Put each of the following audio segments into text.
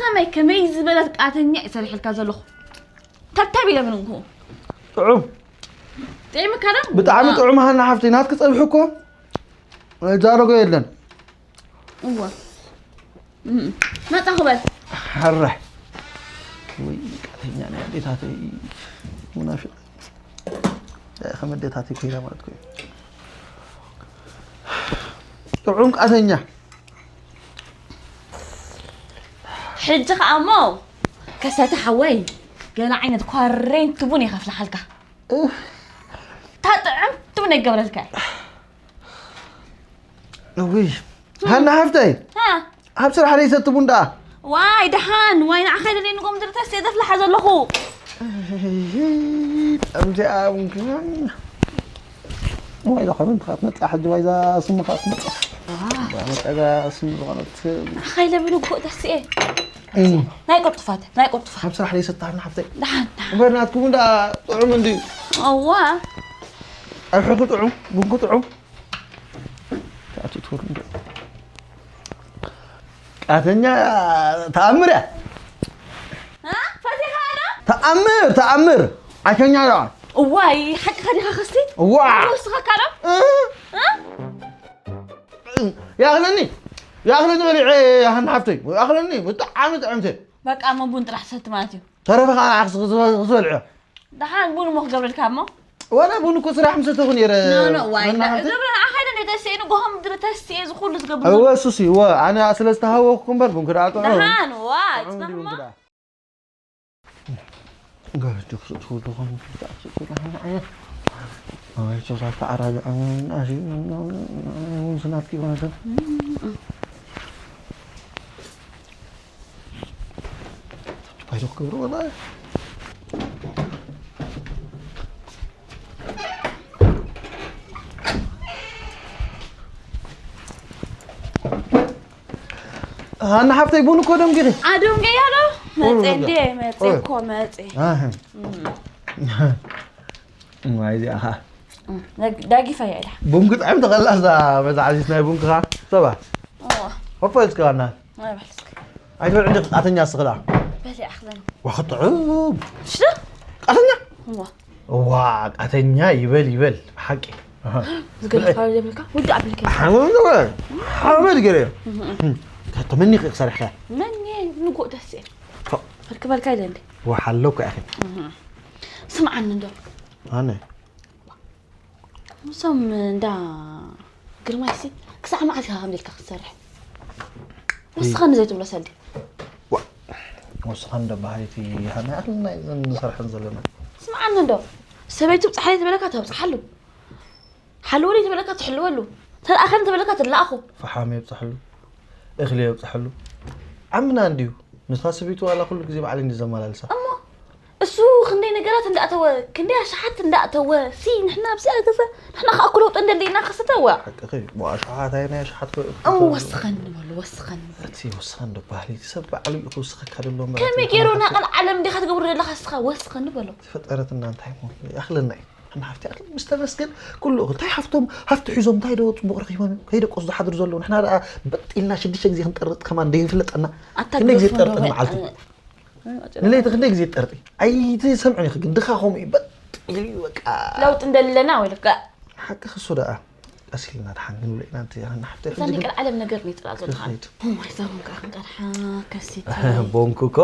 ኣመይ ከመይ ዝበለት ቃተኛ እየ ሰሪሐልካ ዘለኹ። ተብተብ ኢለ ምንኩ። ጥዑም ጥዕምካ ዶ? ብጣዕሚ ጥዑም ሃና ሓፍተይ ናትክ ፀብሒ እኮ ዛረጎ የለን። እዋ እም፣ መጣ ክበል። ሓራይ ወይ ቃተኛ ናይ ኣዴታተይ ሙናፊቅ ከም ኣዴታተይ ኮይና ማለት ኮይኑ ጥዑም ቃተኛ ሕጂ ከኣ እሞ ከሰተ ሓወይ ገለ ዓይነት ኳሬንቲ ቡን የኸፍልሓልካ። እታ ጥዕምቲ ቡን ይገብረልካ። እውይ ሃና ሓፍተይ ሃ ኣብ ስራሕ ደይሰቲ ቡን ደኣ ዋይ ደሓን ዋይ ንዓኻ ኢለ ንጎም ድርተስ የዘፍልሓ ዘለኹ። ጠምዚኣ ቡን ክመን ዋይ ዛ ኳሬንቲ ከኣ ትመጽእ ሕጂ ዋይ ዛ ስሚ ከኣ ትመጽእ ዋይ መጽኣ ዛ ስሚ ዝኾነት ንዓኻ ኢለ ብንጎ ደስኤ ናይ ቅርጡፋት ናይ ቅርጡፋት ኣብ ስራሕ ደይሰቲ ሃና ሓፍተይ ደሓን ደሓን እምበር ናትኩም እንዳ ጥዑም እንድዩ እዋ ኣብ ሕኩ ጥዑም ቡንኩ ጥዑም ኣቲ ትወርዱ ቃተኛ ተኣምር እያ እ? ፈቲኻ ዶ? ተኣምር ተኣምር ዓሸኛ ደኣ እዋይ ሓቅኻ ዲኻ ከስቲ ዋ ወስኸካ ዶ? እ? ያኽለኒ ያኽለኒ በሊዐ ሃና ሓፍተይ ያኽለኒ ብጣዕሚ ጥዕምቲ በቃ እሞ ቡን ጥራሕ ሰቲ ማለት እዩ። ተረፈ ከዓ ንዓክስ ክትበልዕዮ ደሓን ቡን እሞ ክገብረልካ እሞ ዋላ ቡን እኮ ስራሕ ምሰተኹ ነይረ ኖ ኖ ዋይ ሃና ሓፍተይ ገብረ ንዓኻ ኢለ እንደ ተስኤ ንጎሆም ድሪ ተስኤ ዝኹሉ ዝገብር እወ እሱሲ እወ ኣነ ስለ ዝተሃወኽኩ እምበር ቡን ክደኣ ጥዑም ደሓን ዋይ ጥዑም ጽናሕ ድዩ እሞ ቡን ክደኣ ገረጆ ክስእትኹ ዝኾኑ ክስእትኹ ኣይ ሶሳ ተዓራግዐ ስናትኪ ይኾነትን ባይዶ ክገብሩ ወላ ኣነ ሓፍተይ ቡን እኮ ደንጊኺ ኣዶም ገያሎ መፀ እንዴ መፀ እኮ መፀ ማይ እዚኣ ኸዓ ዳጊፋ እያ ኢላ ቡን ክጥዕም ተኸላ እዛ መዛዕዚት ናይ ቡን ክኻ ሰባ ሆፎ እስከ ዋና ኣይባልስክ ኣይትበልዕ እንደ ቃተኛ ስኽላ በሊ ኣኽለን ዋኽጥዑም ሽዳ ቃተኛ እዋ ዋ ቃተኛ ይበል ይበል ሓቂ ዝገለፋ የብልካ ውዲ ኣብልከ ሓመድ ገለ ተመኒኺ ክሰርሕካ መን ንጎእ ደስ እየ ርክበልካ ኢለ እንደ ወሓለኩ ኢኺ ስምዓኒ እንዶ ኣነ እዞም እንዳ ግርማይሲ ክሳዕ መዓስ ኢኻ ከምዚ ኢልካ ክትሰርሕ ወስኸኒ ዘይትብሎ ሰልዲ ወስኻ እንደ ባህሪቲ ሃና ኣልና ዘን ዝሰርሐን ዘለና ስምዓኒ እንዶ ሰበይቱ ብፅሓይ ትበለካ ተብፅሓሉ ሓልወኒ ተበለካ ትሕልወሉ ተለኣኸኒ ተበለካ ትለኣኹ ፈሓም የብፅሐሉ እኽሊ የብፅሐሉ ዓምና እንድዩ ንሳ ሰበይቱ ዋላ ኩሉ ግዜ ባዕለይ እንዲ ዘመላልሳ እሞ እሱ ክንደይ ነገራት እንዳእተወ ክንደይ ኣሽሓት እንዳእተወ ሲ ንሕና ኣብዚኣ ገዛ ንሕና ከዓ እኮ ለውጢ እንደለና ከስተዋ ሓቅኺ ብኣሽሓት ኣይ ናይ ኣሽሓት እሞ ወስኸኒ በሉ ወስኸኒ በሉ እቲ ወስኸን ዶ ባህሊ እቲ ሰብ ባዕሉ እዩ ክውስኸካ ደሎ እምበር ከመይ እቲ ገይሩ ሓፍቲ ናቐል ዓለም እንዲኻ ትገብሩ ዘለኻ ስኻ ወስኸኒ በሎ ዝፈጠረትና እንታይ ሞት ይኣኽለና እዩ ሓፍቲ ኣኽሊ ምስ ተመስገን ኩሉ እኽል እንታይ ሓፍቶም ሃፍቲ ሒዞም እንታይ ዶ ፅቡቕ ረኺቦም እዮም ከይደቆስ ዝሓድሩ ዘለዉ ንሕና ደኣ በጥ ኢልና ሽዱሽተ ግዜ ክንጠርጥ ከማን ደይፍለጠና ኣታ ክንደይ ግዜ ግደፎ ጠርጥ እንደው መዓልቲ ንለይቲ ክንደይ ግዜ ጠርጢ ኣይትሰምዑን ኢኺ ግን ድኻ ከምኡ እዩ በጥ ኢሉ እዩ በቃ ለውጢ እንደለና ወይ ልካ ሓቂ ክሱ ደኣ ቀስ ኢልና ድሓን ክንብሎ ኢና እቲ ሓፍቲ እዛ ናይ ቀልዓለም ነገር ነው ይጥራ ዘሎ ክኸይድ ማይ ዛቡን ከዓ ክንቀድሓ ከሲት ቦንኩ እኮ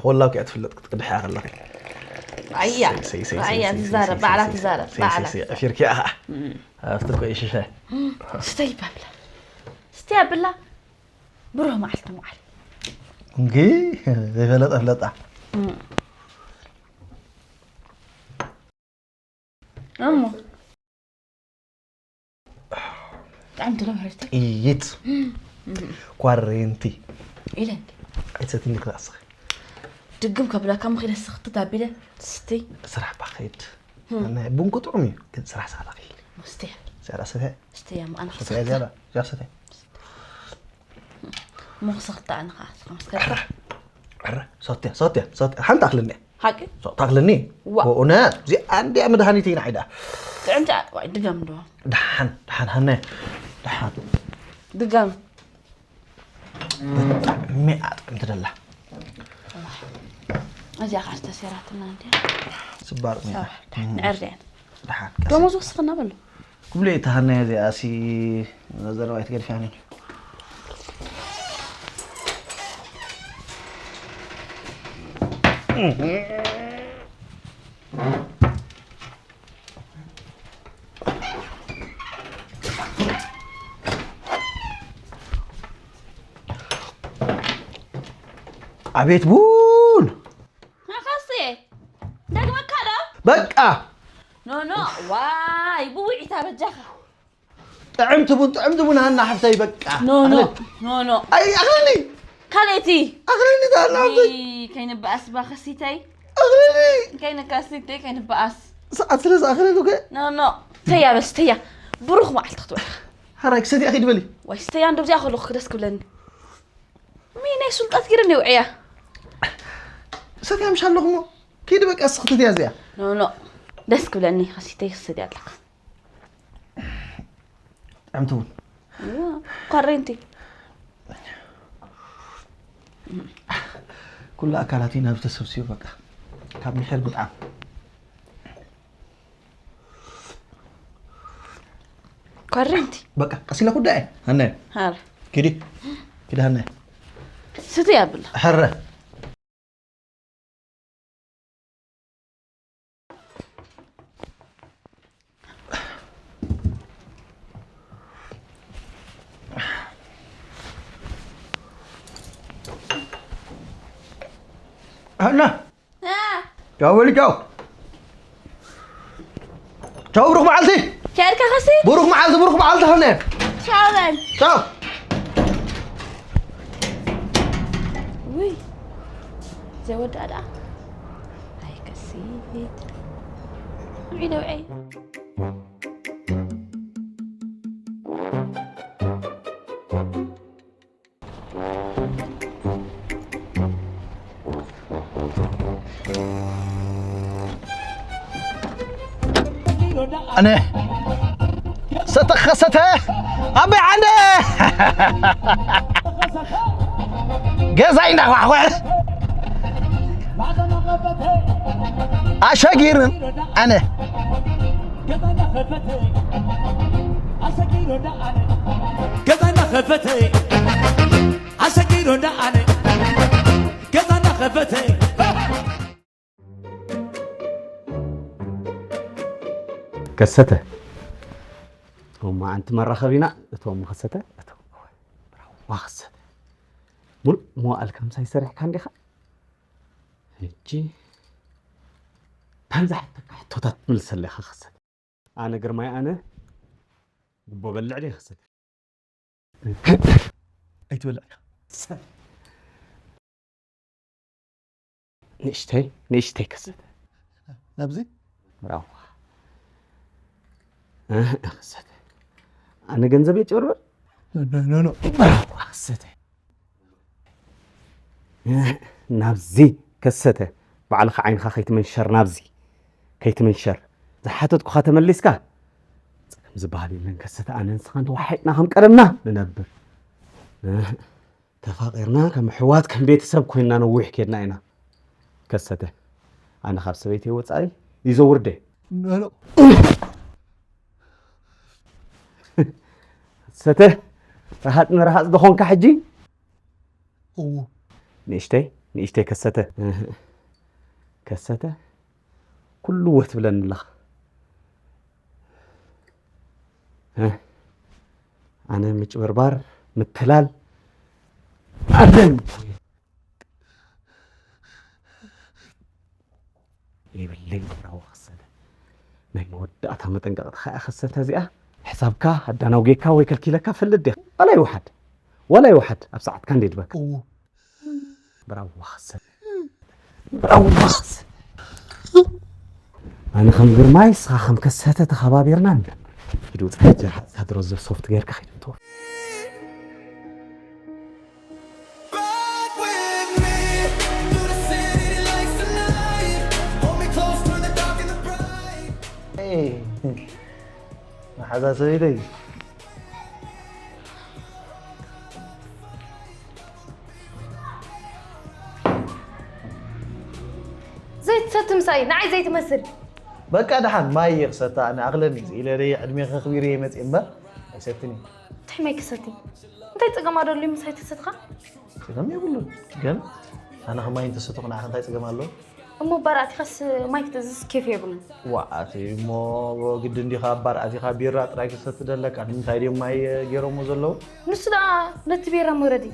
ኮላ እኮ እያ ትፍለጥ ክትቅድሕ እያ ከለኻ ኣያ ኣያ ትዛረብ ባዕላ ትዛረብ ባዕላ ዕፊርኪ እያ ከዓ ኣብቲ እኮ ይሽሸ ስተይ ይባብላ ስተይ ኣብላ ብሩህ መዓልቲ መዓል እንጊ ዘይፈለጠ ፍለጣ እሞ ብጣዕሚ ትለምሕርቲ ጥይት ኳሬንቲ ኢለ እንዲ ኣይትሰትኒ ክላስኺ ድግም ከብላካ ምኽኢለ ስኽቲ ታቢለ ስትይ ስራሕ ባኸይድ ናይ ቡን ክጥዑም እዩ ግን ስራሕ ሳላ ክይል መስትያ ስራሕ ሰተ ስትያ ምኣን ሰተ ዝያዳ ያ ሰተ ሞኽሰኽታ ኣነ ከዓ ስኻ መስከርካ ዕረ ሰትያ ሰትያ ሰትያ ሓንቲ ኣኽልኒ ሓቂ ታኽልኒ ዋ። እውነት እዚኣ እንዲያ መድሃኒት ኢና ዓይዳ ጥዕምቲ ዋይ ድጋም ዶ ደሓን ደሓን ሃነ ደሓን ድጋም ብጣዕሚ ሚኣ ጥዕምቲ ደላ። እዚኣ ከዓ ዝተሰራትና እንዲያ። ስባር ሚኣ። ንዕርድያን። ደሓን። ደሞዝ ወስኽና በሉ። ክብሉ እታ ሃናይ እዚኣ ሲ ዘረባ ኣይትገድፍያን እዩ። ኣቤት ቡን ኣኻሴ ደግመካ ዶ? በቃ ኖ ኖ ዋይ ብውዒታ በጃኻ ጥዕምቲ ቡን ጥዕምቲ ቡን ሃና ሓፍተይ በቃ ኖ ኖ ኖ ኖ ኣይ ኣኽለኒ ካልእቲ ኣኽለኒ ታ ሃና ሓፍተይ ከይንበኣስ ባኸሲተይ ኣኽለኒ ከይንካሲተይ ከይንበኣስ ሰዓት ስለ ዝኣኽለኒ ከ ኖ ኖ ተያ በስ ተያ ብሩኽ መዓልቲ ክትውዕል ሓራይ ክሰትያ ኺድ በሊ ወይ ስተያ እንደዚኣ ከለኹ ክደስ ክብለኒ ሚናይ ሱልጣት ጊርኒ ውዕያ ሰትያ ምሽ ኣለኹሞ ኪድ በቃ ስኽትትያ እዚኣ ኖ ኖ ደስ ክብለኒ ከሲተይ ክሰትያ ኣለካ ጥዕምቲ እውን ኳሬንቲ ኩሉ ኣካላት ኢና ዝተሰብስዩ በቃ ካብ ምሕር ብጣም ኳሬንቲ በቃ ቀሲለ ኩዳ እየ ሃነ ሃር ኪዲ ኪዲ ሃነ ስቲ ኣብላ ሕረ ሃና ቻው በሊ ቻው ቻው ብሩክ መዓልቲ ቻልካ ከሲ ብሩክ መዓልቲ ብሩክ መዓልቲ ሃነ ቻው በል ቻው ውይ ዘይወዳእ ደኣ ኣይከሲት ውዒ ደውዒ ኣነ ሰተ ኸሰተ ኣበይ ዓንደ ገዛይ እንዳኳሕኮሐ ኣሸጊርን ኣነ ገዛና ከፈተ ኣሰጊዶ እንዳኣነ ገዛና ከፈተ ከሰተ እቶም መዓንቲ መራኸቢና እቶም ከሰተ እቶም ዋ ከሰተ ሙሉእ መዋእልካ ምሳይ ሰሪሕካ እንዲኻ ሕጂ ታንዛ ሕቶታት ትምልሰለኻ ከሰተ ኣነ ግርማይ ኣነ ጉቦ በልዕ ድየ ከሰተ ኣይትበልዕ ንእሽተይ ንእሽተይ ከሰተ ናብዚ ብራዋ ከሰተ ኣነ ገንዘብ የጭበርበር ኖ ኖ ብራዋ ከሰተ ናብዚ ከሰተ ባዕልኻ ዓይንኻ ከይትምንሸር ናብዚ ከይትምንሸር ዝሓተትኩኻ ተመሊስካ ፀገም ዝበሃል የለን ከሰተ ኣነ ንስኻን ተዋሒጥና ከም ቀደምና ንነብር ተፋቒርና ከም ኣሕዋት ከም ቤተሰብ ኮይንና ነዊሕ ኬድና ኢና ከሰተ ኣነ ካብ ሰበይተይ ወፃኢ ይዘውርደ ሰተ ረሃፅ ንረሃፅ ዝኾንካ ሕጂ እዉ ንእሽተይ ንእሽተይ ከሰተ ከሰተ ኩሉ ወ ትብለኒ ኣለኻ ኣነ ምጭብርባር ምትላል ኣለን የብለይ ብራዋ ከሰተ ናይ መወዳእታ መጠንቀቕትኻ እያ ከሰተ እዚኣ ሕሳብካ ኣዳናጉየካ ወይ ከልኪለካ ፈልጥ ዲኻ ዋላ ይውሓድ ዋላ ይውሓድ ኣብ ሰዓትካ እንዴ ድበካ እዉ ብራዋ ከሰተ ብራዋ ከሰተ ኣነ ከም ግርማይ ስኻ ከም ከሰተ ተኸባቢርና ንብል ሂድ ውፅእ ጀርሓ ዝታድሮ ዘብ ሶፍት ገይርካ ኺድ ትወ Ride with me through the city lights tonight. Hold me close, turn the dark into bright. መሓዛ ሰበይተይ ሰቲ ምሳይ ንዓይ ዘይትመስል። በቃ ደሓን ማይ እየ ክሰቲ ኣነ። ኣኽለኒ ኢለ ደይ ዕድሜ ከኽቢር እየ መፅእ እምበር ኣይሰትን እየ። እንታይ ማይ ክሰቲ? እንታይ ፀገም ኣሎ ምሳይ ተሰትኻ? ፀገም የብሉን። ግን ኣነ ከማይ እንተሰተኹ ንዓኺ እንታይ ፀገም ኣሎ? እሞ ባር ኣቲኻስ ማይ ክትእዝዝ ኬፍ የብሉን። ዋ ኣቲ እሞ ግዲ እንዲኻ ባር ኣቲኻ ቢራ ጥራይ ክሰቲ ደለካ። ንምንታይ ድዮም ማይ ገይሮሞ ዘለዉ? ንሱ ደኣ ነቲ ቢራ መውረዲ።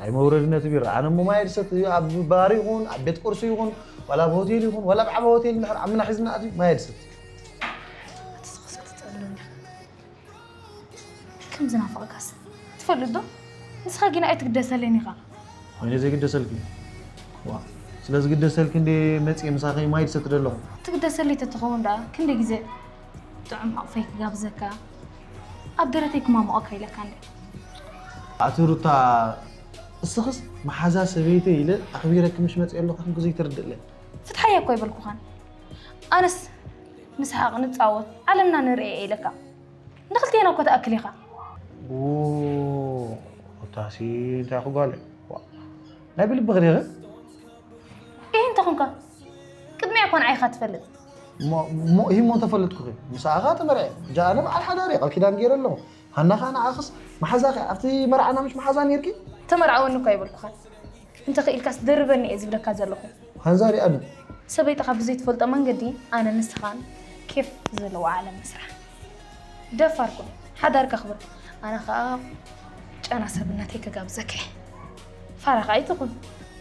ኣይ መውረዲ ነቲ ቢራ። ኣነ እሞ ማይ ድሰቲ ኣብ ባር ይኹን ኣብ ቤት ቁርሲ ይኹን ዋላ ኣብ ሆቴል ይኹን ዋላ ኣብ ዓባ ሆቴል እንድሕር ዓምና ሒዝና ኣትዩ ማይ ድሰቲ። ኣቲ ስኽስክ ትጠልኒ። ከም ዝናፍቐካስ ትፈልጥ ዶ? ንስኻ ግን ኣይትግደሰለይን ኢኻ። ኮይነ ዘይግደሰልኪ? ዋ፣ ስለ ዝግደሰልኪ እንዴ መጽየ ምሳኺ ማይ ዝሰቲ ዘለኹ። ትግደሰለይ ተትኸውን ደኣ ክንደይ ግዜ ጥዑም ኣቕፈይ ክጋብዘካ፣ ኣብ ደረተይ ክማምቐካ ኢለካ እንዴ። ኣቲ ሩታ፣ እስኽስ መሓዛ ሰበይተይ ኢለ ኣኽቢረኪ ምሽ መጽየ ኣለኹ፣ ክንኩ ዘይትርድእለ። ፍትሓያ እኮ ኣይበልኩኻን። ኣነስ ንስሓቕ ንጻወት፣ ዓለምና ንርእየ ኢለካ። ንኽልቴና እኮ ትኣክል ኢኻ። ኦ፣ ሩታሲ እንታይ ክጓለ? ዋ፣ ናይ ብልብኺ ዲኺ? ኢሂ እንተኾንካ፣ ቅድሚያ እኮ ንዓይ ኢኻ ትፈልጥ። እሞ፣ እሞ፣ ኢሂ እሞ እንተፈለጥኩኺ፣ ምሳኻ ተመርዐ። ሕጂ ኣነ በዓል ሓዳር እየ፣ ቃል ኪዳን ገይረ ኣለኹ። ሃና ኸኣ ንዓኽስ መሓዛኺ፣ ኣብቲ መርዓና ምሽ መሓዛ ኔርኪ? ተመርዓወኒ እኮ ኣይበልኩኻን። እንተኽኢልካስ ደርበኒ እየ ዝብለካ ዘለኹ። ሃንዛሪ ኣቢ። ሰበይትኻ ብዘይትፈልጦ መንገዲ ኣነ ንስኻን ኬፍ ዘለዎ ዓለም ንስራሕ። ደፋር ኩን፣ ሓዳር ከኽብር። ኣነ ኸኣ ጨና ሰብነተይ ክጋብዘካ እየ። ፋራ ኸኣ ኣይትኹን።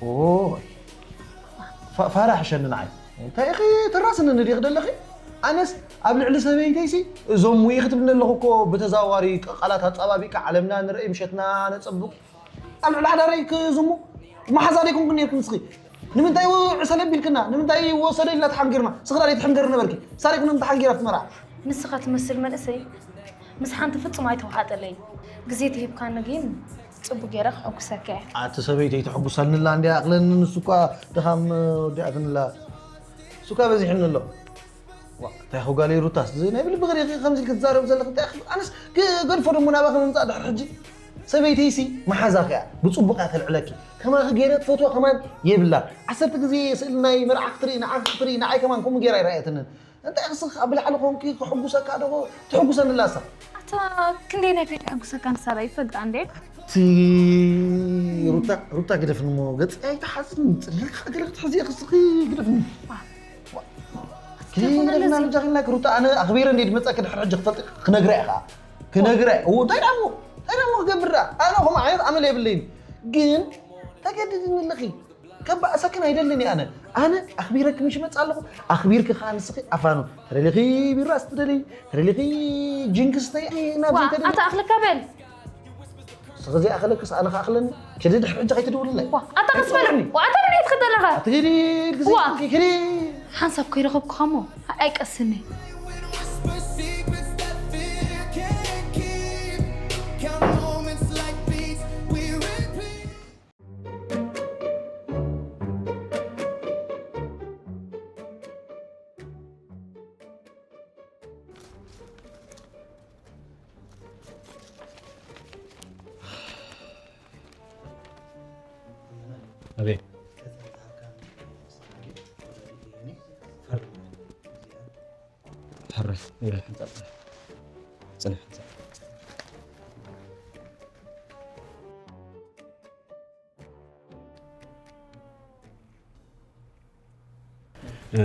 ኦይ። ፋ-፣ ፋራ ሕሸኒ ንዓይ። እንታይ ኢኺ ትራስኒ ንዲኺ ደለኺ? ኣነስ ኣብ ልዕሊ ሰበይተይሲ እዞም ውኢ ክትብልኒ ኣለኹ እኮ ብተዘዋዋሪ ቃላት ኣጸባቢቕካ ዓለምና ንርኢ ምሸትና ነጸብቕ። ኣብ ልዕሊ ሓዳረይ ክዝሙ መሓዛ ደይኮንኩ ነይርኩ ንስኺ። ንምንታይ ውዕሰለ ቢልክና? ንምንታይ ወሰደ ኢልና ተሓንጊርና? ስኽራ ደይ ትሕንገር ነበርኪ። ሳሪኩ ንም ተሓንጊራ ኣብቲ መርዓ። ንስኻ ትመስል መንእሰይ ምስ ሓንቲ ፍጹም ኣይተዋሓጠለይ። ግዜ ተሂብካኒ ግን ጽቡቅ ገይረ ክሕጉሰካ እየ። ኣቲ ሰበይተይ ተሕጉሰልንላ እንድያ ኣኽለኒ ንሱ እኳ ድኻም ወዲኣትንላ። እሱ እኳ በዚሕኒ ኣሎ። ዋ፣ እንታይ ኹ ጋለይ ሩታስ፣ እዚ ናይ ብልቢ ገዲኺ ከምዚ ክትዛረብ ዘለኺ እንታይ ኹ፣ ኣነስ ክ-፣ ገድፎ ደሞ ናባኺ ምምጻእ ድሕሪ ሕጂ። ሰበይተይሲ መሓዛኺ እያ፣ ብጽቡቕ እያ ተልዕለኪ። ከማኺ ገይረ ትፈትዋ ከማን የብላን። ዓሰርተ ግዜ ስእሊ ናይ መርዓ ክትርኢ፣ ንዓኺ ክትርኢ፣ ንዓይ ከማን ከምኡ ገይራ ኣይረኣየትንን። እንታይ ክስኽ ኣብ ላዕሊ ኾንኪ ክሕጉሰካ ዶ ትሕጉሰኒ ኣላ እሳ? ኣታ ክንደይ ናይ ፔት ሕጉሰካ ንሳ ዶ ይፈልጣ እንዴ? እቲ ሩታ፣ ሩታ ግደፍኒ እሞ ገጽ ኣይትሓዝኒ። ጽሊልካ ገለ ክትሕዚ እየ ክስኺ ግደፍኒ። ዋ። ዋ። ኪዲ ተኾነ ግደፍና ነዚ ልጃኺ ኢልናኪ ሩታ፣ ኣነ ኣኽቢረ እንዴ ድመጻኪ ድሕሪ ሕጂ ክፈልጥ ክነግራ እየ ኸኣ። ክነግራ እየ። እዎ፣ እንታይ ደኣ እሞ? እንታይ ደኣ እሞ ክገብር ደኣ? ኣነ ከምኡ ዓይነት ኣመል የብለይን። ግን ተገድድኒ ኣለኺ። ከባእሰክን ኣይደልን እየ ኣነ። ኣነ ኣኽቢረኪ ምሽ እመጽእ ኣለኹ። ኣኽቢርኪ ከኣ ንስኺ ኣፋኑ። ተደሊኺ ቢራ ስትደሊ፣ ተደሊኺ ጅንክ ስተይ፣ ናብ ዋ፣ ዘይተደሊ። ኣታ ኣኽልካ በል። ንስኺ ዘይኣኽለክስ ኣነ ከኣኽለኒ። ኪዲ ድሕሪ ሕጂ ከይትድውልለይ። ዋ፣ ኣታ ቀስ በል። ኣይትድውልኒ። ዋ፣ ኣታ ርድኢት ክትደለኻ። ኣቲ ኪዲ፣ ኪዲ፣ ዋ። ኪዲ። ሓንሳብ ከይረኸብኩኻ እሞ ኣይቀስኒ። ኣቤት። ፈርም። ጽንሕ። እ፣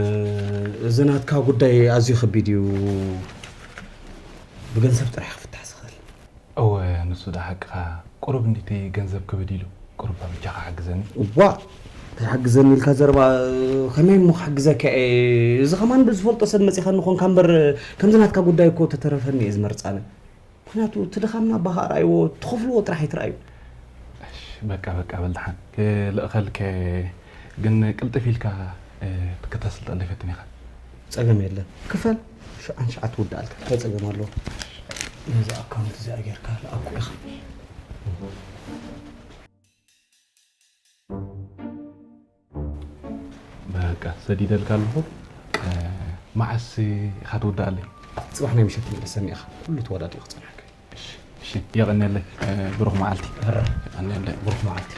እዚ ናትካ ጉዳይ ኣዝዩ ከቢድ እዩ። ብገንዘብ ጥራሕ ክፍታሕ ዝኽእል። እወ፣ ንሱ ደኣ ሓቅኻ። ቁሩብ እንዲቲ ገንዘብ ክብድ ኢሉ። ቁሩብ በጃኻ ሓግዘኒ። እዋ፣ እንታይ ሓግዘኒ ኢልካ ዘረባ፣ ከመይ እሞ ክሕግዘካ እየ? እዚ ከማን ብዝፈልጦ ሰብ መጺኻኒ ኾንካ እምበር፣ ከምዚ ናትካ ጉዳይ እኮ ተተረፈኒ እየ ዝመርጽ ኣነ። ምኽንያቱ እቲ ድኻምና ኣባኻ ኣርኣይዎ፣ ትኸፍልዎ ጥራሕ ኣይትርኣዩ። እሺ፣ በቃ፣ በቃ፣ በል ደሓን። ክልእኸልከ፣ ግን ቅልጥፍ ኢልካ፣ እ፣ ክተስልጠለይ ፈትን ኢኻ። ጸገም የለን። ክፈል፣ ሽዓን ሽዓ ትውድኣልካ። እንታይ ጸገም ኣለዎ? ነዚ ኣካውንት እዚኣ ጌርካ ልኣኮ ኢኻ። በቃ፣ ሰዲደልካ ኣለኹ። እ፣ መዓስ ኢኻ ትውድኣለይ? ጽባሕ ናይ ምሸት ትምለሰኒ ኢኻ። ኩሉ ተወዳዲኡ ክጸንሐካ እዩ። እሺ፣ እሺ፣ የቐንየለይ። እ፣ ብሩኽ መዓልቲ። የቐንየለይ። ብሩኽ መዓልቲ።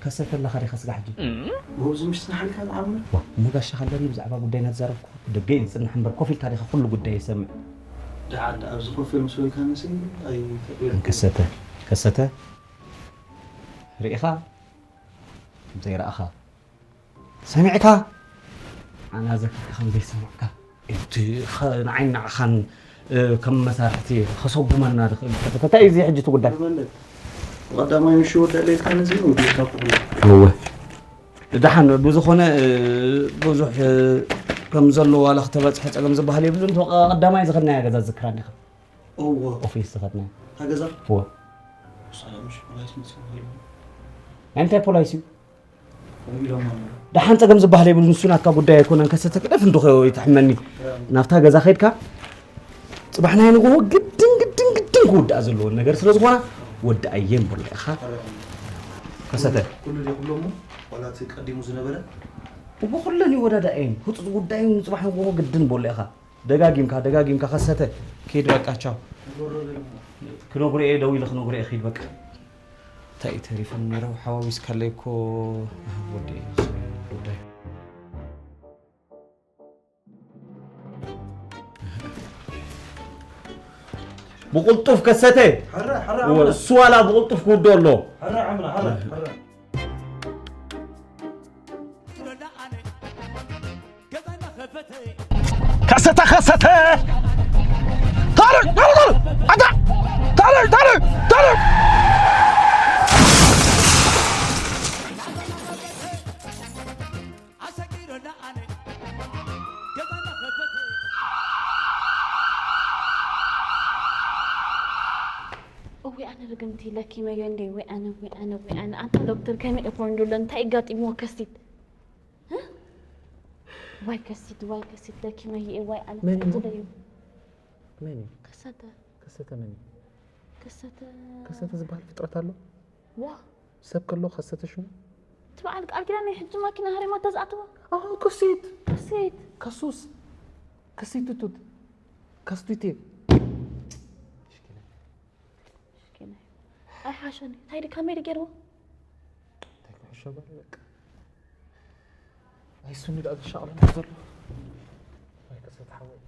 ከሰተ ኣለኻ ዲኻ ስጋ ሕጂ? ወብዚ ምሽ ጽናሕ ኢልካ ዝዓምር ዋ እሞ ጋሻ ከለሪ ብዛዕባ ጉዳይና ተዛረብኩ። ደገ እዩ ዝጽንሕ እምበር ኮፍ ኢልካ ዲኻ ኩሉ ጉዳይ ይሰምዕ? ደሓር ደኣ ኣብዚ ኮፍ ምስ በልካንሲ ኣይተቕብል ከሰተ ከሰተ ርኢኻ ዘይረኣኻ ሰሚዕካ ኣና ዘኪርካ ከም ዘይሰማዕካ እቲ ንዓይ ንዓኻን ከም መሳርሕቲ ከሰጉመና ዝኽእል ከተተታ እዩ እዚ ሕጂ እቲ ጉዳይ ቀዳማይ ምሽ ወደ ለይልካ ነዚ ውዲካ ኩሉ እወ ደሓን ብዝኾነ ብዙሕ ከም ዘሎ ዋላ ክተበፅሐ ፀገም ዝበሃል የብሉ እንተ ቀዳማይ ዝኸድናያ ገዛ ዝክራ ዲኻ እወ ኦፊስ ዝኸድናያ ሃገዛ እወ ሰላም ምሽ ፖላይስ መፅእ እንታይ ፖላይስ እዩ ኢሎም ኣለዉ ደሓን ፀገም ዝበሃል የብሉ ንሱ ናትካ ጉዳይ ኣይኮነን ከሰተ ክደፍ እንዶ ይትሕመኒ ናብታ ገዛ ከይድካ ፅባሕ ናይ ንግሆ ግድን ግድን ግድን ክውዳእ ዘለዎን ነገር ስለ ዝኾና ወዲ ኣየን ብሎ ኢኻ ከሰተ ኩሉ ዲኹሎሞ ዋላ እቲ ቀዲሙ ዝነበረ እሞ ኩለን ይወዳዳ እየን ህፁፅ ጉዳይ ንፅባሕ ንግሆ ግድን በሎ ኢኻ ደጋጊምካ ደጋጊምካ ከሰተ ኪድ በቃ ቻው ክነግሮ እየ ደው ኢለ ክነግሮ እየ ኪድ በቃ እንታይ እዩ ተሪፉ ነይሩ ሓዋዊስካለይ እኮ ወዲ ጉዳይ ብቁልጡፍ ከሰተ ሕረ ሕረ እሱ ዋላ ብቁልጡፍ ክውዶ ኣሎ ሕረ ዓምና ሕረ ሕረ ከሰተ ከሰተ ታረቅ ታረቅ ታረቅ ኣታ ታረቅ ታረቅ ታረቅ እወ ኣነ ርግምቲ ለኪመዮ እንዴ ወይ ኣነ ወይ ኣነ ወይ ኣነ ኣንታ ዶክተር ከመይ እኮ እንዱሎ እንታይ ጋጢምዎ ከሲት ዋይ ከሲት ዋይ ከሲት ለኪመዮ ዋይ ኣነ መን እዩ? ትደዩ መን እዩ ከሰተ ከሰተ መን እዩ ከሰተ ከሰተ ዝበሃል ፍጥረት ኣሎ ዋ ሰብ ከሎ ከሰተ ሽሙ እቲ በዓል ቃል ኪዳን ናይ ሕጂ ማኪና ሃሪማ ተዝኣትዋ ኣሁ ከሲት ከሲት ከሱስ ከሲትቱት ከስቱቴ ኣይሓሸኒ እንታይ ዲ ካመይ ዲ ገይርዎ እንታይ ክሕሾ በለ በቃ ኣይሱኒ ደኣ ዘሻቕለና ዘሎ ኣይከሰት ሓወይ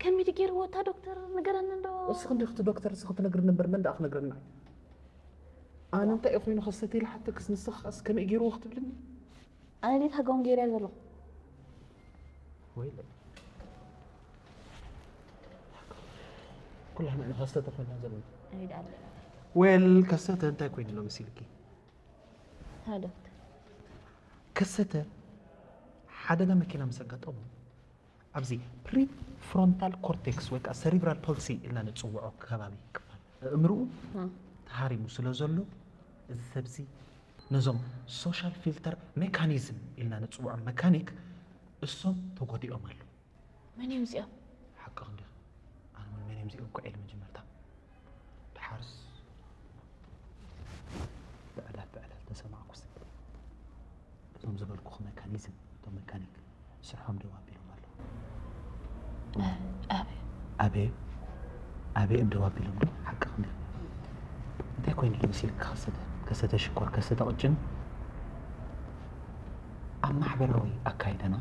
ከመይ ዲ ገይርዎ እታ ዶክተር ንገረኒ እንዶ እስኺ እንዲኹ እቲ ዶክተር እስኺ ትነግርኒ እምበር መን ደኣ ክነግረና ኣነ እንታይ እዩ ኮይኑ ከሰተ ኢለ ሓተክስ ንስኺ ከስ ከመይ ገይርዎ ክትብልኒ ኣነ ዴት ሃገውን ገይርያ ዘለኹ ወይ ኩላህና ኢና ከሰተ ኮይና ዘለና ኣይድ ኣለ ዌል ከሰተ እንታይ ኮይኑ ኣሎ መሲልኪ ዶክተር ከሰተ ሓደጋ መኪና ምስ ኣጋጠሙ ኣብዚ ፕሪፍሮንታል ኮርቴክስ ወይ ከዓ ሰሪብራል ፖልሲ ኢልና ንፅውዖ ከባቢ ክፋል ኣእምርኡ ተሃሪሙ ስለ ዘሎ እዚ ሰብዚ ነዞም ሶሻል ፊልተር ሜካኒዝም ኢልና ንፅውዖም መካኒክ እሶም ተጎዲኦም ኣለዉ መን እዮም እዚኦም ሓቂ ክንዲ ኣነ እውን መን እዮም እዚኦም ኩዒ ኢለ መጀመርታ ድሓርስ ብዕዳት ብዕዳት ተሰማዕኩስ እቶም ዝበልኩኹ መካኒዝም እቶም መካኒክ ስርሖም ደው ኣቢሎም ኣለዉ ኣበይ ኣበይ እዮም ደው ኣቢሎም ዶ ሓቂ ክንዲ እንታይ ኮይኑ ዶ መሲልካ ከሰተ ከሰተ ሽኮር ከሰተ ቅጭን ኣብ ማሕበራዊ ኣካይዳና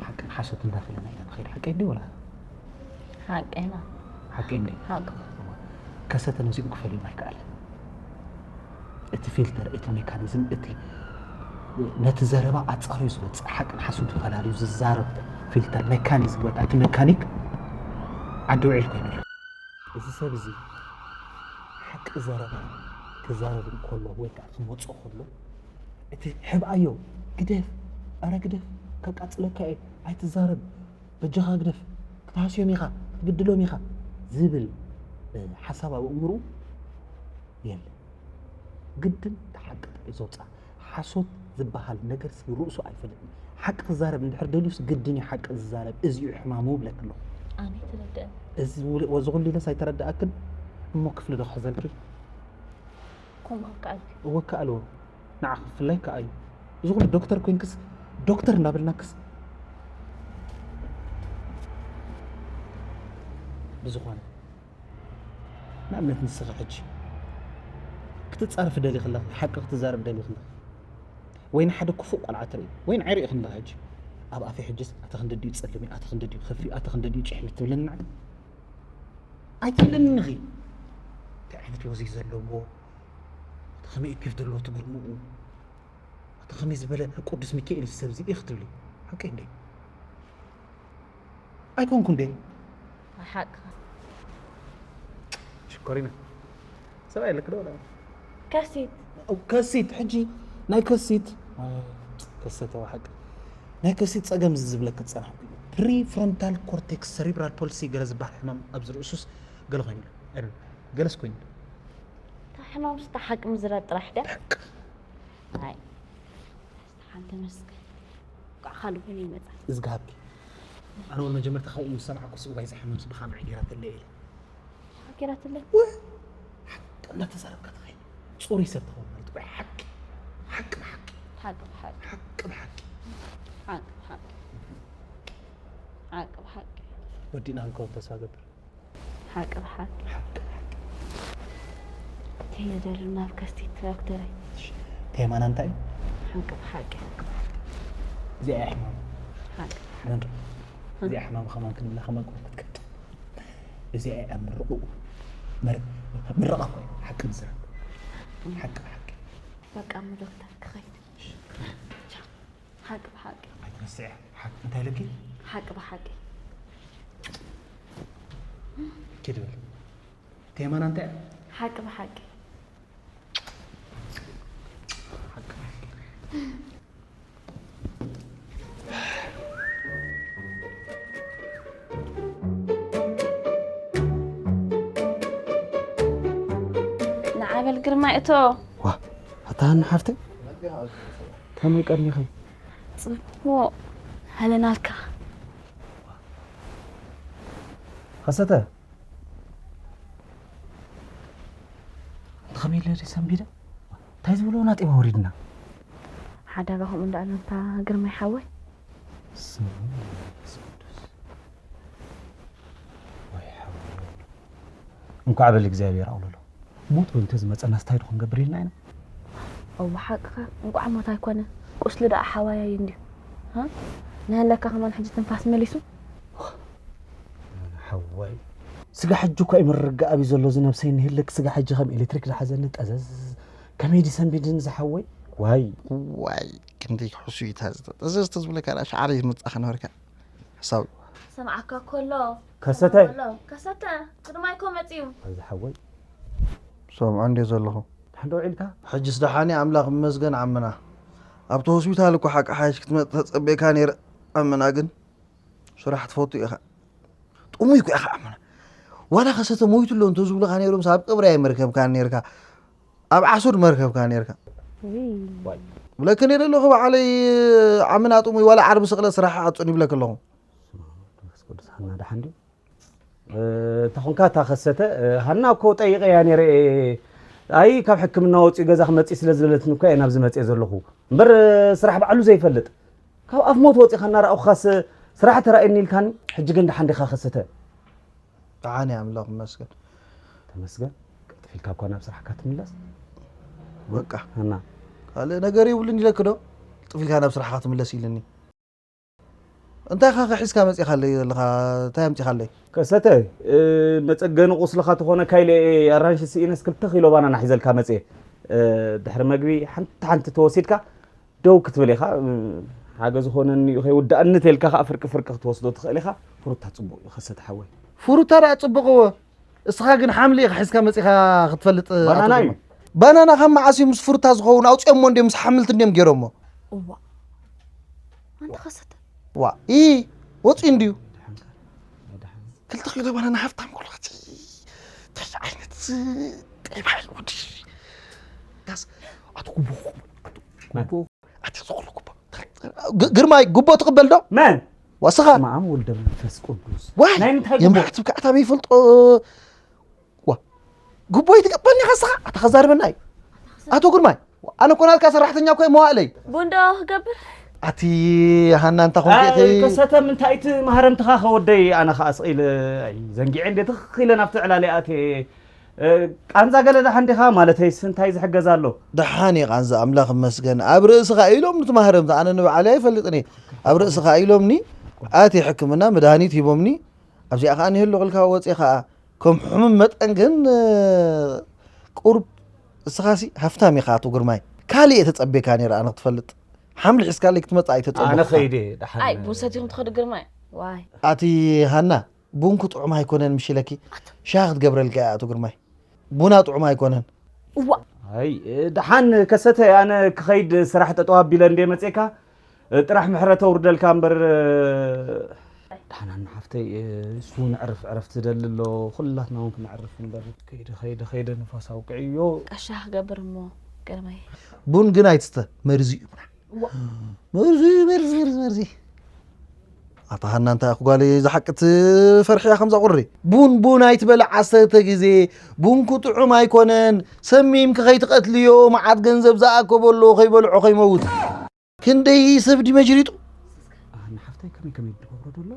ሓቅን ሓሶት እንዳፈለና ኢና ንኸይድ ሓቂ እንዲ ወላ ሓቂ ኢና ሓቂ እንዲ ሓቂ ከሰተ ነዚኡ ክፈልዮም ኣይከኣለን እቲ ፊልተር እቲ ሜካኒዝም እቲ ነቲ ዘረባ ኣጻርዩ ዝወፅእ ሓቅን ሓሶት ፈላልዩ ዝዛረብ ፊልተር ሜካኒዝም ወይ እቲ መካኒክ ዓዲ ውዒል ኮይኑ ኣሎ እዚ ሰብ እዚ ሓቂ ዘረባ ክዛረብ እንከሎ ወይ ከዓ ክመፆ ከሎ እቲ ሕብኣዮ ግደፍ ኣረ ግደፍ ከቃፅለካ እየ ኣይትዛረብ በጃኻ ግደፍ ክትሃስዮም ኢኻ ክትግድሎም ኢኻ ዝብል ሓሳብ ኣብ እምርኡ የለን ግድን ተሓቂ ጥራይ ዘውፅኣ ሓሶት ዝበሃል ነገር ርእሱ ኣይፈልጥን ሓቂ ክዛረብ እንድሕር ደልዩስ ግድን እዩ ሓቂ ዝዛረብ እዚኡ ሕማሙ ብለክ ኣለኹ ኣነ ተረድአ እዚ ኩሉ ኢለስ ኣይተረድኣክን እሞ ክፍሊ ዶ ክሕዘልኪ ኮማ ከኣል እወ ከኣልዎ ንዓ ክፍላይ ከኣ እዩ እዚ ኩሉ ዶክተር ኮይንክስ ዶክተር እናበልናክስ ብዝኾነ ንኣብነት ንስኻ ሕጂ ክትጻረፍ ደሊ ከለኺ ሓቂ ክትዛረብ ደሊ ከለኺ ወይ ንሓደ ክፉእ ቆልዓ ትርኢ ወይ ንዓይ ርኢኽኒ ኣለኻ ሕጂ። ኣብ ኣፈይ ሕጅስ ኣቲ ክንደዲኡ ጸልም እዩ፣ ኣቲ ክንደዲኡ ከፊ፣ ኣቲ ክንደዲኡ ጭሕሚ ትብለኒ ንዓይ? ኣይትብለኒ ኢኺ። እንታይ ዓይነት ወዚ ዘለዎ፣ ኣቲ ከመይ እዩ ኬፍ ዘለዎ ትግርምኡ፣ ኣቲ ከመይ ዝበለ ቅዱስ ሚካኤል እዩ ሰብ እዚ ኢኺ ትብሊ። ሓቀይ እንዴ? ኣይኮንኩ እንዴ? ሓቅኻ። ሽኮሪና። ሰብኣይ ኣለክ ዶ? ከሲት። ከሲት፣ ሕጂ ናይ ከሲት። ከሰተ ሓቂ። ናይ ከሲት ጸገም እዚ ዝብለክ ዝጸናሕኩ እዩ። ፕሪፍሮንታል ኮርቴክስ ሰሪብራል ፖልሲ ገለ ዝበሃል ሕማም ኣብዚ ርእሱስ ገለ ኮይኑ ኣሎ። ኣይደል? ገለስ ኮይኑ ኣሎ። እታ ሕማም ስታ ሓቂ ምዝራብ ጥራሕ ድያ? ሓቂ። ኣይ። ሓንቲ መስገን። እንኳዕ ካልእ ኮይኑ ይመጻ። እዝግሃብኪ። ኣነ እውን መጀመርታ ካብኡ ምስ ሰማዕኩ ስኡባይ ዝሓመምስ ብኻ መዕጊራትለይ ኢለ። ሓቂራትለይ? ወ-፣ ሓቂ እናተዛረብካ ተኸይድ። ጽሩይ ሰብ ትኸውን ማለት እኮ ሓቂ። ሓቂ ብሓቂ። ሓቂ ብሓቂ። ሓቂ ብሓቂ። ሓቂ ብሓቂ። ሓቂ ብሓቂ። ወዲእና ክንከውን ተስፋ ገብር። ሓቂ ብሓቂ። ሓቂ ብሓቂ። ከይደሉ ናብ ከስቲት ዶክተረይ። እሺ። ቴማና እንታይ እዩ? ሓቂ ብሓቂ። እዚኣ እያ ሕማም። ሓቂ። ነንዶ። እዚኣ ሕማም ከማን ክንብላ ከማን ቁርበት ክትከድ። እዚኣ እያ ምርቑ። መር-፣ ምርቓ እኮ እዩ። ሓቂ ምዝራብ። ሓቂ ብሓቂ። በቃ እሞ ዶክተር ክኸይድ። ቻው። ሓቂ ብሓቂ። ኣይትረስዒ። ሓቂ እንታይ ኢለኪ? ሓቂ ብሓቂ። ኪድ በል። ቴማና እንታይ እያ? ሓቂ ብሓቂ። ሓቂ ብሓቂ። ንዓበል ግርማይ እቶ። ዋ፣ ኣታ ሃኒ ሓፍተይ፣ ከመይ ቀኒኺ? ጽቡቕ። ሃለናልካ። ከሰተ፣ እንተ ኸመይ ኢለ ድዩ ሰንቢደ? እንታይ ዝብሎ ናጤባ ወሪድና? ሓደጋ ከምኡ እንዳኣለንታ ግርማይ ሓወይ። ስም መንፈስ ቅዱስ። ወይ ሓወይ። እንኳዕ በል እግዚኣብሔር ኣውለሎ። ሞት ወይ እንተዝመጸናስ እንታይ ዶ ክንገብር ኢልና ኢና? እወ ሓቅኻ፣ እንቋዕ ሞት ኣይኮነ፣ ቁስሊ ደኣ ሓዋያይ እንድዩ። ሃ? ንህለካ ከማን ሕጂ ትንፋስ መሊሱ? ሓዋይ፣ ስጋ ሕጂ እኳ እዩ ምርግጋእ ኣብዩ ዘሎ፣ እዚ ነብሰይ ንህለክ ስጋ ሕጂ ከም ኤሌክትሪክ ዝሓዘኒ ጠዘዝ፣ ከመይ ድዩ ሰንቢድኒ ዝሓወይ? ዋይ። ዋይ፣ ክንደይ ሕሱይታ ዝተ-፣ ጠዘዝ ተዝብለካ ደኣ ሻዕሪ ምጻ ከነበርካ። ሓሳብ። ሰምዓካ ከሎ፣ ከሰተ። ሰምዓ ከሎ፣ ከሰተ፣ ግርማይ እኮ መጺኡ። ኣብዚ ሓወይ። ሰምዖ እንድየ ዘለኹ። ደሓን ዶ ውዒልካ? ሕጅስ ደሓን እየ፣ ኣምላኽ ይመስገን ዓምና። ኣብቲ ሆስፒታል እኮ ሓቂ ሓይሽ ክትመጽእ ተጸብየካ ነይረ ዓምና፣ ግን ስራሕ ትፈቱ ኢኻ። ጥሙይ እኮ ኢኻ ዓምና። ዋላ ከሰተ ሞይቱ ኣሎ እንተዝብሉኻ ነይሮምስ ኣብ ቀብሪ ኣይመርከብካን ነይርካ። ኣብ ዓሱር መርከብካ ነይርካ። ውይ። ብለክን እየ ዘለኹ በዓለይ ዓምና ጥሙይ ዋላ ዓርቢ ስቕለት ስራሕ ዓጹን ይብለክ ኣለኹ። መንፈስ ቅዱስ ሃና ደሓን ድዩ? እ፣ እንተ ኾንካ እታ ከሰተ፣ እ፣ ሃና እኮ ጠይቐያ ነይረ እየ። ኣይ፣ ካብ ሕክምና ወፂኡ ገዛ ክመፅእ ስለ ዝበለትኒ እኮ እየ ናብዚ መፅየ ዘለኹ። እምበር፣ እ፣ ስራሕ ባዕሉ ዘይፈልጥ። ካብ ኣፍ ሞት ወፂኻ እናረኣኹኻስ ስራሕ ተራእየኒ ኢልካኒ። ሕጂ ግን ደሓን ዲኻ ከሰተ? ደሓን እየ ኣምላኽ ይመስገን። ተመስገን። ቅልጥፍ ኢልካ እኳ ናብ ስራሕካ ትምለስ። በቃ። ሃና። ካልእ ነገር የብሉን ኢለክ ዶ? ቅልጥፍ ኢልካ ናብ ስራሕካ ትምለስ ኢልኒ። እንታይ ኢኻ ሒዝካ መጺኻለይ ዘለኻ? እንታይ ኣምጺኻለይ? ከሰተ፣ እ፣ መጸገኒ ቁስልኻ ትኾነካ ኢለ ኣራንሺ ስኢነስ ክልተ ኪሎ ባናና ሒዘልካ መጽየ። እ፣ ድሕሪ መግቢ ሓንቲ ሓንቲ ተወሲድካ ደው ክትብል ኢኻ። እ፣ ሓገዝ ኾነኒ እዩ ከይውዳእኒ ተልካ ኸኣ ፍርቂ ፍርቂ ክትወስዶ ትኽእል ኢኻ። ፍሩታ ጽቡቕ እዩ ከሰተ ሓወይ። ፍሩታ ደኣ ጽቡቕ እወ። እስኻ ግን ሓምሊ ኢኻ ሒዝካ መጺኻ ክትፈልጥ ባናና ኣቶ እዩ። ግርማ። ባናና ካብ መዓስ እዩ ምስ ፍሩታ ዝኸውን? ኣውጺኦሞ እንድዮም ምስ ሓምልቲ እንድዮም ገይሮሞ። እዋ። ኣንታ ከሰተ። ዋ፣ ኢ፣ ወጺኡ እንድዩ። ክልተ ኪሎ ባናና ሃብታም ኮሎ፣ ኣቲ፣ እንታይ ዓይነት ጤባ እዩ ወዲ? ዳስ፣ ኣቶ ጉቦ፣ ኣቶ ጉቦ፣ ኣቲ ዝኾነ ጉቦ። ግ-፣ ግርማይ፣ ጉቦ ትቕበል ዶ? መን? ዋስኻ? ስመ ኣብ ወልደ መንፈስ ቅዱስ። ዋይ፣ ናይ ምንታይ ጉቦ? የማሕትብ ከኣ ኣበይ ይፈልጦ? ዋ፣ ጉቦ ይትቀበልኒ ኢኻ እስኻ? ኣታ ከዛርበና እዩ። ኣቶ ግርማይ፣ ኣነ እኮ ናትካ ሰራሕተኛ እኮ እየ መዋእለይ። ቡንዶ ክገብር? ኣቲ ሃና እንታ ኾንክ ኣይ፣ እቲ ከሰተ ምንታይ እቲ ማህረምትኻ ከወደይ ኣነ ኸኣ ስቕ ኢለ፣ ኣይ፣ ዘንጊዐ እንደ ትኽ ኢለ ናብቲ ዕላለ ኣትየ። እ፣ ቃንዛ ገለ ደሓን ዲኻ? ማለተይስ እንታይ ዝሕገዝ ኣሎ? ደሓን እየ ቃንዛ፣ ኣምላኽ ይመስገን። ኣብ ርእስኻ ኢሎም ንትማህረምቲ፣ ኣነ ንባዕለይ ኣይፈልጥን እየ። ኣብ ርእስኻ ኢሎምኒ፣ ኣትየ ሕክምና፣ መድሃኒት ሂቦምኒ። ኣብዚኣ ከኣ ንህሉ ክልካ ወፂእ ከኣ። ከም ሕሙም መጠን ግን፣ እ፣ ቁሩብ እስኻሲ ሃፍታም ኢኻ ኣቶ ግርማይ። ካልእ እየ ተጸቤካ ነይረ ኣነ ክትፈልጥ። ሓምሊ ሒዝካለይ ክትመጽእ ኣይተጸበኹኻ። ኣነ ኸይደ ደሓን። ኣይ፣ ቡን ሰቲኹም ትኸዱ ግርማይ። ዋይ። ኣቲ ሃና፣ ቡንኩ ጥዑም ኣይኮነን ምሽ ኢለኪ። ሻሂ ክትገብረልካ እያ ኣቶ ግርማይ። ቡና ጥዑም ኣይኮነን። እዋ። ኣይ፣ ደሓን ከሰተ፣ ኣነ ክኸይድ ስራሕ ጠጠው ኣቢለ እንደ መጼካ፣ ጥራሕ ምሕረት ኣውርደልካ እምበር። ደሓን ኣነ ሓፍተይ፣ እሱ ንዕርፍ ዕረፍቲ ትደሊ ኣሎ፣ ኩላትና እውን ክነዕርፍ እምበር። ከይደ፣ ከይደ፣ ከይደ ንፋስ ኣውቅዕዮ። ቀሻ ክገብር እሞ ግርማይ። ቡን ግን ኣይትስተ፣ መርዚ እዩ ቡና። እዋ። መርዚ፣ መርዚ፣ መርዚ፣ መርዚ። ኣታ ሃና እንታይ ኢኹ ጓለይ፣ ዝሓቂ ትፈርሕያ ከምዛ ቁሪ? ቡን ቡን ኣይትበል ዓሰርተ ግዜ። ቡንኩ ጥዑም ኣይኮነን። ሰሚምኪ ከይትቐትልዮ፣ መዓት ገንዘብ ዝኣከቦ ኣሎ ከይበልዖ ከይመውት። ክንደይ ሰብ ድዩ መጅሪጡ? ኣነ ሓፍተይ ከመይ ከመይ ትገብሮ ዘሎ?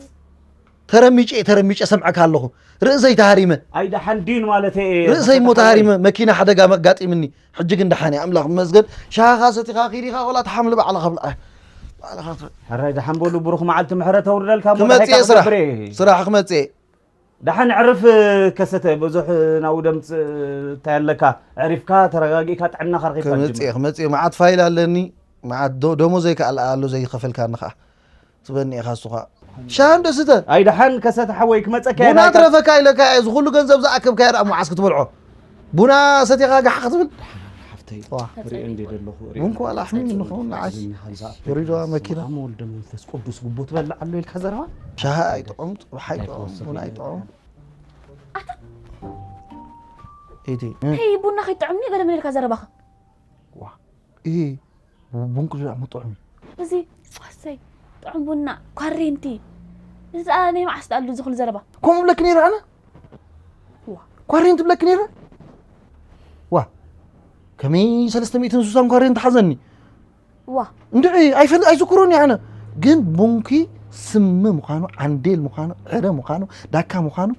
ተረሚጨ፣ ተረሚጨ ሰምዐካ ኣለኹ። ርእሰይ ተሃሪመ። ኣይ ደሓን ድዩን ማለት እየ። ርእሰይ እሞ ተሓወይ። ተሃሪመ፣ መኪና ሓደጋ መጋጢምኒ። ሕጂ ግን ደሓን እየ፣ ኣምላኽ ይመስገን። ሻኻ ሰቲኻ ኺዲኻ ወላ ተሓምሊ ባዕልኻ ብልዓ። ባዕልኻ ት-፣ ሕራይ ደሓን በሉ፣ ብሩኽ መዓልቲ ምሕረት ኣውርደልካ እሞ ክመጽእ ደሓይ እየ ስራሕ። ክገብር እየ። ስራሕ ክመጽእ እየ። ደሓን ዕርፍ ከሰተ፣ ብዙሕ ናብኡ ደምጽእ እንታይ ኣለካ? ዕሪፍካ፣ ተረጋጊእካ፣ ጥዕናኻ ረኺብካ ክመጽእ እየ፣ ጅምር። ክመጽእ እየ። መዓት ፋይል ኣለኒ። መዓት ዶ-፣ ደሞዘይ ከኣ ኣሎ ዘይኸፈልካኒ ከኣ። ትበኒ ኢኻ እሱ ኸኣ። ሻሂ እንዶ ስተ። ኣይ ደሓን ከሰተ ሓወይ ክመጸካ እየ ቡና ናይካ ትረፈካ ኢለካ እየ፣ እዚ ኩሉ ገንዘብ ዝኣከብካዮ ደኣ መዓስ ክትበልዖ? ቡና ሰቲኻ ጋሕ ክትብል? ሓፍተይ፣ ዋ። ሪኦ እንደ ዘለኹ፣ ሪኦ ቡን እንደ ዋላ ኣሕሚም ዘለኹ። ንኸውን ንዓይ። ዝኒ ኸምዛ ወሪድዋ መኪና። ኣሞ ወልደ መንፈስ ቅዱስ ጉቦ ትበልዕ ኣሎ ኢልካ ዘረባ? ሻሂ ኣይጥዑም፣ ጽባሕ ኣይጥዑም፣ ኣይትወስድ ቡና ኢለ። ኣይጥዑም። ኣታ ኢቲ፣ እ? ሄይ፣ ቡና ከይጥዑምኒ ገለ ምን ኢልካ ዘረባኻ? ዋ። ኢ፣ ቡን ክልእ እሞ ጥዑም እዩ። እዚ፣ ዋሰይ፣ ጥዑም ቡና፣ ኳሬንቲ። እዚ ደኣ ናይ መዓስ ደኣ ኣሎ እዚ ኩሉ ዘረባ? ከምኡ እብለኪ ነይረ ኣነ? ዋ። ኳሬንቲ እብለኪ ነይረ? ዋ። ከመይ ሰለስተ ሚእትን ስሳን ኳሬንቲ ሓዘኒ? ዋ። እንድዒ፣ ኣይፈል-፣ ኣይዝክሮን እየ ኣነ። ግን ቡንኪ ስሚ ምዃኑ፣ ዓንዴል ምዃኑ፣ ዕረ ምዃኑ፣ ዳካ ምዃኑ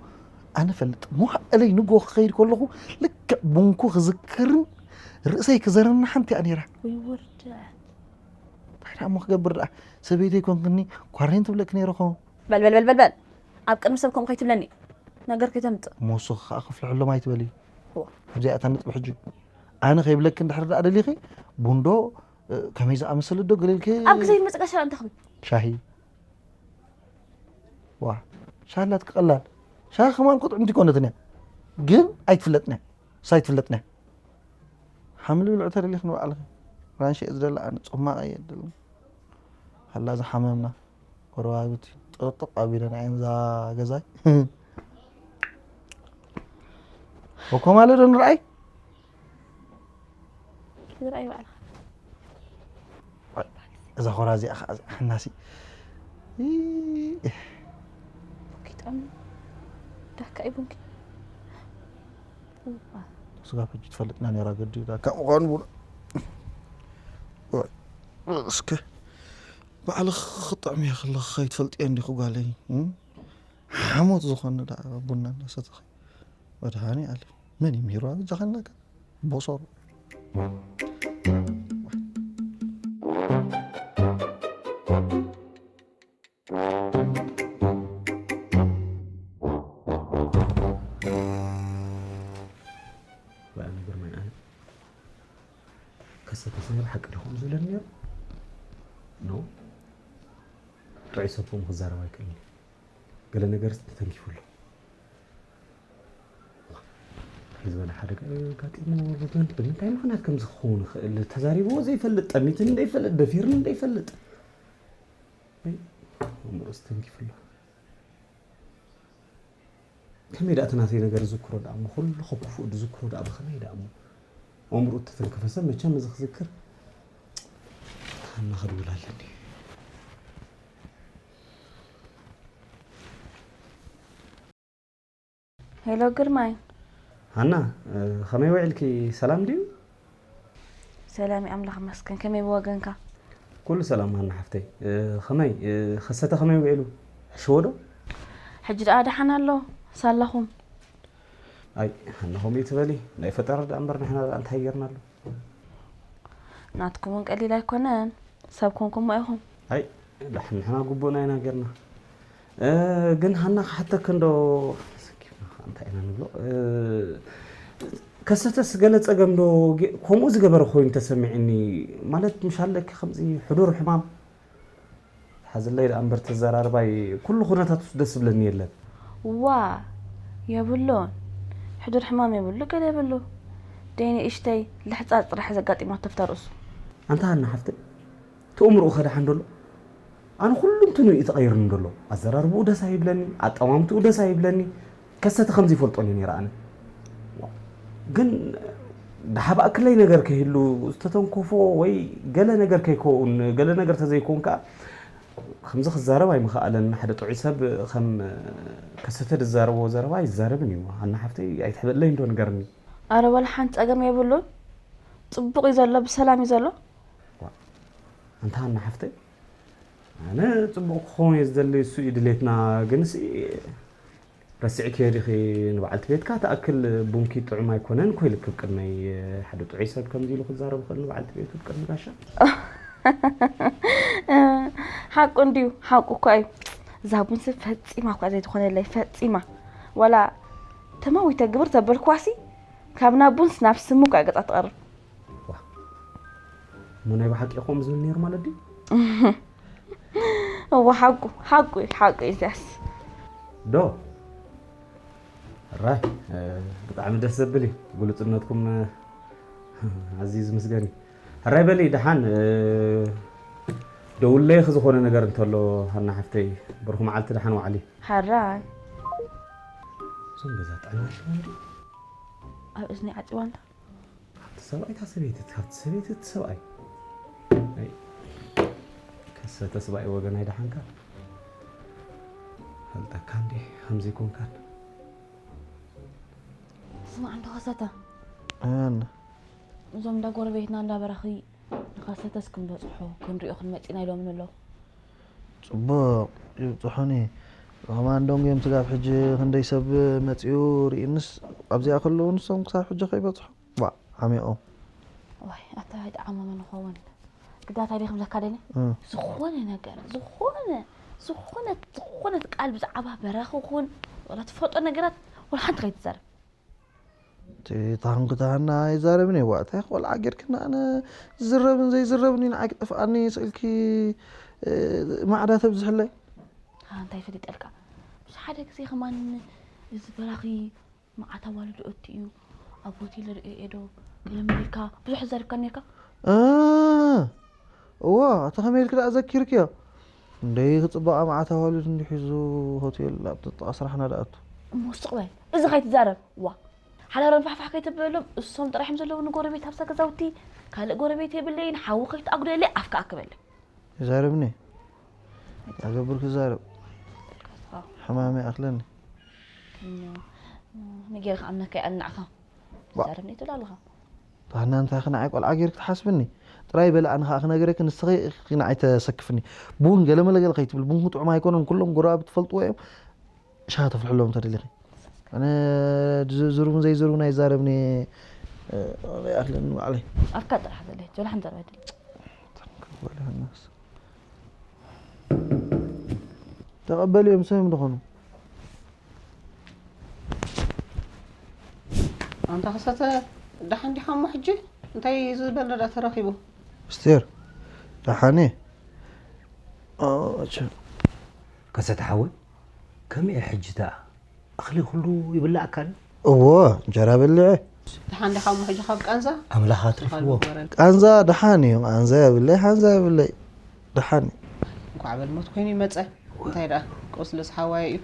ኣነ እፈልጥ። መዋእለይ ንግሆ ክኸይድ ከለኹ ልክዕ ቡንኩ ክዝክርን ርእሰይ ክዘርናሕን እያ ነይራ። ወይ ውርደት። እንታይ ደኣ እሞ ክገብር ደኣ? ሰበይተይ ኮንክኒ ኳሬንቲ ትብለኪ ነይረ ኾ። በል፣ በል፣ በል፣ በል፣ በል። ኣብ ቅድሚ ሰብ ከምኡ ከይትብለኒ። ነገር ከይተምጽእ። እሞ ንስኺ ከኣ ክፍልሐሎም ኣይትበሊ። እዋ። ኣብዚኣ እታ ነጥቢ ሕጂ። ኣነ ከይብለኪ እንድሕር ደኣ ደሊኺ፣ ቡንዶ፣ እ፣ ከመይ ዝኣመሰለ ዶ ገለ ኢልኪ? ኣብ ግዜ ይመጽእ ጋሻ እንታይ ክብል? ሻሂ። ዋ፣ ሻሂ ኣላትኪ ቀላል። ሻሂ ከማን እኮ ጥዕምቲ ኣይኮነትን እያ። ግን ኣይትፍለጥን እያ። እሳ ኣይትፍለጥን እያ። ሓምሊ ብልዒ ተደሊኺ ንባዕልኺ። ራንሺ እየ ዝደሊ ኣነ፣ ጾማቕ እየ ዝደሊ። ኣላ ዝሓመምና ጎረባብቲ ጥቕጥቕ ኣቢለን እየን እዛ ገዛይ። እኮ ማለት ዶ ንርኣይ? ዝርኣይ ባዕልኻ። እዛ ኾራ እዚኣ ኸዓ እዚኣ ሓናሲ። ቡንኪ ጥዑም ዳካ እዩ ቡንኪ። እዋ። ስጋብ ሕጂ ትፈልጥና ነይራ ገዲ ዳካ ምዃኑ ቡን። እስከ ባዕልኺ ክጥዕምዮ ከለኺ ከይትፈልጥዮ እንዲኺ ጓለይ፣ እም? ሓሞት ዝኾነ ደኣ ቡና እናሰተኺ። መድሃኔ ኣለም። መን እዩ ምሂሩ ኣበጃኻናካ? ቦሶሮ። በዓል ነገር ማይ ኣነ ከሰተ ሰሚር ሓቂ ዲኹም ዝብለኒ ነይሩ? ኖ። ጥዑይ ሰብ ከምኡ ክዛረብ ኣይክእልን እዩ። ገለ ነገር ተተንኪፉ ኣሎ። እንታይ ዝበለ ሓደጋ እዩ ኣጋጢሙ? ብመን-፣ ብምንታይ ምኽንያት ከም ዝኸውን ይኽእል? ተዛሪብዎ ዘይፈልጥ፣ ጠሚትኒ ዘይፈልጥ፣ ደፊርኒ ዘይፈልጥ። ኣይ፣ ኣእምሮ ዝተንኪፉ ኣሎ። ከመይ ደኣ እቲ ናተይ ነገር ዝዝክሮ ደኣ እሞ፣ ኩሉ ካብ ክፉእ ዝዝክሮ ደኣ ብኸመይ ደኣ እሞ? ኣእምሮ እተተንከፈ ሰብ መቸም እዚ ክዝክር። ሃና ክድውል ኣለኒ። ሄሎ ግርማይ። ሃና፣ እ፣ ከመይ ውዒልኪ? ሰላም ድዩ? ሰላም እዩ፣ ኣምላኽ ይመስገን። ከመይ ብወገንካ? ኩሉ ሰላም ሃና ሓፍተይ። እ፣ ከመይ፣ እ፣ ከሰተ ከመይ ውዒሉ? ሕሽዎ ዶ? ሕጂ ደኣ ደሓን ኣሎ፣ ሳላኹም። ኣይ፣ ሃና ከምኡ ይትበሊ። ናይ ፈጠራ ደኣ እምበር ንሕና ደኣ እንታይ ጌርናሉ? ናትኩም እውን ቀሊል ኣይኮነን። ሰብ ኮንኩሞ ኢኹም። ኣይ፣ ዳሕ ንሕና ግቡእና ኢና ጌርና። እ፣ ግን ሃና ክሓተክ እንዶ፣ እንታይ ኢና ንብሎ? እ፣ ከሰተስ ገለ ጸገም ዶ ጌ-፣ ከምኡ ዝገበረ ኮይኑ ተሰሚዕኒ። ማለት ምሽ ኣለኪ ከምዚ ሕዱር ሕማም ሓዝለይ ደኣ እምበር ተዘራርባይ ኩሉ ኩነታቱስ ደስ ዝብለኒ የለን። ዋ የብሉን። ሕዱር ሕማም የብሉ፣ ገለ የብሉ። ደይ ንእሽተይ ልሕጻጽ ጥራሕ ዘጋጢማቶ ኣብታ ርእሱ። ኣንታ ሃና ሓፍተይ፣ ተእምርኡ ከ ደሓን ደሎ? ኣነ ኩሉ እንትኑ እዩ ተቐይርኒ ደሎ። ኣዘራርብኡ ደስ ኣይብለኒ፣ ኣጠማምትኡ ደስ ኣይብለኒ። ከሰተ ከምዚ ይፈልጦን እዩ ነይረ ኣነ። ግን ደሓባእክለይ ነገር ከይህሉ ዝተተንኮፎ ወይ ገለ ነገር ከይከውን፣ ገለ ነገር ተዘይከውን ከኣ ከምዚ ክዛረብ ኣይምኸኣለን። ሓደ ጥዑይ ሰብ ከም ከሰተ ዝዛረቦ ዘረባ ኣይዛረብን እዩ። ሃና ሓፍተይ ኣይትሕበለይ እንዶ ንገርኒ። ኣረ ወላ ሓንቲ ጸገም የብሉን። ጽቡቕ እዩ ዘሎ፣ ብሰላም እዩ ዘሎ። ዋ፣ ኣንታ ሃና ሓፍተይ፣ ኣነ ጽቡቕ ክኸውን እየ ዝደሊ፣ እሱ እዩ ድሌትና። ግንሲ ረሲዕክዮ ዲኺ? ንበዓልቲ ቤትካ ትኣክል ቡንኪ ጥዑም ኣይኮነን እኮ ኢልኪ ኣብ ቅድመይ። ሓደ ጥዑይ ሰብ ከምዚ ኢሉ ክዛረብ ይኽእል ንበዓልቲ ቤቱ ኣብ ቅድሚ ጋሻ? ሓቁ እንድዩ፣ ሓቁ እኳ እዩ። እዛ ቡንሲ ፈጺማ እኳ ዘይትኾነለይ፣ ፈጺማ። ዋላ ተማዊተ ግብር ተበልክዋሲ፣ ካብ ናብ ቡንስ ናብ ስሙ እኳ ገጻ ትቐርብ። ዋ፣ እሞ ናይ ብሓቂ ከምኡ ዝብል ነይሩ ማለት ድዩ? እወ፣ ሓቁ፣ ሓቁ እዩ፣ ሓቁ እዩ እዚኣስ። ዶ? ሕራይ፣ እ፣ ብጣዕሚ ደስ ዘብል እዩ። ግሉጽነትኩም፣ እ፣ ኣዝዩ ዝምስገን እዩ። ሕራይ በሊ፣ ደሓን፣ እ፣ ደውለይ ዝኾነ ነገር እንተሎ፣ ሃና ሓፍተይ፣ ብሩኽ መዓልቲ፣ ደሓን ዋዕሊ። ሕራይ። እዞም ገዛ ጥዕና ኣለዎም ድዩ? ኣብ እዝኒ ዓጺዋ እንታ? ካብቲ ሰብኣይ እታ ሰበይቲ፣ ካብቲ ሰበይቲ እቲ ሰብኣይ። ኣይ፣ ከሰተ ሰብኣይ ወገን ኣይደሓንካ። ፈልጠካ እንዴ፣ ከምዚ ኮንካን። ስማዕ እንዶ ከሰተ። ኣን። እዞም እንዳ ጎረቤትና እንዳ በራኺ ንኸሰተስ ክንበጽሖ፣ ክንሪኦ ክንመጽእ ኢና ኢሎምኒ ኣለዉ። ጽቡቕ፣ ይብጽሑኒ። ከማን ዶንጎ እዮም ስጋብ ሕጂ ክንደይ ሰብ መጺኡ ርኢንስ ኣብዚኣ ከለዉ ንሶም ክሳብ ሕጂ ከይበጽሑ። ዋ፣ ዓሚቖም። ዋይ፣ ኣታ ኣይጠዓሞምን ይኸውን። ግዳታ ደይ ክብለካ ደሊ? እ። ዝኾነ ነገር፣ ዝኾነ፣ ዝኾነ፣ ዝኾነት ቃል ብዛዕባ በራኺ ይኹን፣ ወላ ትፈልጦ ነገራት፣ ወላ ሓንቲ ከይትዛረብ። እቲ ታንክታህና ኣይዛረብን እየ። ዋ፣ እንታይ ቆልዓ ጌርክና ኣነ ዝዝረብን ዘይዝረብን እዩ ንዓይ ክጠፍኣኒ ስእልኪ፣ እ፣ ማዕዳ ተብዝሕለይ። አ፣ እንታይ ፈሊጠልካ? ምስ ሓደ ግዜ ከማን እዚ በራኺ መዓት ኣዋልዱ እቲ እዩ። ኣብ ሆቴል ርእየ እየ ዶ ገለ መሊካ ብዙሕ ዝዛረብካ ነርካ? እ፣ እዋ፣ እቲ ከመይ ኢልኪ ደኣ ዘኪርክዮ? እንደይ ክጽበቓ መዓት ኣዋልድ እንዲሒዙ ሆቴል ኣብ ጥቓ ስራሕና ደኣቱ። እሞ ስቕ በል፣ እዚ ከይትዛረብ። ዋ፣ ሓዳሮም ፋሕፋሕ ከይተብለሎም፣ እሶም ጥራሕም ዘለዉ ንጎረቤት ሃብሳ ገዛውቲ፣ ካልእ ጎረቤት የብለይን፣ ሓዊ ከይትኣጉደለይ፣ ኣፍካ ኣክበለይ። ይዛረብኒ። ኣገብር ክዛረብ። ሕማመይ ኣኽለኒ። እሞ፣ ንጌር ከኣምነካ ይኣል ንዓኻ። ዋ። ትዛረብኒ ትብል ኣለኻ። ታህና እንታይ ኸ ንዓይ ቆልዓ ጌርክ ትሓስብኒ? ጥራይ በል ኣነ ኸኣ ክነግረኪ ንስኺ ኢኺ ንዓይ ተሰክፍኒ። ቡን ገለ መለ ገለ ከይትብል፣ ቡን ጥዑም ኣይኮነን፣ ኩሎም ጎረባብቲ ትፈልጥዎ እዮም። ሻሂ ተፍልሕሎም ተደሊኺ። ኣነ ዝዝርቡን ዘይዝርቡን ኣይዛረብኒ፣ እ፣ ይኣኽለኒ ባዕለይ። ኣፍካ ጥራሕ ዘለች፣ ወላ ሓንቲ ዘረባ ኣይደልን። ተቐበልዮም፣ ሰም ዝኾኑ። ኣንታ ከሰተ፣ ደሓን ዲኻ እሞ ሕጂ? እንታይ ዝበለ ደኣ ተረኺቡ? ኣስቴር፣ ደሓን እየ። ኦ፣ መቸም። ከሰተ ሓወይ፣ ከመይ እየ ሕጂ ደኣ? እኽሊ ኩሉ ይብላዕካ ድዩ? እዎ፣ እንጀራ በሊዐ። ደሓን ዲኻ እሞ ሕጂ ካብ ቃንዛ? ኣምላኽ ኣትሪፍዎ። ቃንዛ ደሓን እዩ፣ ቃንዛ የብለይ፣ ሓንዛ የብለይ። ደሓን እዩ። እንኳዕ በል ሞት ኮይኑ ይመጸ። እንታይ ደኣ፣ ቁስሊ ዝሓዋየ እዩ።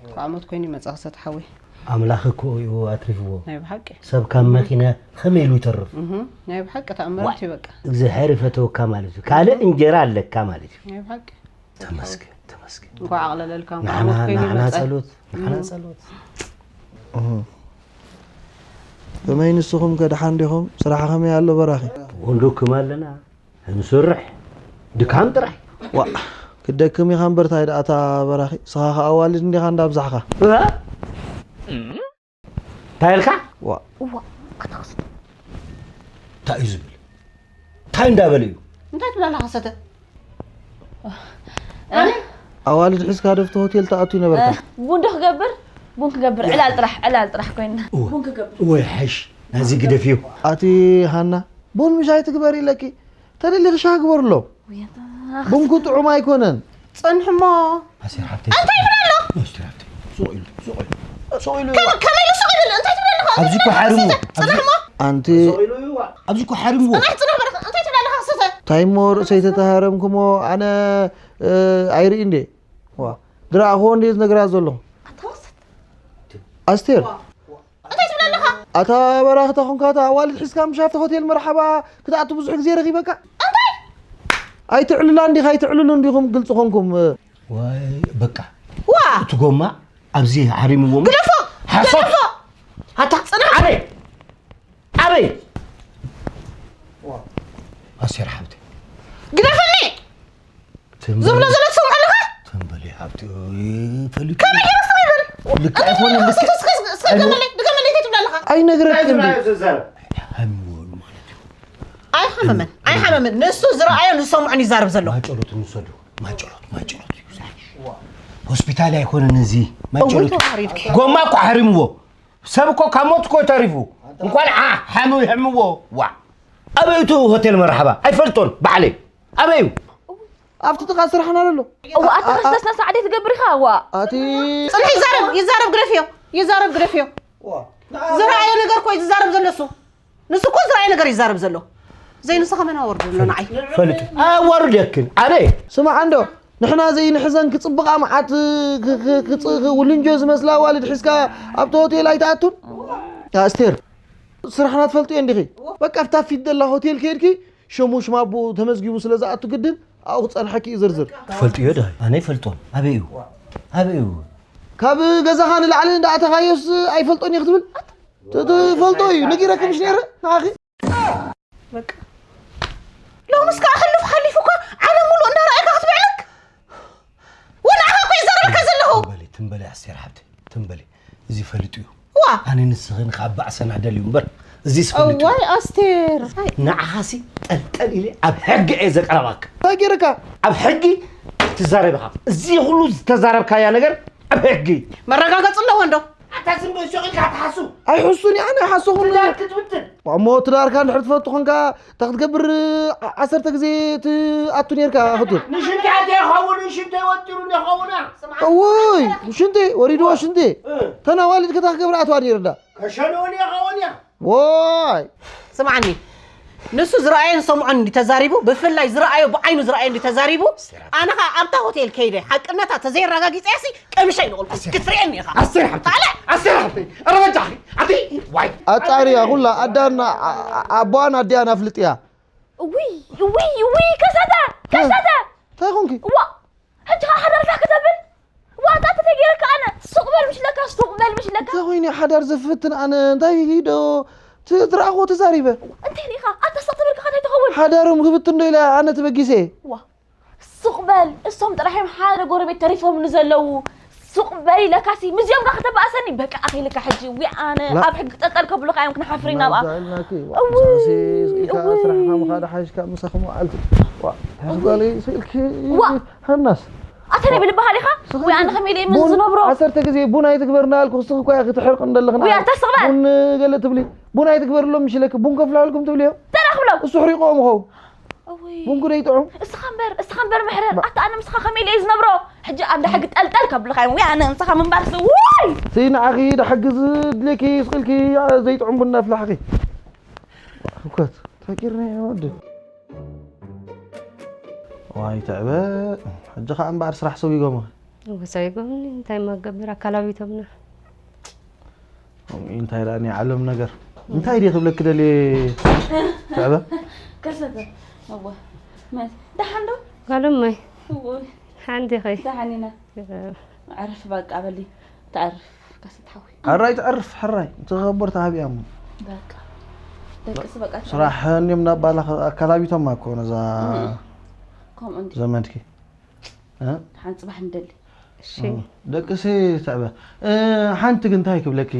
እንኳዕ ሞት ኮይኑ ይመጸ፣ ከሰተ ሓወይ። ኣምላኽ እኮ እዩ ኣትሪፍዎ። ናይ ብሓቂ። ሰብ ካብ መኪና ከመይ ኢሉ ይተርፍ? እህ፣ ናይ ብሓቂ ተኣምራት እዩ በቃ። እግዚኣብሔር ይፈተወካ ማለት እዩ። ካልእ እንጀራ ኣለካ ማለት እዩ። ናይ ብሓቂ። ተመስገን፣ ተመስገን። እንኳዕ ኣቕለለልካ፣ እንኳዕ ንዓና፣ ሞት ኮይኑ ንዓና መጸ። ጸሎት፣ ንዓና እም። ጸሎት። እህ። ከመይ ንስኹም ከ ደሓን ዲኹም? ስራሕ ከመይ ኣሎ በራኺ? ወንዶክም ኣለና፣ ንስርሕ፣ ድካም ጥራይ። ዋ፣ ክደክም ኢኻ እምበር ታይ ደኣ እታ በራኺ? ስኻ ከኣ ኣዋልድ እንዲኻ እንዳብዛሕኻ። እ? እንታይ ኢልካ? ዋ። እዋ፣ እንታይ እዩ ዝብል? እንታይ እንዳበለ እዩ? እንታይ ትብላለኻ ሰተ? ኣነ ኣዋልድ ሒዝካ ዶ ኣብቲ ሆቴል ትኣቱ ይነበርካ? ቡን ዶ ክገብር? ቡን ክገብር፣ ዕላል ጥራሕ፣ ዕላል ጥራሕ ኮይና። እወ። ቡን ክገብር። እወ፣ ይሓይሽ። ናዚ ግደፍዮ። ኣቲ ሃና፣ ቡን ምሽ ኣይትግበሪ ኢለኪ። ተደሊኺ ሻሂ ግበርሎም። ውይ፣ ኣታ። ቡንኩ ጥዑም ኣይኮነን። ጽንሕሞ። ኣሲር ሓብተይ። እንታይ ይብል ኣሎ? ኣሲር ሓብተይ። ሱቕ ኢሉ፣ ሱቕ ኢሉ። ሱቕ ኢሉ። ከመ-፣ ከመይ ኢሉ ሱቕ ይብል? እንታይ ትብል ኣለኻ? ኣብዚ እኮ ሓርሙ። ጽንሕሞ። ኣንቲ ሱቕ ኢሉ ይዋ። ኣብዚ እኮ ሓርምዎ። ጽናሕ፣ ጽናሕ በል። እንታይ ትብል ኣለኻ? ሰተ። ታይሞ ርእሰይ ተተሃረምኩሞ ኣነ፣ እ፣ ኣይርኢ እንዴ? ዋ። ድራእኹ እንዴ ዝነግራ ዘለኹ? ኣታ ወሰት። ኣስቴር። ዋ። እንታይ ትብል ኣለኻ? ኣታ በራኽታ ኾንካ፣ እታ ኣዋልድ ሒዝካ ምሽ ኣብቲ ሆቴል መርሓባ ክትኣቱ ብዙሕ ግዜ ረኺበካ? እንታይ? ኣይትዕልላን ዲኻ? ኣይትዕልሉን ዲኹም? ግልጺ ኾንኩም። ዋይ፣ በቃ። ዋ! እቲ ጎማ ኣብዚ ሓሪምዎ። ግደፎ! ሓሶት! ግደፎ! ኣታ ጽናሕ! ኣበይ? ኣበይ? ኣስቴር ሓብተይ። ግደፈኒ! ትም ዝብሎ በሊ። ዘሎ ትሰምዖ ኣለኻ? ትም በሊ ሓብቲ፣ እ፣ ፈሊጡ። ከመይ ገይሩ ስቕ ይብል? ልክዕ ኣይኮነን፣ ልክዕ እስከ፣ እስከ፣ እስከ ኣይኮነን። ድገመለይ፣ ድገመለይ፣ እንታይ ትብል ኣለኻ? ኣይነግረክን እንታይ ድዩ? ዝብሎ ዝዛረብ? ሃሚዎ ማለት እዩ። ኣይሓመመን፣ ኣይሓመመን። ንሱ ዝረኣዮ ንዝሰምዖን ይዛረብ ዘሎ። ማጨሎት ንውሰዱ። ማጨሎት፣ ማጨሎት እዩ። ሆስፒታል ኣይኮነን እዚ። ማጨሎት። እውይ፣ ተዋሪድኪ። ጎማ እኮ ሓሪምዎ። ሰብ እኮ ካብ ሞት እኮ ተሪፉ። እንኳን ሓ-፣ ሓሙ ይሕምዎ። ዋ። ኣበይ እቲ ሆቴል መርሓባ? ኣይፈልጦን ባዕለይ። ኣበይ እዩ? ኣብቲ ጥቓ ስራሕና ዘሎ። እዋ፣ ኣታ ኣ-፣ ኣ-፣ ከስተስና ሳዕዴ ትገብር ኢኻ፣ ዋ። ኣቲ ጽንሒ ይዛረብ፣ ይዛረብ ግደፍዮ፣ ይዛረብ ግደፍዮ። ዋ። ዝረኣዮ ነገር እኮ እዩ ዝዛረብ ዘሎ እሱ። ንሱ እኮ ዝረኣዮ ነገር ይዛረብ ዘሎ። ዘይንስኻ መን ኣወርዱ ኣሎ ንዓይ? ፈልጡ። ኣዋርደክን፣ ኣነ። ስማዕ እንዶ፣ ንሕና ዘይንሕዘን ክጽብቓ መዓት ክ-፣ ክ-፣ ክጽ-፣ ክ-፣ ውልንጆ ዝመስላ ኣዋልድ ሒዝካ ኣብቲ ሆቴል ኣይትኣቱን? ኣስቴር፣ ስራሕና ትፈልጥዮ እንዲኺ? በቃ ኣብታ ፊት ዘላ ሆቴል ከይድኪ፣ ሸሙ ሽማቡ ተመዝጊቡ ስለ ዝኣቱ ግድን ኣብኡ ክጸንሐኪ እዩ ዝርዝር። ትፈልጥዮ ዶ? ኣነ ይፈልጦን። ኣበይ እዩ? ኣበይ እዩ? ካብ ገዛኻ ንላዕሊ እንዳኣተኻዮስ ኣይፈልጦን እየ ክትብል? ት-፣ ትፈልጦ እዩ። ነጊረኪ ምሽ ነይረ ንዓኺ? በቃ። ሎምስ ከኣ ሕሉፍ ሓሊፉ እኮ ዓለም ሙሉእ እንዳረኣየካ ክትብዕለክ? ወንዓኻ እኮ ይዛረበካ ዘለኹ። ትም በሊ፣ ትም በሊ ኣስቴር ሓብተይ፣ ትም በሊ። እዚ ፈሊጡ እዩ። ዋ። ኣነ ንስኽን ካብ ባዕሰና ደልዩ እምበር፣ እዚስ ፈሊጡ እዩ። እዋይ ኣስቴር። ንዓኻሲ ጠልጠል ኢለ ኣብ ሕጊ እየ ዘቅረባክ። እንታይ ገይረካ? ኣብ ሕጊ ትዛረብ ኢኻ። እዚ ኩሉ ዝተዛረብካያ ነገር ኣብ ሕጊ። መረጋገጺ ኣለዎ እንዶ? ኣታ ዝም በል፣ ሱቕ ኢልካ ትሓሱ። ኣይሕሱን እየ፣ ኣነ ኣይሓሰኹን። ትዳር ክትብትን። እሞ ትዳርካ እንድሕር ትፈቱ ኾንካ፣ እንታይ ክትገብር ዓ-፣ ዓሰርተ ግዜ ትኣቱ ነይርካ፣ ህቱት? ንሽንተይ ኣትየ ይኸውን፣ ንሽንተይ ወጢሩኒ ይኸውን። እውይ፣ ሽንቲ፣ ወሪድዎ ሽንቲ። እ። ተን ኣዋልድ ከታ ክገብር ኣትዋ ነይሩ እንዳ። ከሸንኡኒ ይኸውን እያ። ዋይ። ስምዓኒ፣ ንሱ ዝረኣዮን ዝሰምዖን እንዲ ተዛሪቡ፣ ብፍላይ ዝረኣዮ፣ ብዓይኑ ዝረኣዮ እንዲ ተዛሪቡ፣ ኣነ ኸኣ ኣብታ ሆቴል ከይደ፣ ሓቅነታ ተዘየረጋጊጸ ያሲ፣ ቀምሸ ይንቕልኩ፣ ኣስቴር። ክትርእየኒ ኢኻ። ኣስቴር ሓብተይ፣ ካልእ? ኣስቴር ሓብተይ፣ ኧረ በጃኺ፣ ኣቲ፣ ዋይ። ኣጻርያ ኩላ ኣዳና፣ ኣ-፣ ኣ-፣ ኣቦኣን ኣዲኣን ኣፍልጥያ። ውይ፣ ውይ፣ ውይ፣ ከሰተ፣ ከሰተ። እንታይ ኾንኪ? ዋ፣ ሕጂ ኸኣ ሓዳር ፋሕ ከተብል? ዋጣ ተተጌረካ ኣነ፣ ሱቕ በል ምሽ ለካ፣ ሱቕ በል ምሽ ለካ። እንታይ ኾይነ ሓዳር ዘፍትን ኣነ፣ እንታይ ዶ ት-፣ ትረኣኽዎ ተዛሪበ? እንታይ ርኢኻ? ኣታ ስቕ ትብል ከ እንታይ ትኸውን? ሓዳሮም ክብትን ዶ ኢለ ኣነ ተበጊሰ? ዋ፣ ሱቕ በል፣ እሶም ጥራሕ እዮም ሓደ ጎረቤት ተሪፎምኒ ዘለዉ። ሱቕ በል ኢለካሲ፣ ምስዚኦም ከ ከተባእሰኒ? በቃ ኣኺልካ ሕጂ፣ ዊ ኣነ ላ። ኣብ ሕጊ ጠልጠል ከብሉኻ እዮም ክንሓፍር ኢና ኣብኣ። ናብዛ ኢልናኪ፣ ዋ፣ እውይ፣ ምሳሲ ስኢልካ እውይ። ስራሕኻ ምኻድ ሓይሽካ ምሳኺ መዓልቲ። ዋ፣ እውይ። ጓለይ ስኢልኪ፣ ዋ። ሃናስ። ኣታ ናይ ብልብኻ ዲኻ? ስኺ ወይ ኣነ ከመይ ኢለ እየ ቡን ዝነብሮ? ዓሰርተ ግዜ ቡን ኣይትግበር እናበልኩ፣ ስኺ እኮ ኢኺ ትሕርቂ እንደለኽና። ወይ ኣታ ስቕ በል። ቡን ገለ ትብሊ። ቡን ኣይትግበርሎም ምሽ ኢለኪ፣ ቡን ከፍልሐልኩም ትብልዮ? ተራኽብሎም። እሱ ሕሪቆም ኸው። እውይ። ቡን ጉደይ ጥዑም። እስኻ እምበር፣ እስኻ እምበር መሕረር። ባ- ኣታ ኣነ ምስኻ ከመይ ኢለ እየ ዝነብሮ? ሕጂ ኣብ ዳሕጊ ጠልጠል ከብልኻ እዮም። ወይ ኣነ ምስኻ ምንባርሲ፣ ውይ! ስይ ንዓኺ ዳሕጊ ዝድልየኪ ስቕ ኢልኪ ዘይጥዑም ቡን እናፍላሕኺ። ህውከት። ተቂርና ኢና ወዲ። ዋይ ትዕበ፣ ሕጂ ኸኣ እምበኣር ስራሕ ሰጒጎምኺ። እወ፣ ሰጒጎምኒ፣ እንታይ እሞ ክገብር፣ ኣካላዊቶምና። ከምኡ እንታይ ደኣ ናይ ዓለም ነገር። እንታይ ድየ ክብለኪ ደልየ ትዕበ? ከሰተ፣ እወ፣ መ-፣ ደሓን ዶ? ጓል እመይ። እወ። ሓንቲ ኸይ። ደሓን ኢና። እወ። ዕረፍ በቃ በሊ፣ ትዕርፍ፣ ከሰተ ሓወይ። ሕራይ ትዕርፍ፣ ሕራይ። እቲ ከቦር ተሃቢኣ እሞ። በቃ። ደቅስ በቃ። ስራሕ እንዲም እናባላኸ ኣካላቢቶማ እኮ ነዛ እም። ከምኡ እንዲ። ዘመድኪ። እ? ሓንቲ ጽባሕ ንደሊ። እሺ። ደቅሲ ትዕበ፣ እ፣ ሓንቲ ግን እንታይ ክብለኪ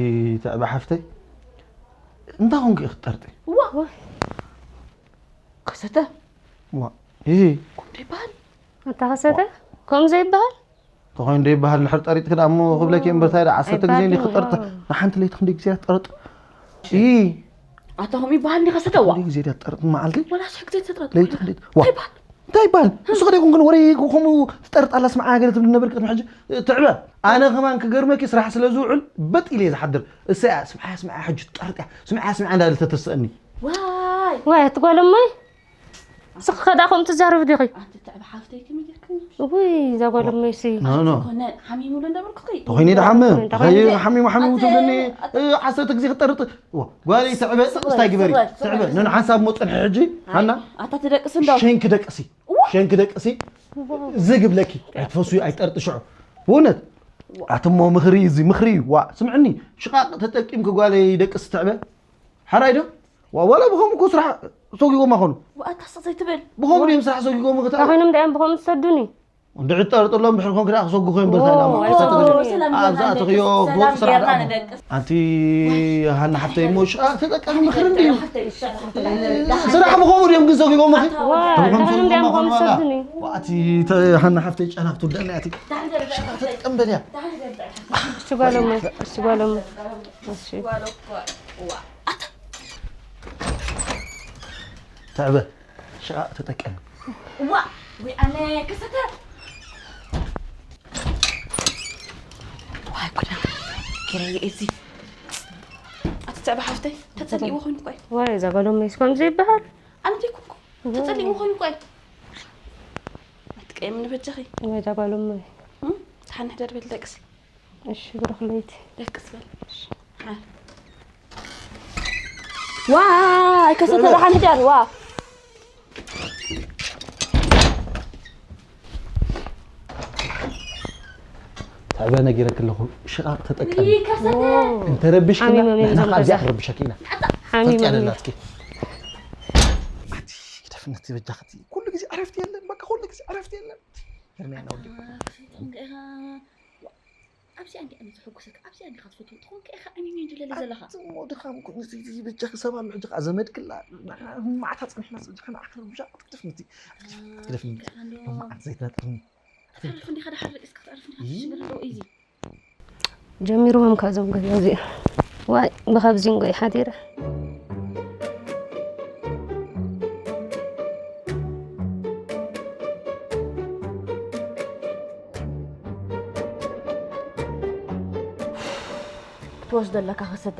ትዕበ ሓፍተይ? እንታይ ኮንኪ ክትጠርጢ? ዋ! ከሰተ። ዋ! ይሂ። ከምኡ ይበሃል? ኣታ ከሰተ? ከምኡ ዘይበሃል? ተኾይኑ ዶ ይበሃል? ንድሕር ጠሪጥኪ ደኣ እሞ ክብለኪ እምበር፣ እንታይ ደኣ ዓሰርተ ግዜ እንዲ ኣይበሃልን። ክጠርጥ፣ ንሓንቲ ለይቲ ክንደይ ግዜ ትጠርጥ? ይ። ኣታ ከምኡ ይበሃል እንዲ ከሰተ? ዋ! ክንደይ ግዜ ድያ ትጠርጥ መዓልቲ? ወላ ሽሕ ግዜ ትጠርጥ? ለይቲ ክንደይ? ዋ! እንታይ ይበሃል? እንታይ ይበሃል? ንሱ ከደይ ኮንኩን ወረ ከምኡ ትጠርጥ ኣላ ስምዓ ገለ ትብል ነበርክ ቅድሚ ሕጂ? ትዕበ። ኣነ ከማን ክገርመኪ ስራሕ ስለ ዝውዕል በጥ ኢለ እየ ዝሓድር። እሰያ ስምዓ ስምዓ ሕጂ ትጠርጥ እያ። ስምዓ ስምዓ እንዳበለት ተተስእኒ። ዋይ! ዋይ፣ ኣቲ ጓል እማይ። ስኺ ከ ደኣ ከምኡ ትዛረቢ ዲኺ? ኣንቲ ትዕበ ሓፍተይ ከመይ ጌርክኒ? እውይ፣ እዛ ጓል እመይሲ። ኖ፣ ኖ። ኮነ ሓሚሙ ዶ እንዳበልኩኺ? ተኾይኑ ይድሓም። ተኾይኑ ተኾይኑ ይድሓም። ሓሚሙ፣ ሓሚሙ ኣቲ-፣ ትብለኒ፣ ኣቲ-፣ እ፣ ዓሰርተ ግዜ ክጠርጥ። ዋ፣ ጓለይ ትዕበ፣ ስቕ በል፣ እንታይ ግበሪ? ስቕ በል፣ ስቕ ትዕበ፣ በል። ነን ሓንሳብ ሞ ጽንሒ ሕጂ፣ ኣይ፣ ሃና? ኣታ ትደቅሲ እንዶ? ሸንኪ ደቅሲ። እዋ። ሸንኪ ደቅሲ። እዋ። ዝግብለኪ። ኣይትፈስዩ፣ ኣይትጠርጥ ሽዑ። ብእውነት። እዋ። ኣቲ እሞ ምኽሪ እዩ እዚ፣ ምኽሪ እዩ። ዋ፣ ስምዕኒ፣ ሽቓቕ ተጠቂምኪ ጓለይ ደቅሲ ትዕበ። ሓራይ ዶ? ዋ-፣ ዋላ ብኸምኡ እኮ ስራሕ ሰጒጎማ ኾኑ። ወኣታ ስቕ ዘይትብል። ብኸምኡ ድዮም ስራሕ ሰጒጎም ክታ-? እንታይ ኮይኖም ድዮም ብኸምኡ ዝሰዱኒ? እንድዒ ትጠርጥሎም ድሕሪ ኮንክ ደኣ ክሰጉ ኮይኖም በታ ኦ፣ ኢላማ። ኣይሰጉን። ኣዛ ኣትኽዮ ሰላም ክወጽእ ስራሕ ጌርና ደኣ። ንደቅስ። ኣንቲ ሃና ሓፍተይ እሞ ሽቓ ተጠቀሚ ምኽሪ እንድዩ። ሓፍተይ፣ ሽቓ ሓፍተይ። ስራሕ ብኸምኡ ድዮም ግን ሰጒጎም እኺ? ዋ፣ ብኸምኡ ድሕሪ ሰጒጎማ እንዲያም ኾኑ ብኸምኡ ዋላ። ዝሰዱኒ። ወኣቲ ተ-፣ ሃና ሓፍተይ ጨና ክትውደእና እያ እቲ። ሽቓ ተጠቀም በልያ። እሺ ጓሎሞ፣ እሺ ጓሎሞ። እሺ። ትዕበ፣ ሽቓቕ ተጠቀሚ። እዋ፣ ወይ ኣነ ከሰተ። ዋይ ጉዳ። ኪራይ እዚ። ኣቲ ትዕበ ሓፍተይ፣ ተጸሊእዎ ኮይኑ ቆይ። ዋይ፣ እዛ ጓል እመይስ ከምዚ ይበሃል? ኣነ ዘይኮንኩ። እዋ። ተጸሊእዎ ኮይኑ ቆይ። ኣትቀየምኒ በጃኺ። ወይ እዛ ጓል እመይ። እም? ተሓንሕ ደርበል ደቅሲ። እሺ፣ ብሩኽ ለይቲ። ደቅስ በል። እሺ። ሓ-፣ ዋይ፣ ከሰተ ደሓን ሕደር፣ ዋ። ትዕበ ነጊረኪ ኣለኹ፣ ሽቓቕ ተጠቀሚ። ይከሰተ። እንተረቢሽክና፣ ሓሚሞም እዮም ንሕና እዞም ካብዚኣ ገዛ። ክንረብሸኪ ኢና። ሓሚሞም ፈልጥያ እዮም። ደላትኪ። ኣቲ፣ ግደፍነት በጃኽቲ። ኩሉ ግዜ ዕረፍቲ የለን፣ በቃ ኩሉ ግዜ ዕረፍቲ የለን። ሄርሜላ ወዲ። ኣብዚኣ እንዲ ኣነ ዝሕጉሰካ፣ ኣብዚኣ እንዲኻ ትፈትዎ ትኾንካ ኢኻ ዕሚም እንድለሊ ዘለኻ። ኣቲ እሞ ድኻም እኮ፣ እዚ፣ እዚ በጃኺ ሰብ ኣሎ፣ ሕጂ ኸዓ ዘመድኪ ኣላ፣ ንሕና መዓት ኣጽኒሕና፣ ሕጂ ኸዓ ንዓኺ ረብሻ ክትግደፍኒ፣ ኣትግደፍኒ፣ ኣትግደፍኒ። ኣትግደፍኒ። ሎማዓንቲ ዘይትነጥርኒ። ክትሓርፍ እንዲኻ፣ ድሓር ደቂስካ ክትዓርፍ እንዲኻ፣ ይ- ትሽግር ኣለዎ፣ ኢዚ። ጀሚርዎም ካብዞም ገዛ እዚኦም። ዋይ፣ ብኸብዚ እንጎይ ሓዲረ። ክትወስዶ ኣለካ ከሰተ።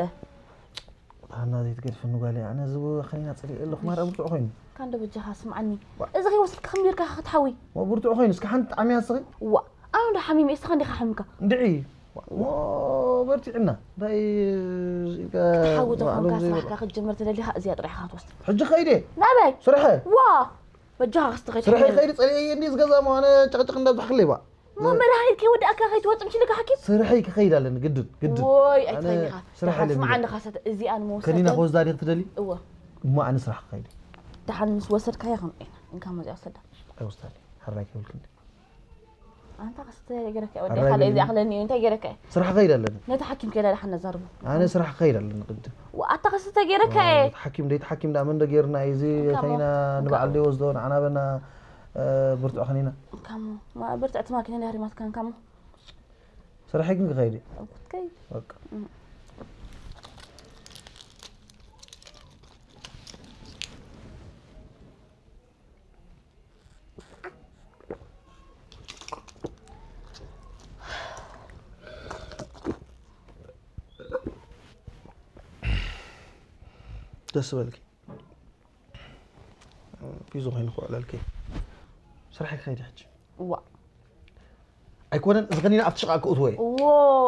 ሃና ዘይትገድፈኒ ጓለይ፣ ኣነ እዚ ከኒና ጸሊኤ ኣለኹ፣ ማራ ብርቱዕ ኮይኑ። ካንዶ በጃኻ ስምዓኒ። ዋ። እዚ ከይወሰድካ ከመይ ጌርካ ክትሓዊ? ዋ፣ ብርቱዕ ኮይኑ፣ እስኪ ሓንቲ ጣዕሚ ኣስኺ። ዋ፣ ኣነ ዶ ሓሚመ፣ እስኻ እንዲኻ ሓሚምካ። እንድዒ። ዋ፣ ሞ በርቲዕና። እንታይ ኢልካ ሓዊ ባዕሎም ተኾንካ ዘይበሉ። ስራሕካ ክትጅምር ተደሊኻ እዚኣ ጥራሕ ኢኻ ክትወስድ። ሕጂ ከይደ? ናበይ? ስርሐ። ዋ፣ በጃኻ ክስቲ ከይድ ስርሐ ሓሚም። ከይድ ጸሊኤ እንዲ ዝገዛ ሞ ኣነ ጨቕጨቕ እንዳብዛሕክለይ ባ። ሞ መድሃኒት ከይወዳእካ ከይትወጽእ ምሽ ኢልካ ሓኪም? ስርሐይ ክኸይድ ኣለኒ ግድን፣ ግድን። ወይ ኣነ ኣይትኸይድ ኢኻ። ስራሕ ደሓን ኣለኒ ስምዓ ግድን። እንድኻ ሰተ እዚኣ ንመወሰድ ከኒና ከይድ። ክወስዳ ድየ ትደሊ? እወ። እሞ ኣነ ስራሕ ክኸይድ። ደሓን ምስ ወሰድካያ ከምኡ ኢና። እንካ መዚኣ ወሰዳ። ኣይወስዳለይ። ሓራይ ከይብልክኒ። ኣንታ ከስተ ገረካ ወዲ ኣራይ ካልእ እዚ ገለ ኣኽለኒ እዩ። እንታይ ገረካ? ስራሕ ከይድ ኣለኒ። ነቲ ሓኪም ከይዳ ደሓን ነዛርቦ። ኣነ ስራሕ ከይድ ኣለኒ ቅድም። ወ-፣ ኣታ ከስተ ገረካ እ፣ እየ። ሓኪም ደይት ሓኪም ደኣ መን ዶ ገይርና እዩ እዚ እንካሞ፣ ከይና እንካሞ። ንበዓል ደይ ወስዶ ንዓና በና፣ እ፣ ብርቱዕ ከኒና። እንካሞ፣ ማ-፣ ብርትዕቲ ማኪና ደይ ሃሪማትካ እንካሞ። ስራሐይ ግን ክኸይድ እየ። ኣብ ክትከይድ። በቃ። እም። ደስ በልኪ። ቢዙ ኮይኑ ክውዕለልኪ። ስራሐይ ክኸይድ ሕጂ። እዋ። ኣይኮነን፣ እዚ ከኒና ኣብቲ ሽቓ ክእትዎ እየ። እዎ።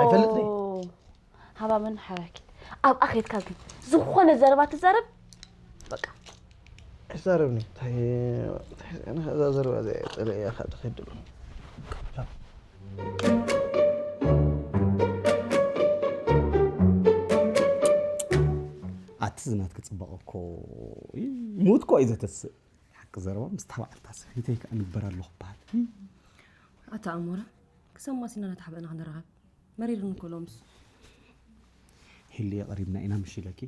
ኣይፈልጥን እየ። ሃባመን ሓራኪ። ኣብኣ ኸይድካ ግን ዝኾነ ዘረባ ትዛረብ፣ በቃ። ኣይዛረብን እየ። እንታይ፣ እንታይ፣ ኣነ እዛ ዘረባ እዚኣ እየ ጸሊኤያ፣ ካብ ትኸይድ ድሮ። ኣቲ ዝናትኪ ጽባቐ እኮ ይሙት እኮ እዩ ዘተስእ። ሓቂ ዘረባ ምስ ተባዕልታ ሰበይተይ ከኣ ንበር ኣለኹ በሃል። ኣታ ኣሞራ፣ ክሳብ ማሲና እናተሓበእና ክንራኸብ መሪርኒ እኮ ሎምስ። ሂሊ ቀሪብና ኢና ምሽ ኢለኪ።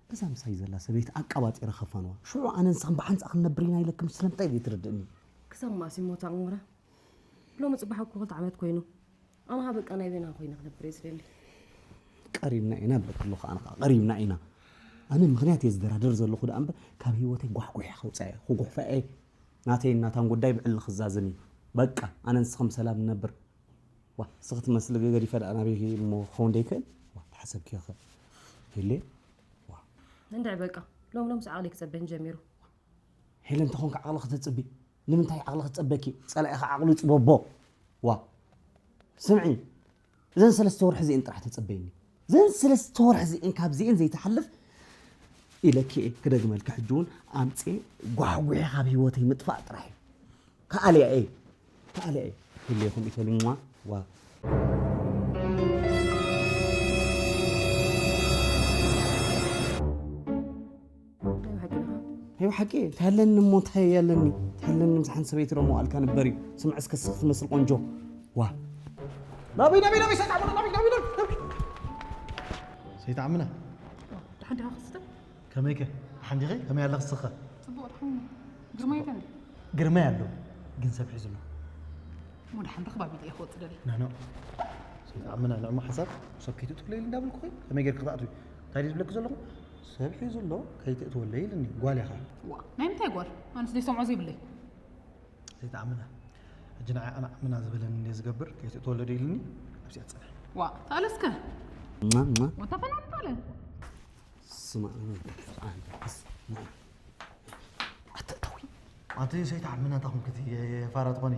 እዛ ምሳይ ዘላ ሰበይቲ ኣቃባጢረ ከፋንዋ። ሽዑ ኣነ ንስኽን ብሓንሳእ ክንነብር ኢና ኢለኪ ምሽ ስለምንታይ ዘይትርድእኒ? ክሳብ ማሲ ሞታ እምረ። ሎሚ ጽባሕ እኮ ክልተ ዓመት ኮይኑ። ኣነ ኸኣ በቃ ናይ በይና ኮይነ ክነብር እየ ዝደሊ። ቀሪብና ኢና ብለኪ ኣለኹ ኣነ ኸኣ ቀሪብና ኢና። ኣነ ምኽንያት እየ ዝደራደር ዘለኹ ደኣ እምበር ካብ ህይወተይ ጓሕጒሐ ከውፅኣ እየ። ክጉሕፋ እየ። ናተይን ናታን ጉዳይ ብዕሊ ክዛዘም እዩ። በቃ ኣነ ንስኽን ብሰላም ንነብር። ዋ፣ ንስኺ ትመስሊ ገዲፈ ደኣ ናበይ እሞ ክኸውን ደይክእል? ዋ፣ ተሓሰብኪ ኸ? ሄሌ? ዋ። እንድዒ በቃ፣ ሎም ሎምስ ዓቕለይ ክጸበኒ ጀሚሩ። ሄለን ተኾንኪ ዓቕሊ ክተጽቢ፣ ንምንታይ ዓቕሊ ክጸበኪ? ጸላኢኺ ዓቕሉ ይጽበቦ። ዋ። ስምዒ፣ እዘን ሰለስተ ወርሒ እዚኤን ጥራሕ ተጸበይኒ። እዘን ሰለስተ ወርሒ እዚኤን ካብዚኤን ዘይትሓልፍ ኢለኪ እየ ክደግመልኪ ሕጂ እውን ኣምጽኤ ጓሕጒሐ ካብ ህይወተይ ምጥፋእ ጥራሕ እዩ። ከኣልያ እየ። ከኣልያ እየ። ህልየኹም ይተልምዋ። ዋ። ናይ ብሓቂ ዲኻ? ናይ ብሓቂ እየ። እንታይ ኣለኒ እሞ እንታይ ኣለኒ? እንታይ ኣለኒ ምስ ሓንቲ ሰበይቲ ደሞ ኣልካ ንበር እዩ። ስምዒ እስከ ስኽ ትመስል ቆንጆ። ዋ። ናበይ፣ ናበይ፣ ናበይ፣ ሰይጣን፣ ናበይ፣ ናበይ፣ ናበይ፣ ናበይ? ሰይጣን ምና። ደሓን ዲኻ ክስተ? ከመይከ? ደሓን ዲኺ? ከመይ ኣለኺ ንስኺ? ጽቡቕ፣ ደሓን እየ። ግርማይ ከ እንዴ? ግርማይ ኣሎ፣ ግን ሰብ ሒዙ ኣሎ። እሞ ደሓን ርኽባ ቢለ እየ ክወጽእ ደልየ። ኖ፣ ኖ። ሰይጣን ምና ንዕሞ ሓሳብ ሰብ ከይትእትውለይ ኢሉ እንዳበልኩኺ ከመይ ጌርኪ ክትኣትዊ? እንታይ ድዩ ዝብለኪ ዘለኹ? ሰብ ሒዙ ኣሎ፣ ከይትእትወለይ ኢሉኒ። ጓል ኢኻ። ዋ፣ ናይ ምንታይ ጓል? ኣነስ ዘይሰምዖ ዘይብለይ። ዘይተኣምና። ሕጂ ንዓይ ኣነ ኣምና ዝበለኒ እንድየ ዝገብር፣ ከይትእትወለዶ ኢልኒ፣ ኣብዚኣ ትጸንሕ። ዋ፣ ተኣለስከ? ማ፣ ማ። ወታ ፈላጥ ታለ? ስማ፣ ኣንተስ፣ ማ። ኣትእተዊ። ኣንቲ ዘይተኣምና እንታይ ኮንኪ እቲ ፋራ ትኾኒ?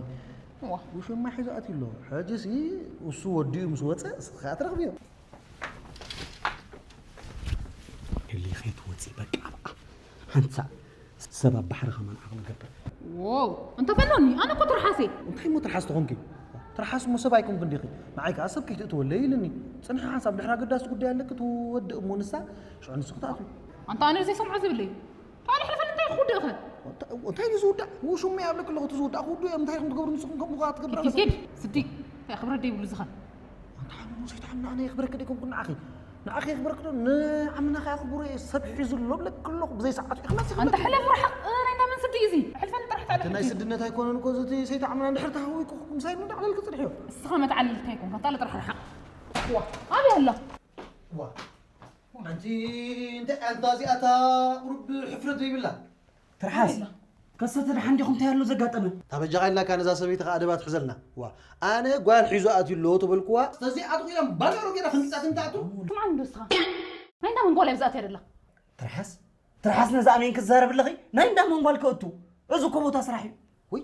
ዋ። ውሽማ ሒዙ ኣትዩ ኣሎ። ሕጂሲ እሱ ወዲኡ ምስ ወጸ፣ እስኺ ከኣ ትረኽብዮ። ህሊ ከይትወፂ በቃ ኣብኣ ሓንሳ ሰብ ኣብ ባሕሪ ከማን ዓቕሊ ገብር። ዎው፣ እንተ ፈሎኒ፣ ኣነ እኮ ትርሓስ እየ። እንታይ እሞ ትርሓስ ተኾንኪ? ትርሓስ እሞ ሰብ ኣይኮንክን ዲኺ? ንዓይ ከኣ ሰብ ከይትእትወለይ ኢልኒ። ጽንሒ ሓንሳብ ድሕሪ ኣገዳሲ ጉዳይ ኣለኪ ትወድእ እሞ ንሳ ሽዑ ንስኺ ትኣትዊ። ኣንታ ኣነ ዘይሰምዖ ዘይብለይ። ታዲያ ሕልፈኒ እንታይ ክውድእኸ? እንታይ፣ እንታይ እዩ ዝውዳእ? ውሹመይ ኣብለኪ ኣለኹ፣ እቲ ዝውዳእ ክውድኡ እዮም። እንታይ ኢኹም ትገብሩ ንስኹም ከምኡ ከኣ ትገብር ኪድ፣ ኣለኹ። ኪድ፣ ስዲ። እንታይ ክብረት ደይብሉ ዝኸን? ኣንታ ሓሙ ዘይትሓምና ኣነ የኽብረኪ ደይኮንኩ ንዓኺ። ንዓኺ የኽብረኪ ዶ? ንዓምና ከኣ ክቡር እየ፣ ሰብ ሒዙ ኣሎ ብለኪ ኣለኹ። ብዘይ ሰዓቱ ኢኺ መፂኺ ኣንታ ኣለኪ። ሕለፍ ርሓቕ፣ እ፣ ናይ እንዳ መን ስዲ እዩ እዚ? ሕልፈኒ ጥራሕ ኣቲ ታዲያ ናይ ሕጂ። ስድነት ኣይኮነን እኮ፣ እዚ እቲ ሰይጣን ዓምና እንድሕር ተሃዊኩ ምሳይ እንዳዕለልኪ ጽንሕዮ። እስኻ መትዓለልቲ ኣይኮንካ፣ ታለ ጥራሕ ርሓቕ። ዋ፣ ኣበይ ኣላ? ዋ። ኣንቲ እንታይ ኣንታ እዚኣታ ቁሩብ ሕፍረት ዘይብላ። ትርሓስ። ኣበይ ኣላ? ከሰተ ደሓን ዲኹም? እንታይ ኣሎ ዘጋጠመ? ታበጃኻ ኢልናካ ነዛ ሰበይቲ ከኣ ኣደባ ትሕዘልና። ዋ፣ ኣነ ጓል ሒዙ ኣትዩ ኣሎ ተበልኩዋ። ስለዚ ኣጥቂሎም ባዶ ጌራ ፈንቂጻት እንተ ኣቱ። ስምዓኒ ዶ እስኻ? ናይ እንዳ መን ጓል እያ ኣብዛ ኣትያ ደላ? ትርሓስ? ትርሓስ ነዛ ኣሜን ክዛረብ ኣለኺ? ናይ እንዳ መን ጓል ከእቱ? እዚ እኮ ቦታ ስራሕ እዩ። ውይ።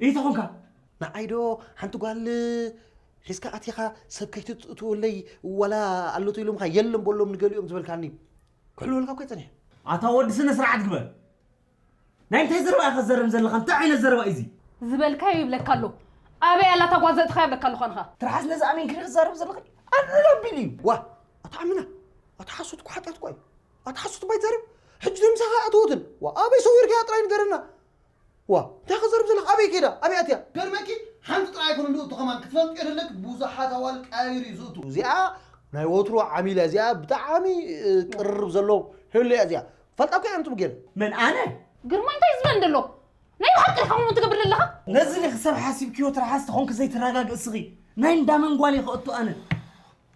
ኢተኾንካ? ንዓይ ዶ ሓንቲ ጓል ሒዝካ ኣቲኻ ሰብ ከይትእትወለይ ዋላ ኣለቶ ኢሎምኻ የለን በሎም ንገሊኦም ዝበልካኒ። ክሕልወልካ እኮ ይጸኒሐ። ኣታ ወዲ ስነ ስርዓት ግበር። ናይ እንታይ ዘረባ ኢኻ ትዛረብ ዘለኻ? እንታይ ዓይነት ዘረባ እዩ እዚ? ዝበልካዮ ይብለካ ኣሎ። ኣበይ ኣላ እታ ጓል ዘእትኻያ ይብለካ ኣለኹ ኣንኻ። ትርሓስ ነዚ ኣሚንኪ ዲኺ ትዛረብ ዘለኺ? ኣነ ኣቢሉ እዩ። ዋ፣ ኣታ ዓምና፣ ኣታ ሓሶት እኮ ሓጢኣት እኮ እዩ። ኣታ ሓሶት እባ ይዛረብ። ሕጂ ዶ ምሳኻ ኣተወትን? ዋ፣ ኣበይ ሰዊርካያ ጥራይ ንገረና። ዋ፣ እንታይ ክዛረብ ዘለኻ? ኣበይ ከይዳ? ኣበይ ኣትያ? ገርመኪ፣ ሓንቲ ጥራይ ኣይኮነን ዝእቱ ከማን ክትፈልጥዮ ዘለኪ ብዙሓት ኣዋል ቀያይሩ እዩ ዝእቱ። እዚኣ ናይ ወትሩ ዓሚል እያ። እዚኣ ብጣዕሚ፣ እ፣ ቅርርብ ዘለዎ ህልያ እዚኣ። ፈልጣ እኮ እያ ንጽቡ ገይረ። መን ኣነ? ግርማ እንታይ ዝበል እንደሎ? ናይ ብሓቂ ኢኻ ከምኡ ትገብር ዘለኻ? ነዚ ዲኺ ሰብ ሓሲብክዮ ትርሓስ ተኾንኪ ዘይትረጋግእ እስኺ? ናይ እንዳ መን ጓል እየ ክእቱ ኣነ?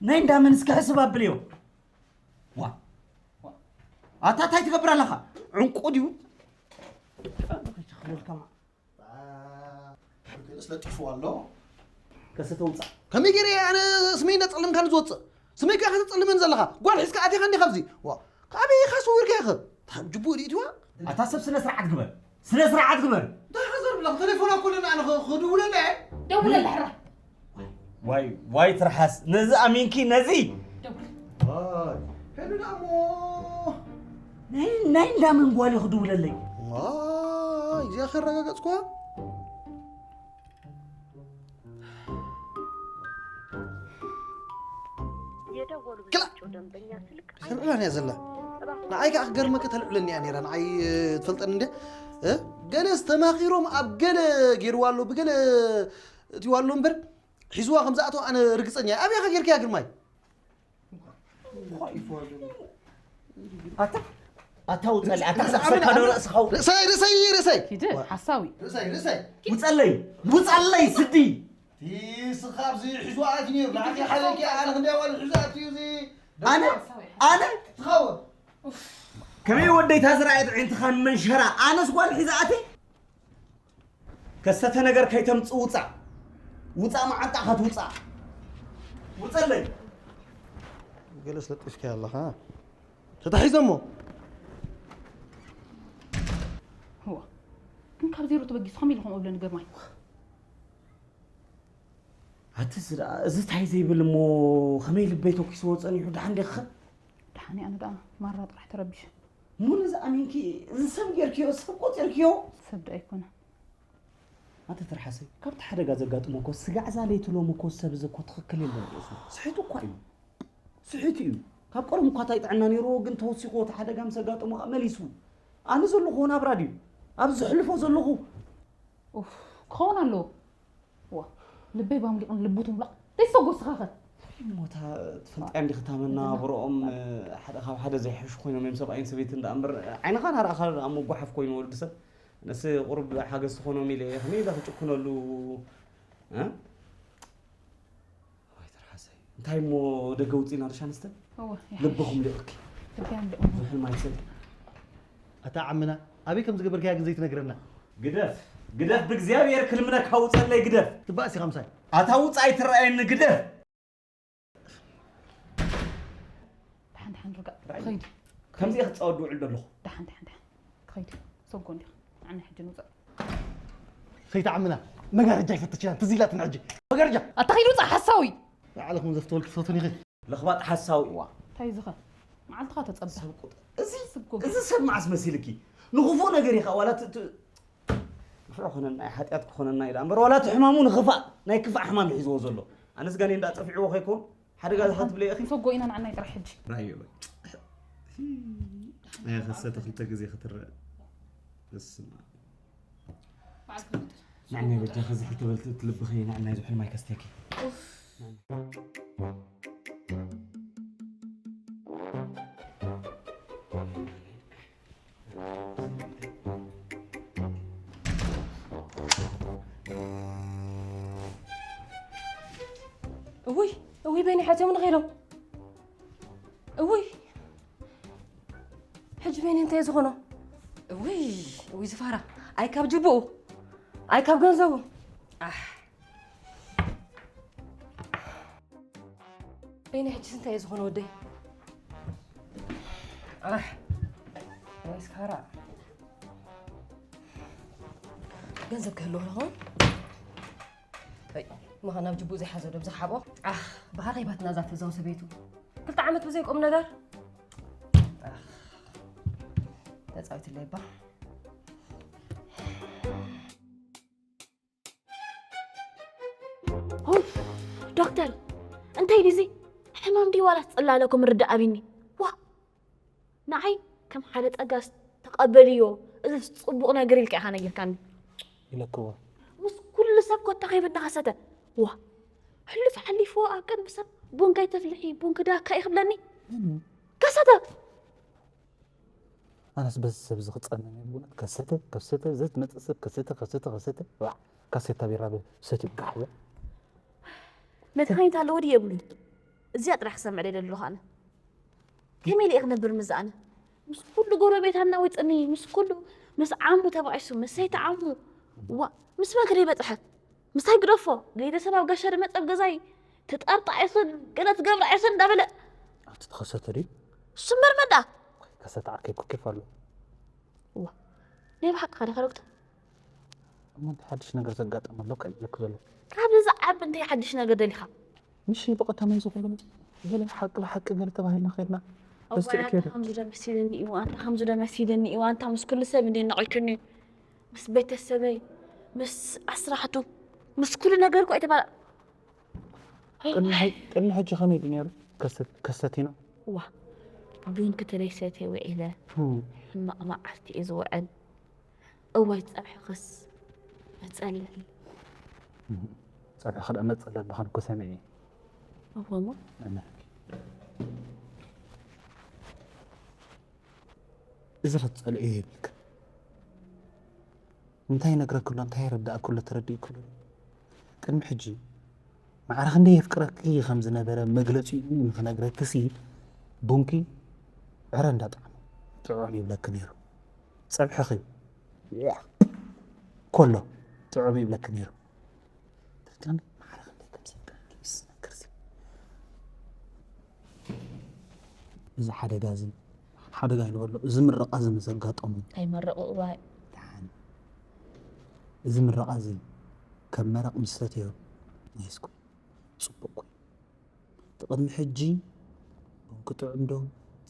ናይ እንዳ መን እስኪ ሕስብ ኣብልዮ። ዋ። ኣታ እንታይ ትገብር ኣለኻ? ዕንቁ ድዩ? ክብለልካ ማ-፣ ገለስ ለጢፍዎ ኣሎ። ከሰተ ውፃእ። ከመይ ገይረ ኣነ ስመይ እንዳፀለምካኒ ዝወፅእ? ስመይ ከ ከተፀልመኒ ዘለኻ? ጓል ሒዝካ ኣቲኻ እንዲኻ ኣብዚ። ዋ፣ ካበይ ኢኻ ሰዊርካያ ኸ? ታብ ጅቡእ ድዩ እትዋ? ኣታ ሰብ ስነ ስርዓት ግበር። ስነ ስርዓት ግበር። እንታይ ኢኻ ዘርብላ? ተሌፎና እኮ ኣለና፣ ኣነ ኸ-፣ ክድውለላ እየ። ደውለላ ሕራ። ዋይ፣ ዋይ ትርሓስ፣ ነዚ ኣሚንኪ፣ ነዚ። ደውል። ዋይ፣ ሄሉ ደኣ እሞ። ናይ፣ ናይ እንዳ መን ጓል እዩ ክድውለለይ? ዋይ፣ እዚኣ ከረጋገጽኩዋ። የደወሉላቸው ደንበኛ ስልክ ተልዕላን እያ ዘላ። ንዓይ ከዓ ክገርመካ ተልዕለኒ እያ ነይራ። ንዓይ፣ እ፣ ትፈልጠኒ እንደ፣ እ፣ ገለ ዝተማኺሮም ኣብ ገለ ገይርዋ ኣሎ፣ ብገለ እትይዋ ኣሎ እምበር፣ ሒዝዋ ከም ዝኣተወ ኣነ ርግጸኛ እየ። ኣበይ ኢኻ ጌርካያ ግርማይ? ኣታ ኣታ ውፀሊ ኣታ ክሰብሰብካ ዶ ርእስኻ ርእሰይ ርእሰይ ርእሰይ ኪድ ሓሳዊ ርእሰይ ርእሰይ ውፀለይ ውፀለይ ስዲ ስኻ ኣብዚ ሒዝዋ ኣትዩ ነይሩ ንዓኺ ሓለኪ ኣነ ክንደይ ኣዋል ሒዙ ኣትዩ እዚ ኣነ ኣነ ትኸውን ከመይ ወደይታ ዝረኣየት ዒንትኻን መንሸራ ኣነስ ጓል ሒዛ ኣትየ ከሰተ ነገር ከይተምፅእ ውፃእ ውፃእ መዓንጣ ከትውፃእ ውፀለይ ገለስ ለጢፍካ ኣለኻ ተታሒዞሞ እዋ ግን ካብ ዜሮ ተበጊሱ ከመይ ኢሉ ከምኡ ብለኒ ግርማይ ኣቲ እዚ ደኣ እዚ ታይ ዘይብል እሞ ከመይ ልበይ ተኪስዎ ፀኒሑ ደሓን ዲኽኸ ደሓን ኣነ ደኣ ማራ ጥራሕ ተረቢሸ ሙሉ ዝኣሚንኪ እዚ ሰብ ጌርክዮ ሰብ ቆፂርክዮ ሰብ ደኣ ኣይኮነ ኣቲ ትርሓሰይ ካብቲ ሓደጋ ዘጋጥሞ እኮ ስጋዕ ዛለይ ትሎም እኮ ሰብ እዚ እኮ ትኽክል የለን ርእሱ ስሒቱ እኳ እዩ ስሒቱ እዩ ካብ ቀደም እኳ እንታይ ጥዕና ነይርዎ ግን ተወሲኽዎ እቲ ሓደጋ ምስ ኣጋጠሞ ከዓ መሊሱ ኣነ ዘለኹዎ ናብራ ድዩ ኣብዚ ዘሕልፎ ዘለኹ ኡፍ ክኸውን ኣለዎ ዋ ልበይ ባምሊቕን ልቡ ትምላቕ ዘይሰጎ ስኻኸ ሞታ ትፈልጣ እንዲኺ እታ መናባብሮኦም ሓደ ካብ ሓደ ዘይሕሹ ኮይኖም እዮም ሰብኣይን ሰበይትን ደኣ እምበር ዓይንኻ ናርኣኻ ደኣ መጓሓፍ ኮይኑ ወዲ ሰብ ነስ ቁሩብ ሓገዝ ትኾኖም ኢለ እየ ከመይ ኢለ ክጭክነሉ እ? ወይ ትርሓሰይ እንታይ እሞ ደገ ውፅኢና ርሻ ንስተ እወ ልብኹም ሊቕኪ ልብያ እንደ ዝሑል ማይሰል ኣታ ዓምና ኣበይ ከም ዝገበርካያ ግን ዘይትነግረና ግደፍ ግደፍ ብእግዚኣብሔር ክልምነካ ውፀለይ ግደፍ ትባእሲ ከምሳይ ኣታ ውፃ ኣይትረኣየኒ ግደፍ ደሓን ደሓን ርጋእ ክኸይድ ከምዚ ክትፃወት ድውዕል ዘለኹ ደሓን ደሓን ደሓን ክኸይድ ሰጎ እንዲኻ ንዓና ሕጂ ንውፅእ ሰይትዓምና መጋረጃ ይፈተችና ትዝ ኢላትን ሕጂ መጋረጃ ኣታ ኸይድ ውፅእ ሓሳዊ ንዓለኹም ዘፍተወልኪ ትፈቱን ኢኺ ለኽባጥ ሓሳዊ ዋ እንታይ ዝኸ መዓልትኻ ተፀበ ሰብ ቁጥ- እዚ እዚ ሰብ መዓስ መሲልኪ ንኽፉእ ነገር ኢኻ ዋላ ት- ት- ክፉእ ክኾነና እዩ ሓጢኣት ክኾነና ኢላ እምበር ዋላ እቲ ሕማሙ ንኽፋእ ናይ ክፋእ ሕማም ሒዝዎ ዘሎ ኣነስ ጋኔ እንዳ ጠፊዕዎ ከይኮን ሓደጋ ዝኸትብለ ኢኺ ንሰጎ ኢና ንዓናይ ጥራሕ ሕጂ ራእዮ ኣያ ከሰተ ክልተ ግዜ ክትረአ እስማ ንዓናይ በጃ ከዚ ሕልተ በልቲ ትልብኺ ንዓናይ ዝሑል ማይ ከስተኪ እውይ እውይ በይኒ ሓቲዮምኒ ከይዶም እውይ ሕጂ በይኒ እንታይ ዝኾኖ እውይ እውይ ዝፋራ ኣይ ካብ ጅብኡ ኣይ ካብ ገንዘቡ ኣሕ በይነ ሕጂ እንታይ እዩ ዝኾነ ወደይ ኣሕ ወይስ ፋራ ገንዘብ ክህልዎ ይኸውን እሞ ናብ ጅቡእ ዘይሓዞ ዶ ብዝሓቦ ኣኽ ብሃር ሂባትና እዛ ትእዛው ሰበይቱ ክልተ ዓመት ብዘይ ቁም ነገር ኣኽ ተፃዊትለይ እባ ኡፍ ዶክተር እንታይ ድዚ ሕማም ድዩ ዋላስ ፅላለኩም ርዳእ ኣቢኒ ዋ ንዓይ ከም ሓደ ፀጋስ ተቐበልዮ እዚስ ፅቡቕ ነገር ኢልካ ኢኻ ነጊርካኒ ኢለክዎ ምስ ኩሉ ሰብ ኮታ ከይበና ከሰተ ዋ ሕሉፍ ሓሊፍዎ ኣብ ቅድሚ ሰብ ቡን ከይተፍልሒ ቡን ክዳካ እዩ ክብለኒ ከሰተ ኣነስ በዚ ሰብ እዚ ክፀመም እየ ብእውነት ከሰተ ከሰተ ዘትመፅእ ሰብ ከሰተ ከሰተ ከሰተ ዋዕ ካሴታ ቢራ ሰትዩ ጋሕ በል መድሃኒት ኣለዎ ድዩ የብሉን እዚኣ ጥራሕ ክሰምዕ ደለ ኣለኹ ኣነ ከመይ ኢለ ክነብር ምስ ኣነ ምስ ኩሉ ጎረቤት ኣናዊፅኒ ምስ ኩሉ ምስ ዓሙ ተባኢሱ ምስ ሰይቲ ዓሙ ዋ ምስ መን ክደይ በፅሐ ምሳይ ግደፎ ገይደ ሰብ ኣብ ጋሻ ድመፀ ኣብ ገዛይ ትጠርጣ ኣይኽን ገለ ትገብር ኣይኽን እንዳበለ ኣብቲ ተኸሰተ ድዩ ስምር መዳ ከሰተ ዓርከይ ኮኬፍ ኣሎ ዋ ናይ ብሓቂ ከደ ከረግቶ እሞ እንታይ ሓድሽ ነገር ዘጋጠመ ኣሎ ቀሊለክ ዘሎ ካብ ዝዓብ እንታይ ሓድሽ ነገር ደሊኻ ምሽ ብቐዳማይ ዝኾነ ገለ ሓቂ ብሓቂ ገለ ተባሂልና ከድና እዋይ ኣንታ ከምዚ ዶ መሲልኒ እዩ ኣንታ ከምዚ ዶ መሲልኒ እዩ ኣንታ ምስ ኩሉ ሰብ እንደ ነቒልክኒ ምስ ቤተሰበይ ምስ ኣስራሕቱ ምስ ኩሉ ነገር እኮ ኣይተባላ ቅድሚ ሕጂ ከመይ ድዩ ነይሩ ከሰቲና ዋ ቡን ክትለይ ሰትየ ውዒለ ሕማቕ መዓልቲ እየ ዝውዕል እዋይ ፀብሕኽስ መፀለል ጸብሒ ክደመጽ ኣለብኻን እኮ ሰሚዐ። እወሞ ኣነ እዚ ክትጸልኦ ይብልክ። እንታይ ይነግረክሎ እንታይ ይረዳእክሎ ተረዲእክሎ። ቅድሚ ሕጂ ማዕረ ክንደይ የፍቅረኪ ከም ዝነበረ መግለጺኡ ንክነግረክሲ ቡንኪ ዕረ እንዳጣዕመ ጥዑም ይብለኪ ነይሩ። ጸብሕኺ ኮሎ ጥዑም ይብለኪ ነይሩ። ትርዳኒ ማዕረ ክንደይ ከም ዘፍቅረኪ ምስ ዝነግርሲ። እዚ ሓደጋ እዚ ሓደጋ ይንበሎ። እዚ ምረቓ እዚ ምስ ዘጋጠሙ ኣይመረቑ እዋይ ደሓን እዚ ምረቓ እዚ ከም መረቕ ምስ ሰተዮ ናይስኩ ጽቡቕ ኮይኑ እቲ ቅድሚ ሕጂ ቡን ክጥዕም ዶ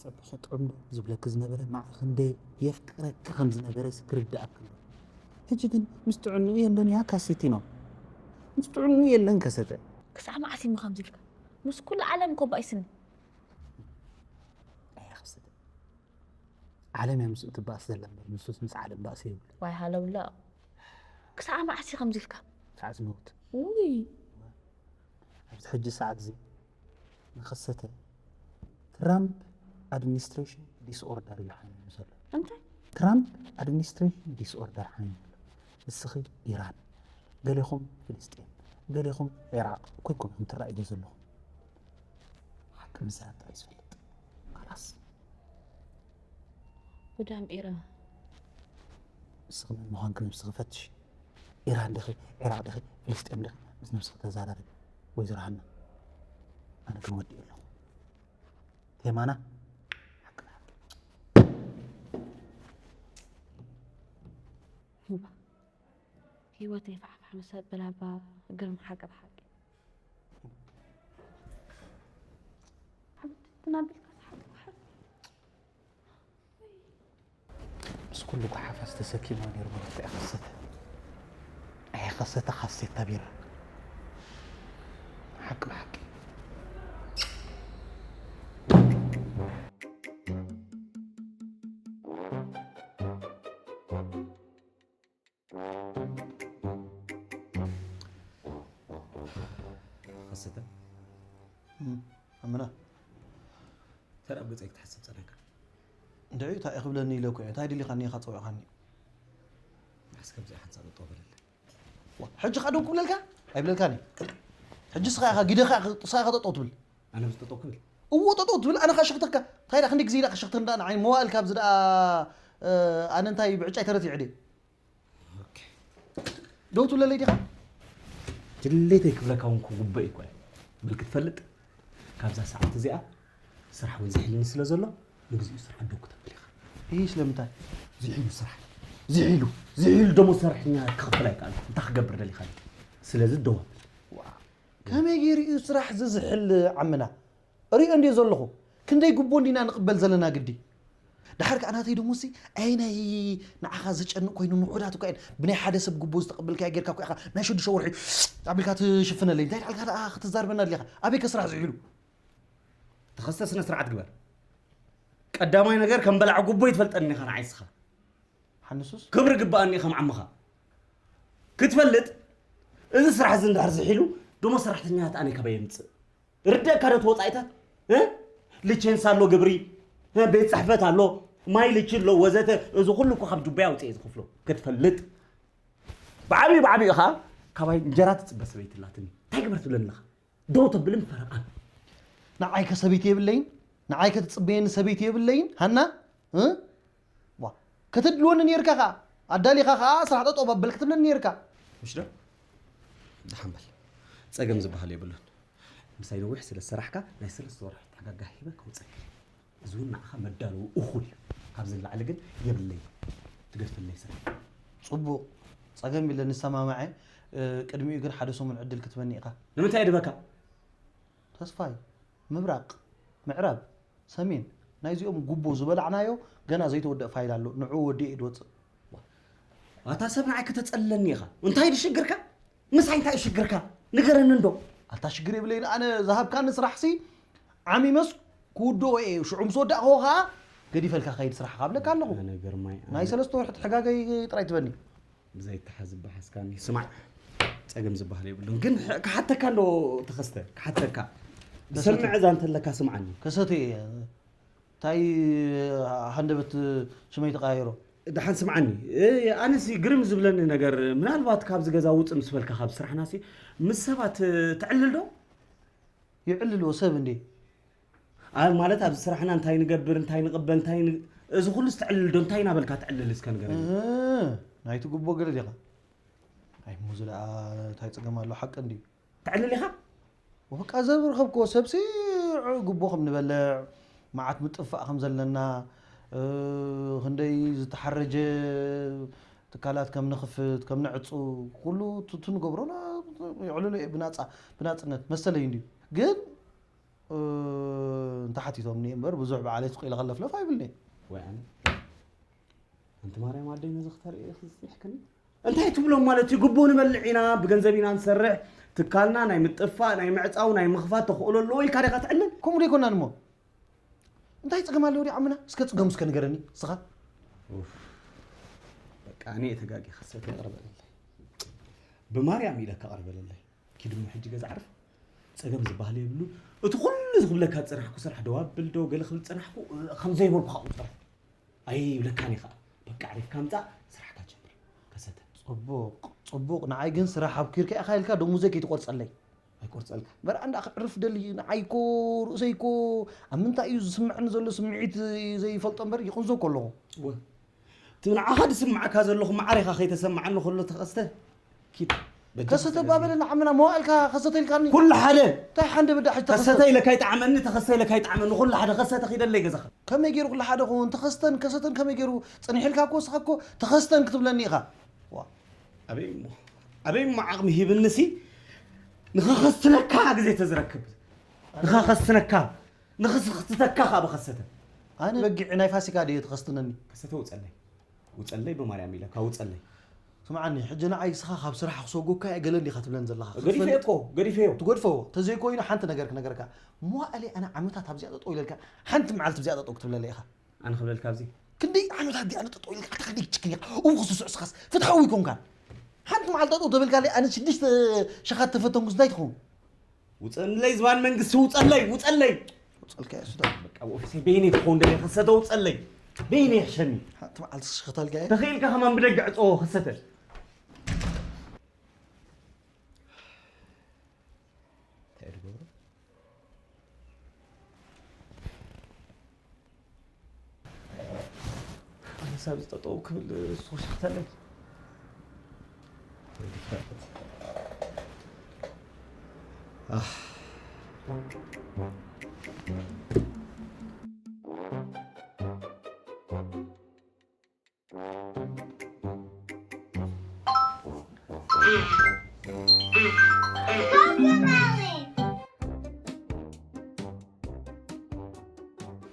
ጸብሒ ክጥዕም ዶ ዝብለኪ ዝነበረ ማዕረ ክንደይ የፍቅረኪ ከም ዝነበረ ክርድኣኪ ኣሎ። ሕጂ ግን ምስ ጥዕንኡ የለን እያ ካሲቲኖ ምስ ጥዕንኡ የለን ከሰተ ክሳዕ መዓስ ኢሚ ከምዚ ኢልካ ምስ ኩሉ ዓለም እኮ ባኢስኒ ኣያ ከሰተ ዓለም እያ ምስኡ ትባእስ ዘላ እምበር ንሱስ ምስ ዓለም ባእሲ የብሉ ዋይ ሃለውላ ክሳዕ መዓስ እዩ ከምዚ ኢልካ ሳዕ ዝመውት ውይ ኣብዚ ሕጂ ሰዓት እዚ ንኸሰተ ትራምፕ ኣድሚኒስትሬሽን ዲስኦርደር እዩ ሓሚሙ ዘሎ እንታይ ትራምፕ ኣድሚኒስትሬሽን ዲስኦርደር ሓሚሙ ኣሎ ንስኺ ኢራን ገሌኹም ፍልስጤም ገሌኹም ዒራቕ ኮይንኩም ኢኹም ትረኣይዎ ዘለኹም ሓቂ ምዝራብ ጥራይ ዝፈልጥ ላስ ጉዳም ኢራን ንስኺ መን ምዃንኪ ነብስኺ ፈትሺ ኢራን ዲኺ ዒራቕ ዲኺ ፍልስጤም ዲኺ ምስ ነብስኺ ተዛራረቢ ወይዘሮ ሃና ኣነ ግን ወዲኡ ኣለኹ ቴማና ሓቂ ንሓቂ ህይወተይ ፋሕፋሕ ምስ ኣብል ኣባ ግርም ሓቂ ብሓቂ ሓንቲ ትናቢልካ ዝሓቂ ብሓቂ ምስ ኩሉ ጓሓፋስ ተሰኪማ ነይሩ መለክቲ ኣይኸሰተ ኣይኸሰተ ካሴታ ቢራ ሓቂ ብሓቂ ኸሰተ ኣመና ተረብ ገፀይ ክትሓስብ ፀኒሕካ እንድዒ እንታይ ክብለኒ ኢለ እኮ እንታይ ደሊኻኒ ኢኻ ፀዊዕኻኒ ንሓስ ከምዚ ሓንፃ ጠጠው በለለ ሕጂ ካ ደው ክብለልካ ኣይብለልካኒ ሕጂ ስኻ ኢኻ ግደኻ ስኻ ኢኻ ጠጠው ትብል ኣነ ምስ ጠጠው ክብል እዎ ጠጠው ትብል ኣነ ካ ሸኽተካ እንታይ ዳ ክንዲ ግዜ ኢላ ክሸኽተን ዳ ንዓይ መዋእል ካብዚ ደኣ ኣነ እንታይ ብዕጫይ ተረቲዕ ድየ ደው ትብለለይ ዲኻ ድሌተይ ክብለካ እውን ክጉበእ ይኮነ ብል ክትፈልጥ ካብዛ ሰዓት እዚኣ ስራሕ እውን ዝሕልኒ ስለ ዘሎ ንግዚኡ ስራሕ ደው ክተብል ኢኻ ይህ ስለምንታይ ዝሕሉ ስራሕ ዝሕሉ ዝሕሉ ደሞ ሰራሕተኛ ክኽፈል ኣይከኣል እንታይ ክገብር ደሊኻ ስለዚ ደው ኣብል ከመይ ገይሩ እዩ ስራሕ ዝዝሕል ዓምና ሪኦ እንድዮ ዘለኹ ክንደይ ጉቦ እንዲና ንቕበል ዘለና ግዲ ድሓር ከዓ ናተይ ደሞሲ ኣይ ናይ ንዓኻ ዘጨንቕ ኮይኑ ንውሑዳት እኳ እየን ብናይ ሓደ ሰብ ጉቦ ዝተቐበልካዮ ጌርካ እኳ ኢኻ ናይ ሸዱሽተ ወርሒ ኣቢልካ ትሽፍነለይ እንታይ ልዓልካ ደኣ ክትዛርበና ኣድሊኻ ኣበይ ከ ስራሕ ዝውዒሉ ተኸስተ ስነ ስርዓት ግበር ቀዳማይ ነገር ከም በላዕ ጉቦ ይትፈልጠኒ ኢኻ ንዓይ ስኻ ሓንሱስ ክብሪ ግባኣኒ ከም ዓምኻ ክትፈልጥ እዚ ስራሕ እዚ እንድሕር ዝሒሉ ደሞ ሰራሕተኛታት ኣነ ካበይ የምፅእ ርደእካ ዶ ተወፃኢታት እ? ልቼንስ ኣሎ ግብሪ እ? ቤት ፅሕፈት ኣሎ ማይ ልቺ ኣሎ ወዘተ እዚ ኩሉ እኮ ካብ ጁባይ ኣውፅኤ ዝኽፍሎ ክትፈልጥ ብዓብዩ ብዓብዩ ኢኻ ካባይ እንጀራ ትፅበ ሰበይቲ ላትኒ እንታይ ግበር ትብለኒ ኣለኻ ደው ተብልን ፈረቓን ንዓይ ከ ሰበይቲ የብለይን ንዓይ ከ ትፅበየኒ ሰበይቲ የብለይን ሃና እ? ዋ ከተድልወኒ ነርካ ኸዓ ኣዳሊኻ ኸዓ ስራሕ ጠጠው ኣበል ክትብለኒ ነርካ ምሽ ዶ ደሓን በል ፀገም ዝበሃል የብሉን ምሳይ ነዊሕ ስለ ዝሰራሕካ ናይ ሰለስተ ወርሒ ተሓጋጋ ሂበ ከውፀልክ እዚ እውን ንዓኻ መዳለዊ እኹል ካብዚ ንላዕሊ ግን የብለይ ትገድፈለይ ስራሕ ፅቡቕ ፀገም የለ ንሰማማዐ ቅድሚኡ ግን ሓደ ሰሙን ዕድል ክትበኒ ኢኻ ንምንታይ ድበካ ተስፋይ ምብራቕ ምዕራብ ሰሜን ናይዚኦም ጉቦ ዝበላዕናዮ ገና ዘይተወደእ ፋይል ኣሎ ንዑ ወዲኡ እዩ ድወፅእ ኣታ ሰብ ንዓይ ከተፀለኒ ኢኻ እንታይ ድሽግርካ ምሳይ እንታይ ሽግርካ ንገረኒ እንዶ ኣታ ሽግር የብለይን ኣነ ዝሃብካኒ ስራሕ ሲ ዓሚመስ ክውድኦ እየ ሽዑ ምስ ወዳእክዎ ከዓ ገዲፈልካ ከይድ ስራሕ ካብለካ ኣለኹ ነገር ማይ ናይ ሰለስተ ወርሒ ተሓጋገይ ጥራይ ትበኒ ብዘይተሓዝብ ብሓስካኒ ስማዕ ጸገም ዝበሃል የብሉን። ግን ክሓተካ እንዶ ተኸስተ፣ ክሓተካ። ብሰምዕ እዛ እንተለካ ስምዓኒ። ከሰተ እየ። እንታይ ሃንደበት ሽመይ ተቐያይሮ? ደሓን ስምዓኒ። እ፣ ኣነሲ ግርም ዝብለኒ ነገር፣ ምናልባት ካብዚ ገዛ ውጽእ ምስ በልካ ካብ ስራሕናሲ ምስ ሰባት፣ እ፣ ትዕልል ዶ? ይዕልልዎ ሰብ እንዴ? ኣብ፣ ማለት ኣብዚ ስራሕና እንታይ ንገብር፣ እንታይ ንቕበል፣ እንታይ ን-፣ እዚ ኩሉስ ትዕልል ዶ? እንታይ እናበልካ ትዕልል እስከ ንገረኒ። እ፣ ናይቲ ጉቦ ገለ ዲኻ? ኣይ፣ ሙዚ ደኣ እንታይ ጸገም ኣሎ? ሓቂ እንድዩ። ተዕልል ኢኻ? ወበቃ ዘብ ረኸብክዎ ሰብሲ ጉቦ ከም ንበልዕ፣ መዓት ምጥፋእ ከም ዘለና፣ እ፣ ክንደይ ዝተሓረጀ ትካላት ከም ንኽፍት፣ ከም ንዕጹ፣ ኩሉ ቱ-፣ ቱ ንገብሮ ና-፣ ይዕልሎ እየ ብናጻ-፣ ብናጽነት መሰለይ እንድዩ። ግን፣ እ፣ እንተሓቲቶምኒ እምበር ብዙሕ ብዓለይ ስቕ ኢለ ከለፍለፍ ኣይብልኒ። ወይ ኣነ። ኣንቲ ማርያም ኣደይ ነዚ ክተርኢ ኢኺ ዝጸኒሕክኒ? እንታይ ትብሎም ማለት እዩ? ጉቦ ንበልዕ ኢና፣ ብገንዘብ ኢና ንሰርሕ፣ ትካልና ናይ ምጥፋእ፣ ናይ ምዕጻው፣ ናይ ምኽፋት ተኽእሎ ኣለዎ ኢልካ ዲኻ ትዕልል? ከምኡ ዶ ኣይኮናን እሞ? እንታይ ጸገም ኣለዎ ድዩ ዓምና? እስከ ጽገሙ እስከ ንገረኒ፣ ንስኻ። ኡፍ። በቃ፣ ኣነ እየ ተጋጊ፣ ከሰተ ይቕረ በለለይ። ብማርያም ኢለካ ይቕረ በለለይ። ኪድ እሞ ሕጂ ገዛ ዓርፍ። ጸገም ዝበሃል የብሉ። እቲ ኩሉ ዝኽብለካ ዝጸናሕኩ ስራሕ ደው ኣብል ዶ ገለ ክብል ዝጸናሕኩ፣ ከም ዘይበልኩ ኸኣ ቁጸሮ። ኣይብለካን እየ ኸኣ። በቃ ዓሪፍካ ምጻእ፣ ስራሕካ ጀምር። ከሰተ። ጽቡቕ፣ ጽቡቕ። ንዓይ ግን ስራሕ ኣብኪርካ ኢኻ ኢልካ ደሞዘይ ከይትቆርጸለይ። ኣይቆርጸልካ። በርኣ እንዳ ክዕርፍ ደሊ፣ ንዓይ እኮ ርእሰይ እኮ ኣብ ምንታይ እዩ ዝስምዐኒ ዘሎ ስምዒት ዘይፈልጦ እምበር ይቕንዞ እኮ ኣለኹ። እወ። እቲ ንዓኻ ዝስምዓካ ዘለኹ ማዕረ ኢኻ ከይተሰምዓኒ ከሎ ተኸስተ። ኪድ። በጃ ከሰተ ተጋጊ። ባበለ ንዓምና መዋእልካ ከሰተ ኢልካኒ። ኩሉ ሓደ። እንታይ ሓንደ በዳ ሕጂ ተኸሰተ ተኸስተ? ኢለካ ይጥዓመኒ፣ ተኸስተ ኢለካ ይጥዓመኒ፣ ኩሉ ሓደ ከሰተ ኪደለይ ገዛኻ። ከመይ ገይሩ ኩሉ ሓደ ክኸውን? ተኸስተን ከሰተን ከመይ ገይሩ? ጸኒሕልካ እኮ፣ ንስኻ እኮ ተኸስተን ክትብለኒ ኢኻ። ዋ። ኣበይ እሞ፣ ኣበይ እሞ ዓቕሚ ሂብንሲ፣ ንኸኸስትነካ ግዜ ተዝረክብ። ንኸኸስትነካ፣ ንኽስኽትተካ ኸኣ ብኸሰተ። ኣነ በጊዕ ናይ ፋሲካ ድየ ተኸስትነኒ? ከሰተ ውጸለይ። ውጸለይ ብማርያም ኢለካ፣ ውጸለይ። ስምዓኒ፣ ሕጂ ንዓይ እስኻ ካብ ስራሕ ክሰጎካ እየ ገለ እንዲኻ ትብለን ዘለኻ። ገዲፈዮ ክትፈልጥ እኮ፣ ገዲፈዮ። ትገድፎ፣ ተዘይኮይኑ ሓንቲ ነገር ክነገረካ። መዋእለይ ኣነ ዓመታት ኣብዚኣ ጠጠው ኢለልካ፣ ሓንቲ መዓልቲ ኣብዚኣ ጠጠው ክትብለለይ ኢኻ። ኣነ ክብለልካ ኣብዚ። ክንደይ ዓመታት ድኣ ኣነ ጠጠው ኢለልካ፣ ኣታ ክንደይ ችክን ኢኻ። እው ክስስዕ እስኻስ ፍትሓዊ ኣይኮንካን። ሓንቲ መዓልቲ ጠጠው ተበልካለይ፣ ኣነ ሽዱሽተ ሸኻት ተፈተንኩስ እንታይ ትኸውን? ውጸለይ ዝባን መንግስቲ፣ ውጸለይ፣ ውጸለይ። ውጸልካ እየ፣ ሱዳን። በቃ፣ ወፍሲ በይነይ ትኸውን ደለ፣ ከሰተ ውጸለይ። በይነይ ይሕሸኒ። ሓንቲ መዓልቲ ክሽኸታልካ እየ። ተኽኢልካ ከማን ብደገ ዕጾ፣ ከሰተ። እንታይ እየ ዝገብሮ? ኣነስ ኣብዚ ጠጠው ክብል እሱ ክሽኽተለይ። ኣህ።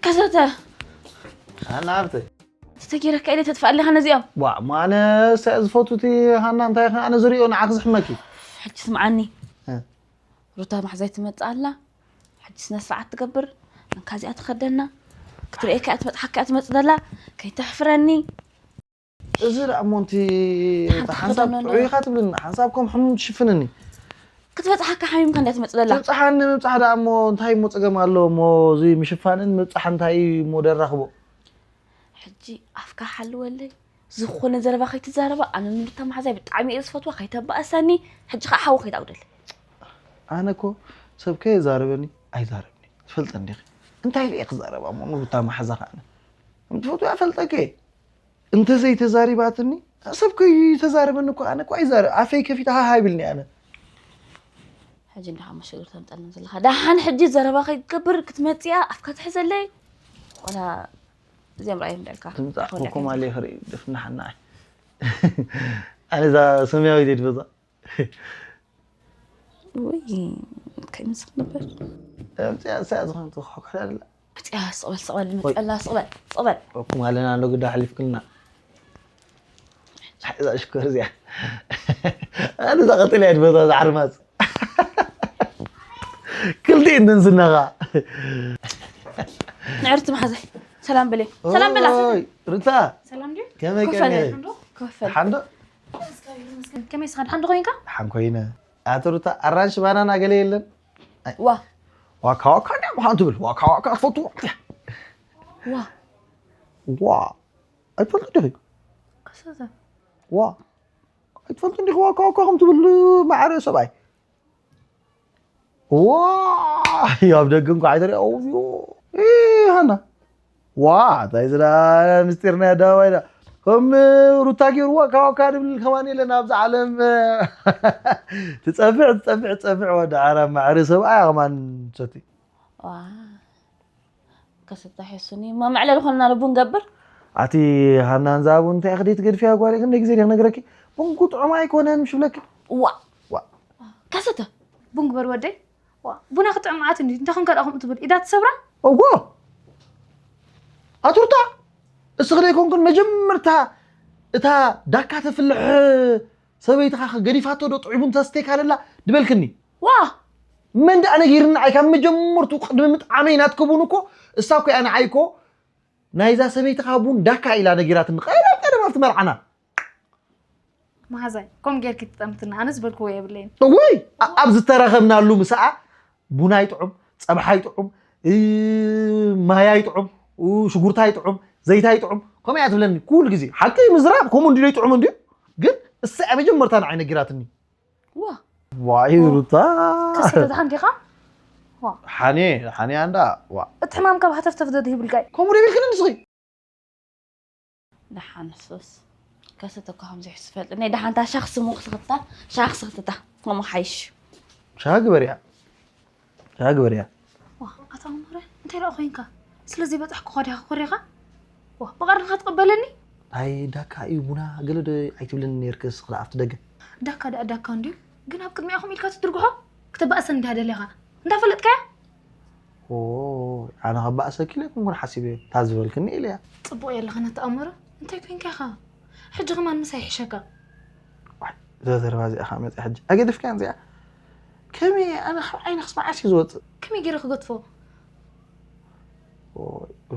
ከሰተ። ሃና ሃብተይ። ተተጊረካ ኢለ ተጥፋ ኣለኻ ነዚኦም። ዋ፣ ማነ ሰ-፣ ዝፈቱ እቲ ሃና እንታይ ኢኻ? ኣነ ዝሪኦ ንዓክ ዝሕመኪ። ሕጂ ስምዓኒ። እ። ሩታ ማሕዛይ ትመጽእ ኣላ። ሕጂ ስነ ስርዓት ትገብር። እንካ እዚኣ ትኸደና። ክትርእየካ እያ ትመጽእ፣ ሓካ እያ ትመጽእ ዘላ። ከይተሕፍረኒ። እዚ ደኣ እሞ፣ እንቲ ሓንቲ ሓንሳብ ክደኖ ጥዑይ ኢኻ ትብልኒ፣ ሓንሳብ ከም ሕሙም ትሽፍንኒ። ክትበጽሓካ ሓሚምካ እንድያ ትመጽእ ዘላ። ትብጽሓኒ ምብጻሕ ደኣ እሞ፣ እንታይ እሞ ጸገም ኣሎ እሞ፣ እዚ ምሽፋንን ምብጻሕ እንታይ እሞ ደራኽቦ? ሕጂ ኣፍካ ሓልወለይ። ዝኾነ ዘረባ ከይትዛረባ፣ ኣነ ንሩታ መሓዛይ ብጣዕሚ እየ ዝፈትዋ፣ ከይተባእሰኒ። ሕጂ ኸኣ ሓዊ ከይትኣጉደለይ። ኣነ እኮ ሰብ ከየዛረበኒ ኣይዛረብኒ። ትፈልጠኒ ዲኺ? እንታይ ኢለ እየ ክዛረባ እሞ ንሩታ መሓዛ ኸኣ ኣነ? ከም ትፈትዋ እፈልጠኪ እየ። እንተዘይተዛሪባትኒ፣ ሰብ ከይተዛረበኒ እኮ ኣነ እኮ ኣይዛረ-፣ ኣፈይ ከፊተ ሃሃ ኣይብልኒ ኣነ። ሕጂ እንዲኻ መሸገር ተምፀልና ዘለኻ። ደሓን ሕጂ ዘረባ ከይትገብር ክትመፅያ ኣፍካ ትሕዘለይ። ዋላ እዚኦም ረኣዮም እንዳልካ። ትምፃእ ዝኾነ ኮኮም ኣለ ክርኢ ድፍናሓና። ኣነ እዛ ሰማያዊት እየ ድፈዛ። ውይ፣ ከይምስኽ ነበር። እምፅያ፣ እምፅያ ዝኾነ ትኾ-፣ ኮሕዳ ኣላ። እፅያ፣ ስቕ በል፣ ስቕ በል፣ ቆይ። ንመፀላ፣ ስቕ በል፣ ስቕ በል። እኩም ኣለና ኣሎ ግዳ ሓሊፍክልና። እዛ ሽኮር እዚኣ። ኣነ እዛ ቀጠልያ እየ ድፈዛ፣ እዛ ዓርማዝ። ክልቲኤን ደንዝናኻ። ንዕርቲ መሓዛይ፣ ሰላም በለይ። ሰላም በላ። ኦይ፣ ሩታ። ሰላም ድዩ? ከመይ ኮፈል፣ ቀኒኺ? ኮፈል። ሓንዶ? ከመይ ስኻ ድሓን ዶ ኮይንካ? ሓን ኮይነ። ኣትሩታ ኣራንሽ ባናና ገለ የለን? ዋ ዋካ ዋካ እንዲያ ምዃን ትብል ዋካ ዋካ ትፈትዎ። ዋ ዋ ኣይትፈልጡ ዲኺ? ከሰተ ዋ ኣይትፈልጡ ዲኺ? ዋካ ዋካ ከም ትብል ማዕረ ሰብኣይ ዋ ኣብ ደገ እንኳ ኣይተሪኦ ኣውዮ ሃና ዋ እንታይ ዝዳ ምስጢር ናይ ኣደባባይ ዳ ከም ሩታ ገይርዋ ካብ ካብ ድብል ከማን የለን ኣብዚ ዓለም ትጸፍዕ ትጸፍዕ ትጸፍዕ ወዲ ዓራ ማዕሪ ሰብኣይ ከማን ሰቲ ዋ ከስታ ሒሱኒ እሞ መዕለሊ ኮንና ንቡን ገብር ኣቲ ሃናን ዛቡ እንታይ ክዲ ትገድፍያ ጓል ክንደ ግዜ ዲክ ነግረኪ ቡን ጥዑም ኣይኮነን ምሽ ብለኪ ዋ ከሰተ ቡን ግበር ወደይ ዋ ቡና ክጥዕም ኣት እንዲ እንታይ ኮንካ ደኣ ከምኡ ትብል ኢዳ ትሰብራ እዎ ኣቱርታ እስኺ ደይኮንክን መጀመርታ እታ ዳካ ተፍልሕ ሰበይትኻ ገዲፋቶ ዶ ጥዑይ ቡን ተስተይ ካለላ ድበልክኒ ዋ መን ደኣ ነጊርና ኣይ ካብ መጀመርቱ ቅድሚ ምጥዓመይ ናትከ ቡን እኮ እሳ እኮ እያ ንዓይ እኮ ናይዛ ሰበይትኻ ቡን ዳካ ኢላ ነጊራትኒ ቀደም ቀደም ኣብቲ መርዓና መሓዛይ ከም ጌርኪ ትጠምትና ኣነ ዝበልክዎ የብለይን እወይ ኣብ ዝተራኸብናሉ ምስኣ ቡናይ ጥዑም ጸብሓይ ጥዑም ማያይ ጥዑም ሽጉርታይ ጥዑም ዘይታይ ጥዑም ከምኡ እያ ትብለኒ ኩሉ ግዜ ሓቂ ምዝራብ ከምኡ እንዲ ጥዑም እንዲ ግን እሳ እያ መጀመርታ ንዓይ ነጊራትኒ ዋ ዋይ ሩታ ከስተ ድሓን ዲኻ ሓኔ ሓኔ ኣንዳ ዋ እቲ ሕማም ካብ ሃተፍተፍ ዶ ይብልካ እዩ ከምኡ ዶ ይብልክኒ ንስኺ ደሓን ሱስ ከሰተ እኮ ከምዚ ይሕሱ ፈልጥ ናይ ደሓንታ ሻኽሲ ሞ ክስኽታ ሻኽሲ ክትታ ከምኡ ሓይሽ ሻ ግበርያ ሻ ግበርያ ዋ ኣታ መምህረ እንታይ ደኣ ኮይንካ ስለዚ በጣሕ ክኾዲኻ ኮሪኻ ዋ ብቐርንኻ ትቕበለኒ ኣይ ዳካ እዩ ቡና ገለ ዶ ኣይትብልን ነርክስ ክዳ ኣብቲ ደገ ዳካ ደኣ ዳካ እንድዩ ግን ኣብ ቅድሚኣኹም ኢልካ ትድርግሖ ክተባእሰን እንዳ ደሊኻ እንዳፈለጥካያ ኣነ ከባእሰኪ ኢለ ኣይኮንኩን ሓሲበ እታ ዝበልክኒ ኢለያ ጽቡቕ የለኻ ነቲ ኣእምሮ እንታይ ኮይንካ ኢኻ ሕጂ ከማን ምሳይ ይሕሸካ እዛ ዘረባ እዚኣ ከዓ መፅያ ሕጂ ኣገደፍካያን እዚኣ ከመይ ኣነ ካብ ዓይንክስ መዓስ እዩ ዝወፅእ ከመይ ገይረ ክገድፎ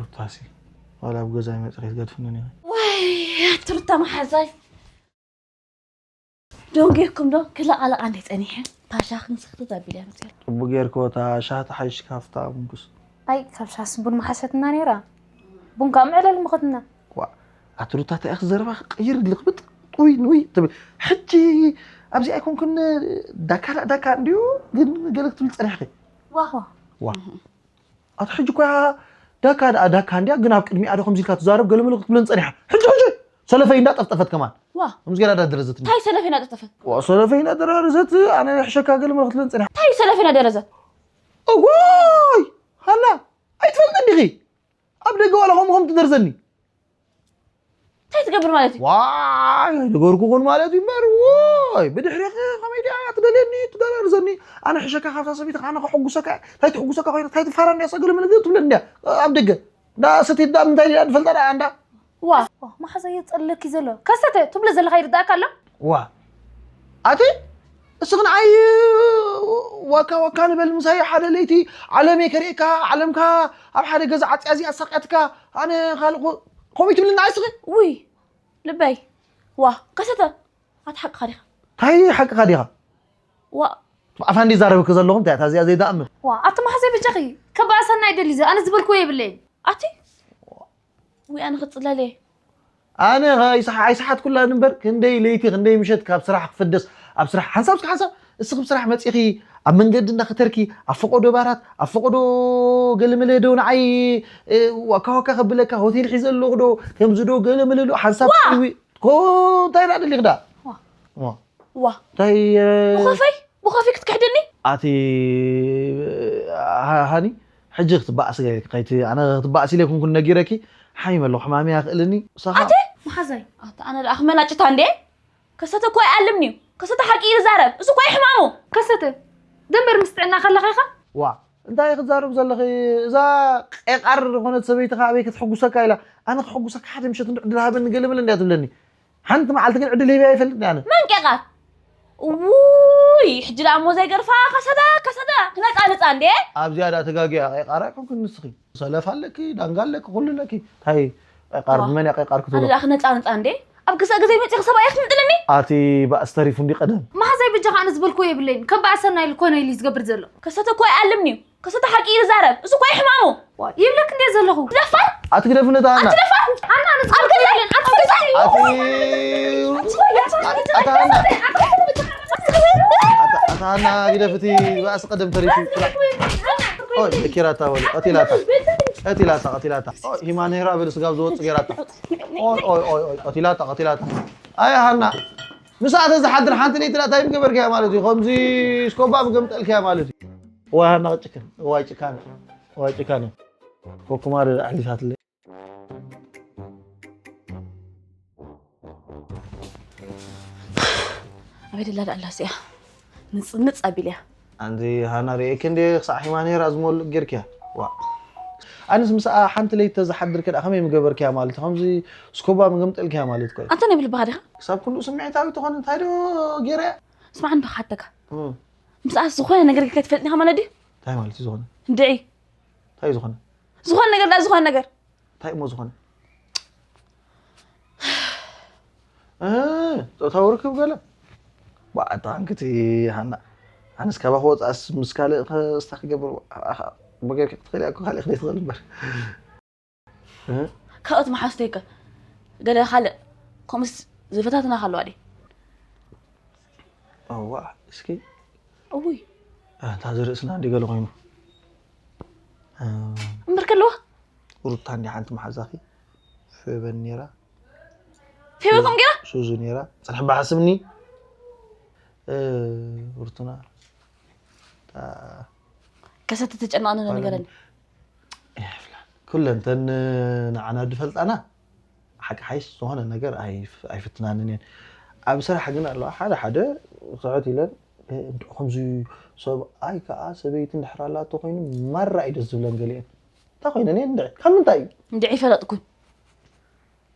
ሩታሲ ዋላ ኣብ ገዛይ መፅኺ ትገድፍኒ ወይ ትርታ መሓዛይ ዶንጌኩም ዶ ክለቓለቓ እንደ ፀኒሐ ታሻ ክንስኽቲ ዘቢል እያ መፅያ ፅቡቅ ጌርክዎ እታ ሻህ ተሓይሽ ካፍታ ምንኩስ ኣይ ካብ ሻስ ቡን መሓሸትና ነይራ ቡን ካብ ምዕለል ምኸትና ዋ ኣቲ ሩታ እንታይ ኢኺ ዘረባ ክቅይር ግልቕብጥ ጡይ ንይ ትብል ሕጂ ኣብዚ ኣይኮንክን ዳካ ዳካ እንድዩ ግን ገለ ክትብል ፀኒሕኺ ዋዋ ዋ ኣቲ ሕጂ እኮ ዳካ ደኣ ዳካ እንድያ ግን ኣብ ቅድሚኣ ዶ ከምዚ ኢልካ ትዛረብ ገለ መለ ክትብለን ፀኒሓ ሕጂ ሕጂ ሰለፈይ እንዳ ጠፍጠፈት ከማን ዋ ከምዚ ገይራ እንዳደረዘትኒ እንታይ ሰለፈይ እንዳጠፍጠፈት ዋ ሰለፈይ እንዳደራረዘት ኣነ ሕሸካ ገለ መለ ክትብለን ፀኒሓ እንታይ ሰለፈይ እንዳደረዘት እዋይ ሃና ኣይትፈልጥን ዲኺ ኣብ ደገ ዋላ ከምኡ ከም ትደርዘኒ እንታይ ትገብር ማለት እዩ ዋይ ኣይነገርኩኹን ማለት እዩ እምበር ወይ ብድሕሪኺ ከመይ ድያ ትደልየኒ ትደራርዘኒ ኣነ ሕሸካ ካብታ ሰበይቲ ኣነ ከሐጉሰካ እንታይ ትሕጉሰካ ኮይና እንታይ ትፋራ እንድያ ሰገለ መለገ ትብለኒ እንድያ ኣብ ደገ እንዳ ሰተይት ዳ ምንታይ ድያ ንፈልጣ ደኣ እንዳ ዋ መሓዛ የፀለኪ ዘሎ ከሰተ ትብሎ ዘለካ ይርዳእካ ኣሎ ዋ ኣቲ እስኺ ንዓይ ዋካ ዋካ ንበል ምሳይ ሓደ ለይቲ ዓለመይ ከርእየካ ዓለምካ ኣብ ሓደ ገዛ ዓፅያ እዚኣ ኣሳቂያትካ ኣነ ካልእ ከምኡ ትብልኒ ንዓይ እስኺ ውይ ልበይ ዋ ከሰተ ኣቲ ሓቅኻ ዲኻ እንታይ ሓቅኻ ዲኻ ዋ ኣፋ እንዲ ዛረብክ ዘለኹም እንታይ እታ እዚኣ ዘይዳእምር ዋ ኣቲ መሓዘይ ብጃኺ ከባእሰና ይደሊ ኣነ ዝበልክዎ የብለይን ኣቲ ውይ ኣነ ክፅለል እየ ኣነ ኣይሰሓትኩላን እምበር ክንደይ ለይቲ ክንደይ ምሸት ካብ ስራሕ ክፍደስ ኣብ ስራሕ ሓንሳብ እስኪ ሓንሳብ እስኺ ብስራሕ መፂኺ ኣብ መንገዲ እንዳኸተርኪ ኣብ ፈቆዶ ባራት ኣብ ፈቆዶ ገለመለ ዶ ንዓይ ዋካ ዋካ ከብለካ ሆቴል ሒዘ ኣለኹ ዶ ከምዚ ዶ ገለመለ ዶ ሓንሳብ ዋ! ትልዊ ኮ እንታይ ዳ ደሊኽ ዳ ዋ። ዋ። ዋ እንታይ ብኸፈይ ብኸፈይ ክትክሕድኒ ኣቲ ሃኒ ሕጂ ክትባእስ ከይቲ ኣነ ክትባእስ ኢለ ኩንኩን ነጊረኪ ሓሚመ ኣለኹ ሕማሚ ያኽእልኒ ሰኻ ኣቲ መሓዛይ ኣቲ ኣነ ደኣ ክመናጭታ እንዴ ከሰተ እኮ ኣይኣልምን'ዩ። ከሰተ ሓቂ እዩ ዝዛረብ። እሱ እኮ እዩ ሕማሙ። ከሰተ ደንበር ምስ ጥዕና ከለኻ ኢኻ። ዋእ እንታይ ክትዛረቢ ዘለኺ እዛ ቄቃር ዝኾነት ሰበይትኻ ኣበይ ከተሐጉሰካ ኢላ ኣነ ከሐጉሰካ ሓደ ምሸት እንዶ ዕድል ሃበኒ ገለ መለ እንድያ ትብለኒ ሓንቲ መዓልቲ ግን ዕድል ሂበያ ኣይፈልጥን እየ ኣነ። መን ቄቃር ውይ ሕጂ ደኣ እሞ ዘይገርፋ ከሰተ ከሰተ ክነጻንጻ እንዴ። ኣብ ዝያዳ ተጋግያ ቄቃር ኣይኮንክን ንስኺ። ሰለፍ ኣለኪ፣ ዳንጋ ኣለኪ፣ ኩሉ ኣለኪ። ታይ ቃር ዋ። መን እያ ቃር ክትብሎ? ኣነ ደኣ ክነጻንጻ እንዴ። ኣብ ክሳእ ግዜ መፂእኺ ሰብኣይ ክትምጥልኒ? ኣቲ ባእስ ተሪፉ እንዲ ቀደም። መሓዛይ በጃኻ ኣነ ዝበልክዎ የብለይን። ከም በኣሰና ኢሉ ኮነ ኢሉ እዩ ዝገብር ዘሎ። ከሰተ እኮ ኣይኣልምን'ዩ። ከሰተ ሓቂ እዩ ዝዛረብ። እሱ እኮ እዩ ሕማሙ። ዋ፣ ይብለክ እንደ ዘለኹ። ደፋር! ኣቲ ግደፍኒ እታ ሃና። ኣቲ ደፋር! ሃና፣ ኣነ ኣብ ገዛ! ኣብ ገዛ! ኣቲ ኣታ ሃና። ኣታ ኣታ ሃና ግደፍቲ ባእስ ቀደም ተሪፉ። ኦይ፣ ኪራታ ወለ፣ ቀቲላታ። ቀቲላታ፣ ቀቲላታ። ኦይ፣ ሂማን ሄራ በል ስጋብ ዝወጽእ ጌራታ። ኦይ፣ ኦይ፣ ኦይ፣ ኦይ፣ ቀቲላታ፣ ቀቲላታ። ኣይ ሃና፣ ምሳኣ ተዝሓድር ሓንቲ ለይቲ ዳኣ እንታይ ምገበርካያ ማለት እዩ? ከምዚ ስኮባ ምገምጠልካያ ማለት እዩ። እዋይ ሃና ጭክን፣ እዋይ ጭካነ፣ እዋይ ጭካነ። ኮኩማሪ ኣሕሊፋትለይ። ኣበይ ደላ ደኣ ኣላ እዚኣ? ንጽ-፣ ንጽ ኣቢልያ። ኣንቲ ሃና ርእየኪ እንዴ ክሳዕ ሂማ ነይራ ዝመልእ ጌርክያ? ዋ። ኣነስ ምስኣ ሓንቲ ለይቲ ተዝሓድር ከኣ ከመይ ምገበርክያ ማለት እዩ? ከምዚ ስኮባ ምገምጠልክያ ማለት እኮ እዩ። ኣንተ ናይ ብልብኻ ዲኻ? ክሳብ ክንድኡ ስምዒታዊ ትኾን እንታይ ዶ ጌረ? ስማዕ እንዶ ክሓተካ። እም። ምስኣ ዝኾነ ነገር ጌርካ ትፈልጥ ኢኻ ማለት ድዩ? እንታይ ማለት እዩ ዝኾነ? እንድዒ። እንታይ እዩ ዝኾነ? ዝኾነ ነገር ዳ ዝኾነ ነገር። እንታይ እሞ ዝኾነ? እ፣ ጾታዊ ርክብ ገለ? ባእ፣ ኣታ ኣንክቲ ሃና። ኣነስ ካባኺ ወጻእስ ምስ ካልእ ከ-፣ ስታ ክገብር፣ ኣኻ፣ ብጌርኪ ክትኽእሊ እኮ ካልእ ክደይ ትኽእል እምበር። እ? ካልኦት መሓዙተይ ከ? ገለ ካልእ ከምኡስ ዝፈታትና ካልዋ ድዩ? እዋ፣ እስኪ። እውይ። ኣታ ዝርእስና እንዲ ገለ ኮይኑ። እ፣ እምበር ከለዋ? ሩታ እንዲ ሓንቲ መሓዛኺ ፌበን ነይራ። ፌበ ከም ገይራ? ሱዙ ነይራ። ጽንሕ በሓስምኒ። እ፣ ሩቱና። ታ-፣ ከሰተ ተጨናቕነ ባለ-፣ ነገረኒ። ይፍላ። ኩለን ተን ንዓና ድፈልጣና ሓቂ ሓይሽ ዝኾነ ነገር ኣይፍ-፣ ኣይፍትናንን እየን። ኣብ ስራሕ ግን ኣለዋ ሓደ ሓደ ስሕት ኢለን፣ "እ፣ እንዶ ከምዚ ሰብኣይ ከኣ ሰበይቲ እንድሕር ኣላቶ ኮይኑ ማራ እዩ ደስ ዝብለን" ገሊአን። እንታይ ኮይነን እየን እንድዒ? ካብ ምንታይ እዩ? እንድዒ ይፈለጥኩን።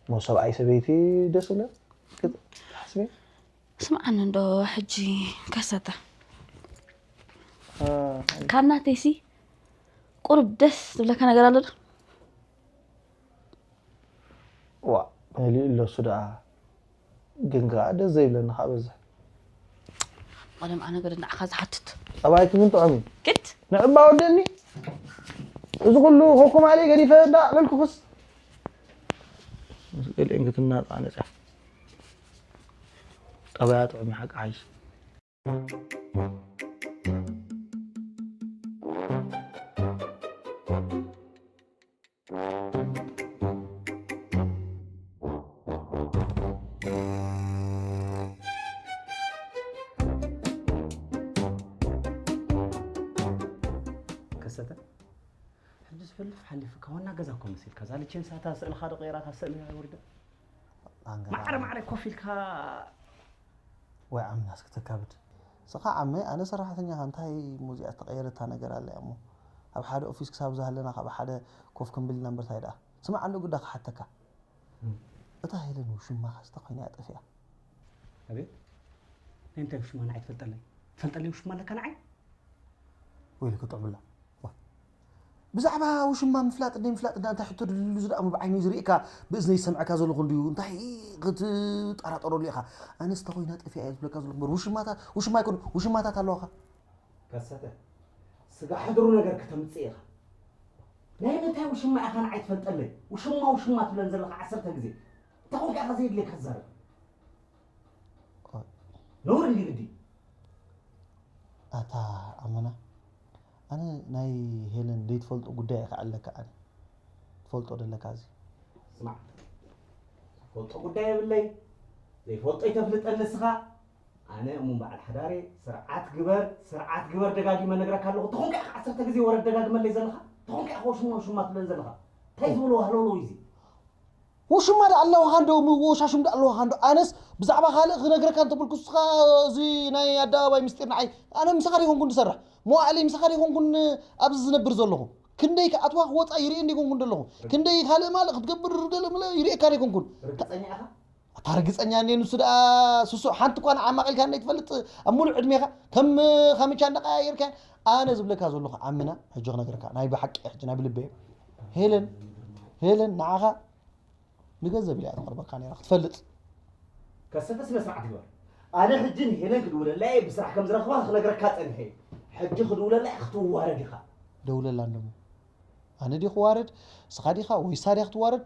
ሞ ሰብኣይ ሰበይቲ ደስ ይብለን? ክትሓስቢ? ስምዓኒ እንዶ ሕጂ ከሰተ። እ፣ ካብ ናተይሲ ቁሩብ ደስ ዝብለካ ነገር ኣሎ ዶ? ዋ፣ መሊኡ ኣሎ እሱ ደኣ። ግን ከኣ ደስ ዘይብለኒ ከኣ በዝሕ። ቀደም ኣነ ገለ ንዓኻ ዝሓትት። ጠባይኪ ግን ጥዑም እዩ። ክት? ንዕባ ወደኒ። እዚ ኩሉ ኮኩማሌ ገዲፈ እንዳ በልኩኽስ። ምስ ገሊአን ክትናጻ ነጻ። ጠባያ ጥዑም እዩ ሓቂ ሓይሽ። ከሰተ፣ ሕጂ ዝሕልፍ ሓሊፉ፣ ካብ ዋና ገዛ እኮ መሲልካ፣ እዛ ልቼን ሳታ ስእልኻ ዶ ቀይራ፣ ካብ ስእሊ ወሪዳ? ኣንገራ ማዕረ ማዕረ ኮፍ ኢልካ። ወይ ዓምና እስኪ ተካብድ። ስኻ ዓመይ፣ ኣነ ሰራሕተኛኻ፣ እንታይ ሙዚያ ዝተቐየረታ ነገር ኣላ እሞ? ኣብ ሓደ ኦፊስ ክሳብ ዝሃለና ካብ ሓደ ኮፍ ክንብል ኢና እምበር እንታይ ደኣ? ስማዕ ኣሎ ግዳ ክሓተካ። እም። እታ ሄለን ውሽማኻ ስተ ኮይና እያ ጠፊኣ። ኣቤት? ናይ እንታይ ውሽማ ንዓይ ትፈልጠለይ? ትፈልጠለይ ውሽማ ኣለካ ንዓይ? ወይልከ ጥዕሙላ። ዋ። ብዛዕባ ውሽማ ምፍላጥ እንደ ምፍላጥ እንዳ እንታይ ሕቶ ድልሉ ዝደኣ ብዓይኑ ዝርእካ ብእዝነይ ዝሰምዐካ ዘለኹ እንድዩ። እንታይ ክትጠራጠረሉ ኢኻ? ኣነስ ተኾይና ጠፊኣ እየ ዝብለካ ዘለኹ እምበር ውሽማታት፣ ውሽማ ኣይኮኑ፣ ውሽማታት ኣለዋኻ። ከሰተ፣ ስጋ ሕድሩ ነገር ከተምጽእ ኢኻ። ናይ ምንታይ ውሽማ ኢኻ ንዓይ ትፈልጠለይ? ውሽማ፣ ውሽማ ትብለን ዘለኻ ዓሰርተ ግዜ። እንታይ ኮንካ ኢኻ ዘየድልየካ ትዛረብ? ነውሪ እንዲ ግዲ። ኣታ ኣመና፣ ኣነ ናይ ሄለን ዘይትፈልጦ ጉዳይ እየ ክኣለካ ኣነ። ትፈልጦ ደለካ እዚ። ስማዕ፣ ትፈልጦ ጉዳይ የብለይ። ዘይፈልጦ ይተፍልጠኒ ንስኻ። ኣነ እሙን በዓል ሓዳር እየ። ስርዓት ግበር፣ ስርዓት ግበር ደጋጊመ ነግረካ ኣለኹ። ተኾንካ ኢኻ ዓሰርተ ግዜ ወረድ ደጋግመለይ ዘለኻ? ተኾንካ ኢኻ ሽማ ሽማ ትብለን ዘለኻ? እንታይ ዝበልዎ ሃለውለው እዩ እዚ? ውሽማ ደኣ ኣለዋኻ እንዶ፣ ወሻሽም ደኣ ኣለዋኻ እንዶ። ኣነስ ብዛዕባ ካልእ ክነግረካ እንተበልኩ፣ ንስኻ እዚ ናይ ኣደባባይ ምስጢር ንዓይ፣ ኣነ ምሳኻ ደይኮንኩን ዝሰርሕ፣ መዋእለይ ምሳኻ ደይኮንኩን ኣብዚ ዝነብር ዘለኹ። ክንደይ ክኣትዋ ክወጻ ይርእየን ደይኮንኩን ዘለኹ። ክንደይ ካልእ ማልእ ክትገብር ገለ መለ ይርእየካ ደይኮንኩን። ርግጸኛ ኢኻ? ኣታ ርግጸኛ እንዴ ንሱ ደኣ ስሱዕ፣ ሓንቲ እኳ ንዓማቕ ኢልካ እንዴ ትፈልጥ ኣብ ሙሉእ ዕድሜኻ? ከም ካምቻ እንዳቀያየርካ። ኣነ ዝብለካ ዘለኹ ዓምና፣ ሕጂ ክነግረካ፣ ናይ ብሓቂ ሕጂ ናይ ብልበይ። ሄለን፣ ሄለን ንዓኻ ንገንዘብ ኢላ እያ ተቕርበካ ነይራ፣ ክትፈልጥ። ከሰተ ስነ ስርዓት ግበር። ኣነ ሕጂ ንሄለን ክድውለላ እየ፣ ብስራሕ ከም ዝረኽባ ክነግረካ ጸኒሐ እየ። ሕጂ ክድውለላ እየ፣ ክትዋረድ ኢኻ። ደውለላ እንዶሞ። ኣነ ድየ ክዋረድ? ንስኻ ዲኻ ወይ ንሳ ድያ ክትዋረድ?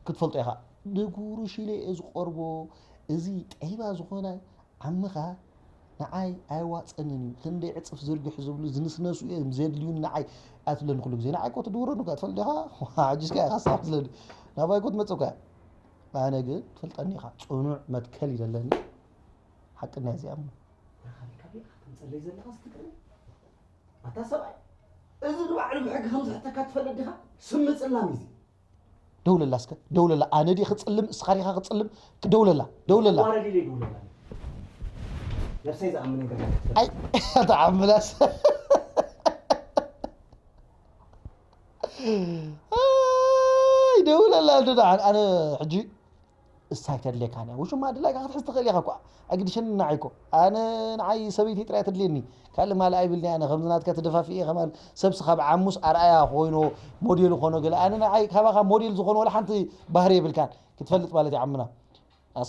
ክትፈልጦ ኢኻ። ንጉሩሽ ኢለ እየ ዝቐርቦ። እዚ ጠይባ ዝኾነ ዓምኻ ንዓይ ኣየዋጽእንን እዩ። ክንደይ ዕጽፍ ዝርግሑ ዝብሉ ዝንስነሱ እዮም ዘድልዩኒ ንዓይ። ኣትብለኒ ኩሉ ግዜ። ንዓይ እኮ ትድውረኒ እኮ ትፈልጥ ዲኻ? ሕጂስ ከ ኢኻ ሳብ ስለኒ። ናባይ እኮ ትመጽእ እኮ እያ። ኣነ ግን ትፈልጠኒ ኢኻ። ጽኑዕ መትከል እዩ ዘለኒ። ሓቅና እየ እዚኣ እሞ። ናኻሊካ ዲኻ ተምጸለይ ዘለኻ ዝትግርኛ? ኣታ ሰብኣይ፣ እዚ ንባዕሉ ብሕጊ ከም ዝሕተካ ትፈልጥ ዲኻ? ስም ምጽላም እዩ እዚ። ደውለላ እስከ፣ ደውለላ። ኣነ ድየ ክጽልም፣ እስኻ ዲኻ ክጽልም? ደውለላ፣ ደውለላ። ዋረድ ኢለ ይደውለላ። ነብሰይ ዝኣምን ነገር ኣይትፈልጥ። ኣይ፣ ኣታ ዓምላስ። ኣይ፣ ደውለላ እንዶ ደሓን። ኣነ ሕጂ እሳ ኣይተድልየካን እያ። ውሽማ ድላይካ ክትሕዝ ትኽእል ኢኻ እኳ። ኣይግድሸኒ ንዓይ እኮ። ኣነ ንዓይ ሰበይቲ ጥራይ ትድልየኒ። ካልእ ማልእ ኣይብልኒ ኣነ። ከምዚ ናትካ ተደፋፊኤ ከማን ሰብስ ካብ ዓሙስ ኣርኣያ ኮይኖ ሞዴል ኾኖ ገለ። ኣነ ንዓይ ካባኻ ሞዴል ዝኾነ ወላ ሓንቲ ባህሪ የብልካን። ክትፈልጥ ማለት እዩ ዓምና።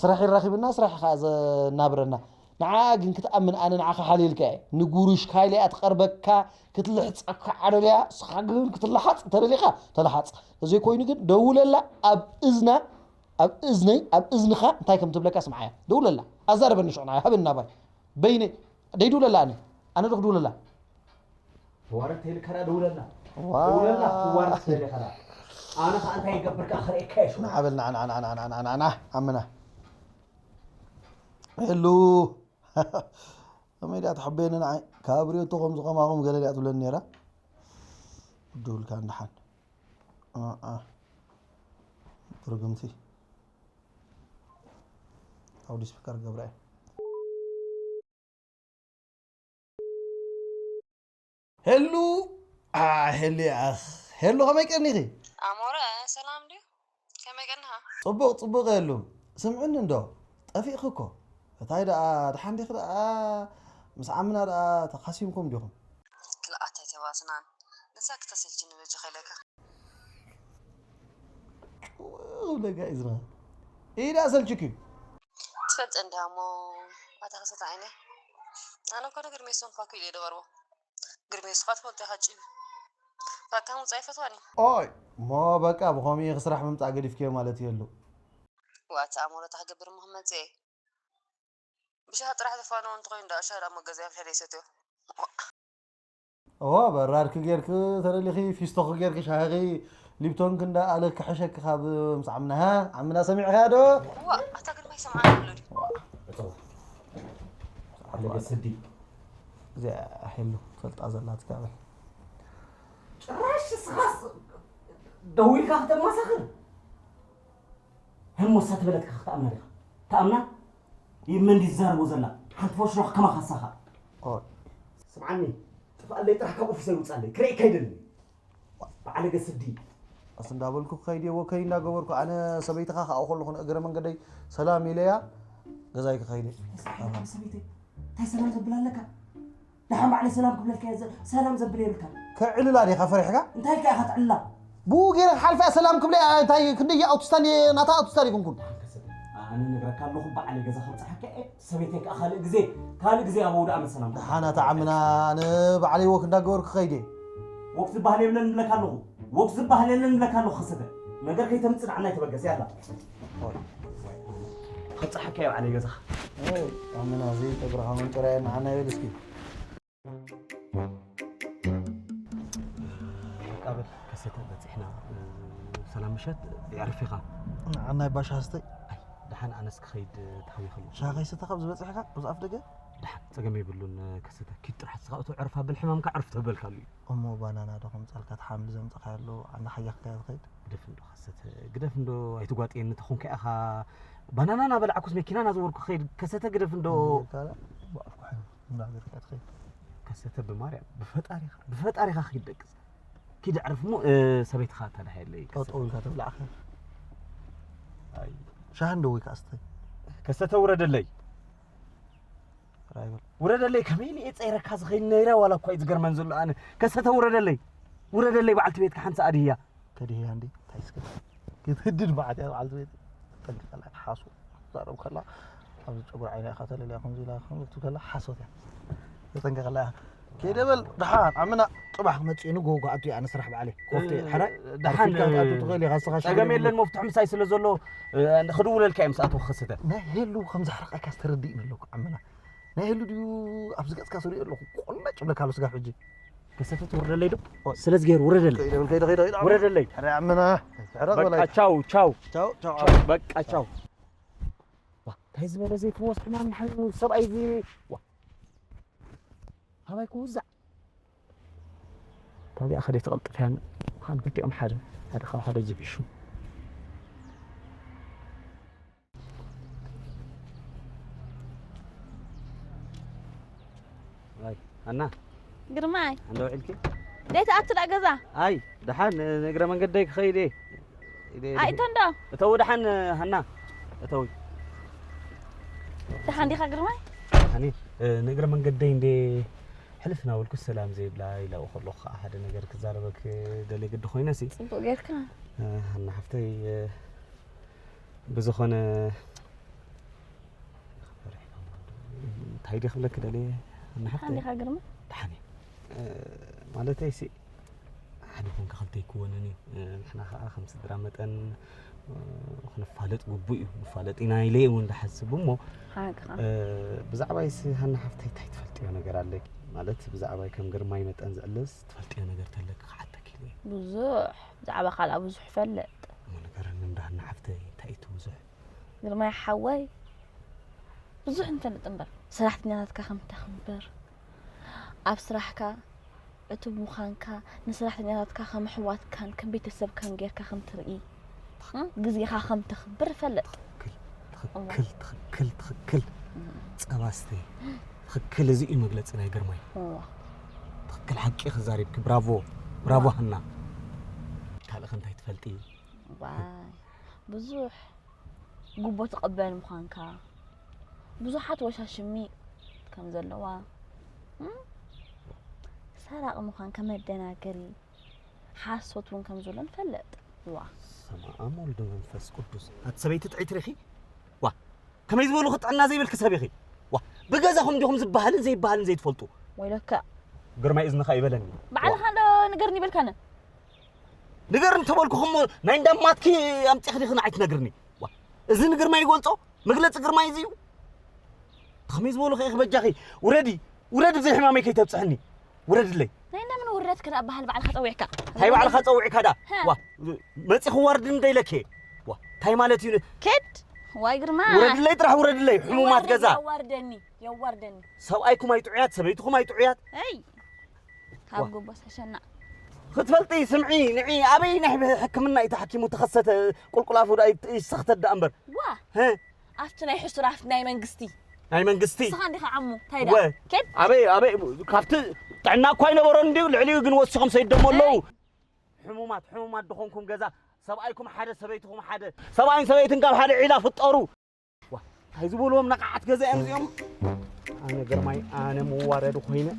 ስራሕ ይራኺብና፣ ስራሕ ኸዓ ዘናብረና። ንዓ ግን ክትኣምን ኣነ ንዓኻ ሓልየልካ እየ። ንጉሩሽ ካይለ እያ ትቐርበካ፣ ክትልሕጸካ ዓደልያ። ንስኻ ግን ክትለሓጽ ተደሊኻ ተለሓጽ። ተዘይኮይኑ ግን ደውለላ ኣብ እዝና ኣብ እዝነይ፣ ኣብ እዝንኻ እንታይ ከም ትብለካ ስምዓያ። ደውለላ። ኣዛርበኒ ሽዑ ንዓይ፣ ሃበኒ ናባይ። በይነይ። ደይድውለላ ኣነ። ኣነ ዶ ክድውለላ? ተዋረድ ተይልካ ደኣ ደውለላ። ዋ። ደውለላ፣ ትዋረድ ተይልካ ደኣ። ኣነ ኸኣ እንታይ ይገብር ከኣ ክርእየካ እየ ሽዑ። ንዓ በል፣ ንዓ፣ ንዓ፣ ዓምና። ሄሉ። ከመይ ድኣ ትሕበየኒ ንዓይ? ካብ ሪዮቶ ከምዚ ከማኹም ገለ ድኣ ትብለኒ ነይራ? ድውልካ እንድሓን። ኣኣ። ርግምቲ። ኣውዲ ስፒከር ገብረ። ሄሉ፣ ኣ፣ ሄሉ፣ ኣኽ፣ ሄሉ፣ ከመይ ቀኒኺ? ኣሞረ፣ ሰላም ድዩ? ከመይ ቀኒኻ? ጽቡቕ፣ ጽቡቕ፣ ሄሉ። ስምዕኒ እንዶ፣ ጠፊእኺ እኮ። እንታይ ደኣ፣ ደሓን ዲኺ ደኣ? ምስ ዓምና ደኣ ተኻሲምኩም ዲኹም? ክልኣት ኣይተባስናን። ንሳ ክተሰልችኒ በጃኻ ኢለካ። ጭው ክብለካ እዩ ዝረኸብ። ኢዳ ሰልችኪ። ትፈልጥ እንዳ እሞ ኣታ ከሰተ ዓይነይ። ኣነ እኮ ንግርሜሶን ፋኩ ኢለ ይደበርቦ። ግርሜ ንስኻ ትፈልጦ ኢኻ ጭው። ፋካ ምውጻእ ኣይፈትዋን እዩ። ኦይ፣ እሞ በቃ ብኸምኡ ኢኺ ስራሕ ምምጻእ ገዲፍክዮ ማለት እዩ ኣሉ። ዋታ ኣሞረታ ክገብር እሞ ክመጽእ እየ። ብሻሂ ጥራሕ ዘፋንዎ እንተኾይኑ ደኣ ሻሂ ደኣ እሞ ገዛ ይፍልሐ ደይሰትዮ። እዎ፣ በራድኪ ጌርኪ ተደሊኺ፣ ፊስቶኺ ጌርኪ፣ ሻሂኺ፣ ሊፕቶንኪ እንዳ ኣለ ክሕሸኪ ካብ ምስ ዓምና፣ ሃ? ዓምና ሰሚዕኻያ ዶ? እዋ፣ ኣታ ግርማይ ሰምዓኒ ኣሎ ድዩ? እዋ። እቶ። ኣለገ ስዲ። እዚኣ ሄሉ ትፈልጣ ዘላ ትጋበል። ጭራሽ እስኻስ ደዊልካ ከተማሳኽር? ህሞሳ ትበለትካ ክትኣምና ዲኻ? ተኣምና? ይመን ድዩ ዝዛረቦ ዘላ? ሓንቲ ፈሽሮ ከማኻ ሳኻ። ኦይ። ስምዓኒ፣ ጥፍኣለይ ጥራሕ ካብ ኦፊሰይ ውጻለይ። ክርእየካ ኣይደልን። በዓለገ ስዲ። ኣስ እንዳበልኩ ክኸይድ እየ፣ ወከይ እንዳገበርኩ። ኣነ ሰበይትኻ ከኣ ከለኹ ንእግረ መንገደይ ሰላም ኢለያ ገዛይ ክኸይድ እየ። እንታይ ሰላም ሰበይተይ? እንታይ ሰላም ዘብል ኣለካ? ደሓን ባዕለይ ሰላም ክብለልካ እየ፣ ሰላም ዘብል የብልካ። ከዕልላ ዲኻ ፈሪሕካ? እንታይ ኢልካ ኢኻ ትዕልላ? ብኡ ገይረ ክሓልፋ እየ፣ ሰላም ክብለያ፣ እንታይ ክንደይ ኣውቲስታ እንድየ፣ ናታ ኣውቲስታ ዲኩንኩን? ኣነ ነግረካ ኣለኹ፣ ባዕለይ ገዛ ከምጽሓካ እየ፣ ሰበይተይ ከኣ ካልእ ግዜ፣ ካልእ ግዜ ኣበው ደኣ መሰላም። ደሓን ኣታ ዓምና፣ ኣነ ባዕለይ ወክ እንዳገበርኩ ክኸይድ እየ። ወክ ዝበሃል የብለን እብለካ ኣለኹ፣ ወክ ዝበሃል የለን እብለካ ኣለኹ፣ ከሰተ። ነገር ከይተምጽእ ንዓና ይተበገስ፣ ያላ። ከብጽሓካ እየ ባዕለይ ገዛኻ። ኤይ፣ ዓምና፣ እዚ ተብርሃ መንጨርያ ንዓና ይበል እስኪ። በቃ በል፣ ከሰተ በጺሕና። ሰላም ምሸት፣ የዕርፍ ኢኻ። ንዓናይ ባሻ ስተይ። ኣይ፣ ደሓን ኣነስ ክኸይድ ተሃዊኸ ኣለኹ። ሻሂ ከይሰተኻ ኣብዚ በጺሕካ፣ ኣብዚ ኣፍ ደገ? ደሓን፣ ጸገም የብሉን ከሰተ። ኪድ ጥራሕ እስኻ እቶ ዕርፍ ኣብል ሕማምካ ዕርፍ ተበልካሉ እዩ። እሞ ባናና ዶ ከምጻልካ፣ እቲ ሓምሊ ዘምጻኻዮ ኣሎ፣ ኣናሓያኽካዮ ትኸይድ? ግደፍ እንዶ ከሰተ፣ ግደፍ እንዶ ኣይትጓጥየኒ፣ ተኾንካ ኢኻ ባናና ናበላዕኩስ መኪና ናዘወርኩ ክኸይድ፣ ከሰተ ግደፍ እንዶ። እንዳገርካ ላ፣ ብኣፍኩ ሓይሉ እንዳገርካ ትኸይድ። ከሰተ ብማርያም፣ ብፈጣሪኻ፣ ብፈጣሪኻ ኪድ ደቅስ። ኪድ ዕርፍ እሞ፣ እ፣ ሰበይትኻ ኣታዳሕየለይ። ጠጠው ኢልካ ተብላዕካ። ኣይ። ሻሂ እንዶ ወይ ከኣ ስተይ። ከሰተ ውረደለይ። ራይበል። ውረደለይ፣ ከመይ ኢለ እየ ጸይረካ ዝኸይድ ነይረ፣ ዋላ እኳ እዩ ዝገርመን ዘሎ ኣነ። ከሰተ ውረደለይ። ውረደለይ፣ በዓልቲ ቤትካ ሓንቲ ሰኣ ድህያ። ከድህያ እንዴ? እንታይ እስከ? ክትህድድ መዓት እያ በዓልቲ ቤት። ጠንቀቐላ፣ ሓሱ። ክትዛረብ ከላ ኣብዚ ጨጉሪ ዓይና ኢኻ ተለልያ ከምዚ ኢላ ከምዚ ክትብል ከላ ሓሶት እያ። ተጠንቀቐላ እያ። ከይደ በል ደሓን ዓምና ጽባሕ ክመጽእ እዩ ንጎጎ ኣቱ ኣነ ስራሕ በዓለይ ኮፍተ ሕራይ ደሓን ኣርፊድካ ክትኣቱ ትኽእል ኢኻ ንስኻ ጸገም ሽግር የለን። መፍትሒ ምሳይ ስለ ዘሎ ክድውለልካ እየ ምስ ኣተው ክኸሰተ። ናይ ሄሉ ከም ዘሕርቐካ ዝተረድእኒ ኣለኩ ዓምና። ናይ ሄሉ ድዩ ኣብዚ ገጽካ ስሪኦ ኣለኹ ቆላጭ ብለካ ኣሎ ስጋብ ሕጂ። ከሰተ ትውርደለይ ዶ? ስለዚ ገይሩ ውረደለይ። ከይደ በል ከይደ ከይደ ከይደ ዓምና። ውረደለይ። ሕራይ ዓምና። ሕራይ በቃ በላይ። ቻው ቻው። ቻው ቻው። በቃ ቻው። ዋ እንታይ ዝበለ ዘይፍወስ ሕማም ሓሚሙ ሰብኣይ እዚ። ዋ ካባይ ክውዛዕ። ካብዚኣ ከደይ ትቐልጥፍ እያ። ከም ክልቲኦም ሓደ ሓደ ካብ ሓደ ጅብሹ። ኣይ ሃና ግርማይ። እንደ ውዒልኪ? ደይ ትኣቱ ዳ ገዛ? ኣይ ደሓን ንእግረ መንገደይ ክኸይድ እየ። ኢደ- ኣይቶ እንዶ። እተው ደሓን ሃና። እተው። ደሓን ዲኻ ግርማይ? ሃኒ ንእግረ መንገደይ እንደ ሕልፍ ናበልኩ ሰላም ዘይብላ ኢላኡ ከለኹ ከዓ ሓደ ነገር ክዛረበክ ደልየ ግዲ ኮይነሲ። ጽቡቕ ጌርካ። ሃና ሓፍተይ ብዝኾነ እንታይ ድየ ክብለኪ ደልየ ሃና ሓፍተይ? ደሓን ኢኻ ግርማይ? ደሓን እየ። ማለተይሲ ሓደ ኮንካ ክልተ ኣይክወንን እዩ። ንሕና ከዓ ከም ስድራ መጠን ክንፋለጥ ግቡእ እዩ። ንፋለጥ ኢና ኢለ እውን ዝሓስብ እሞ ሓቅኻ። ብዛዕባይሲ ሃና ሓፍተይ እንታይ ትፈልጥዮ ነገር ኣለኪ? ማለት ብዛዕባይ ከም ግርማይ መጠን ዝዕለስ ትፈልጥዮ ነገር ተለኪ ክሓተኪ ኢለ እየ። ብዙሕ ብዛዕባ ካልኣ ብዙሕ ፈልጥ። እሞ ንገረኒ እንዳ ሃና ሓፍተይ እንታይ እዩ እቲ ብዙሕ? ግርማይ ሓወይ ብዙሕ እንፈልጥ እምበር ሰራሕተኛታትካ ከም ተኽብር ኣብ ስራሕካ ዕቱብ ምዃንካ ንሰራሕተኛታትካ ከም ኣሕዋትካን ከም ቤተሰብካን ጌርካ ከም ትርኢ ግዜኻ ከም ተኽብር እፈልጥ። ትኽክል ትኽክል ትኽክል። ጸባስተ ትኽክል። እዚ እዩ መግለፂ ናይ ግርማይ። ትኽክል ሓቂ ክዛሪብኪ። ብራቮ ብራቮ ሃና። ካልእ ከ እንታይ ትፈልጢ? ዋይ ብዙሕ ጉቦ ትቕበል ምዃንካ፣ ብዙሓት ወሻሽሚ ከም ዘለዋ፣ እም፣ ሰራቒ ምዃንካ፣ መደናገሪ፣ ሓሶት እውን ከም ዘሎ ንፈልጥ። ዋ። በስመ ኣብ ወልድ መንፈስ ቅዱስ። ኣቲ ሰበይቲ ጥዕይቲ ርኢኺ? ዋ፣ ከመይ ዝበሉ ጥዕና ዘይብልኪ ሰብ ኢኺ? ዋ፣ ብገዛኹም ዲኹም ዝበሃልን ዘይበሃልን ዘይትፈልጡ? ወይለካ። ግርማይ እዝንኻ ይበለኒ። ባዕልኻ እንዶ ንገርኒ ይበልካነ። ንገር እንተበልኩኹም እሞ ናይ እንዳማትኪ ኣምፂኽኒ ክንዓይ ትነግርኒ። ዋ፣ እዚ ንግርማይ ይገልፆ? መግለፂ ግርማይ እዚ እዩ? ከመይ ዝበሉ ከ ኢኺ በጃኺ? ውረዲ፣ ውረዲ ብዘይ ሕማመይ ከይተብፅሕኒ። ውረድለይ። ናይ እንደምን ውረድ ክዳ በሃል ባዕልኻ ፀዊዕካ? እንታይ ባዕልኻ ፀዊዕካ ዳ? ሃ። ዋ፣ መፂ ክዋርድኒ ደይለኪ። ዋ፣ እንታይ ማለት እዩ? ኬድ? ዋይ ግርማ። ውረድለይ ጥራሕ ውረድለይ፣ ሕሙማት ገዛ። የዋርደኒ፣ የዋርደኒ። ሰብኣይኩም ኣይጥዑያት፣ ሰበይትኹም ኣይጥዑያት። ኣይ፣ ካብ ዋ። ጎቦ ሰሸና። ክትፈልጢ ስምዒ፣ ንዒ፣ ኣበይ ናይ ሕክምና እዩ ተሓኪሙ ተኸሰተ፣ ቁልቁል ኣፉ ደኣ ይስ-፣ ይሰኽተት ደኣ እምበር። ዋ። ሀ? ኣብቲ ናይ ሕሱር፣ ኣብቲ ናይ መንግስቲ። ናይ መንግስቲ? ንስኻ እንዲኻ ዓሙ፣ እንታይ ደኣ? ወ-፣ ኬድ? ኣበይ፣ ኣበይ፣ ካብቲ ጥዕና እኳ ኣይነበሮን እንድዩ፣ ልዕሊኡ ግን ወሲኾም ሰይዶሞ ኣለዉ። ኣይ። ሕሙማት፣ ሕሙማት ድኾንኩም ገዛ፣ ሰብኣይኩም ሓደ፣ ሰበይትኹም ሓደ፣ ሰብኣይን ሰበይትን ካብ ሓደ ዒላ ፍጠሩ። ዋ፣ እንታይ ዝበልዎም ነቃዓት ገዛ እዮም እዚኦም? ኣነ ግርማይ፣ ኣነ መዋረዲ ኮይነ።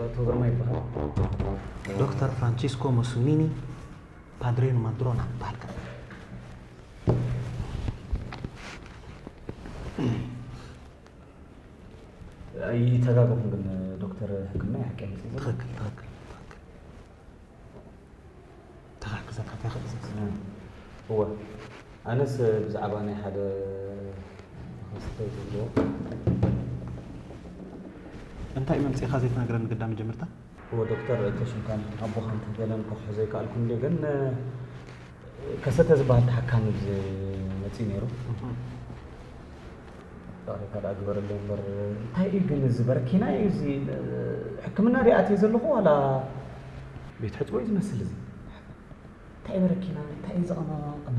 ኣቶ ግርማይ ይበሃል። ዶክተር ፍራንቺስኮ መሱኒኒ ፓድሬን ማድሮና በሃል። ኣይተጋገኹም ግን ዶክተር ሕክምና እዩ ሓቂ መሲሉ። ትኽክል፣ ትኽክል፣ ትኽክል። ተጋግዘካ እንታይ ክእዘዝ? እወ። ኣነስ ብዛዕባ ናይ ሓደ ክስተ ዝብሎ። እንታይ መምጺእኻ ዘይትነግረኒ ግዳ መጀመርታ? እወ ዶክተር፣ እቶ ሽምካን ኣቦኻን ተገለን ክሕዞ ኣይከኣልኩን ድየ፣ ግን ከሰተ ዝበሃል ተሓካሚ ኣብዚ መጺኡ ነይሩ። እህ። ይቕሬታ ደኣ ግበረለይ እምበር፣ እንታይ እዩ ግን እዚ በረኪና እዩ እዚ፣ ሕክምና ድየ ኣትየ ዘለኹ ዋላ ቤት ሕጽቦ እዩ ዝመስል እዚ? እንታይ በረኪና፣ እንታይ እዩ ዝቐማማቕን?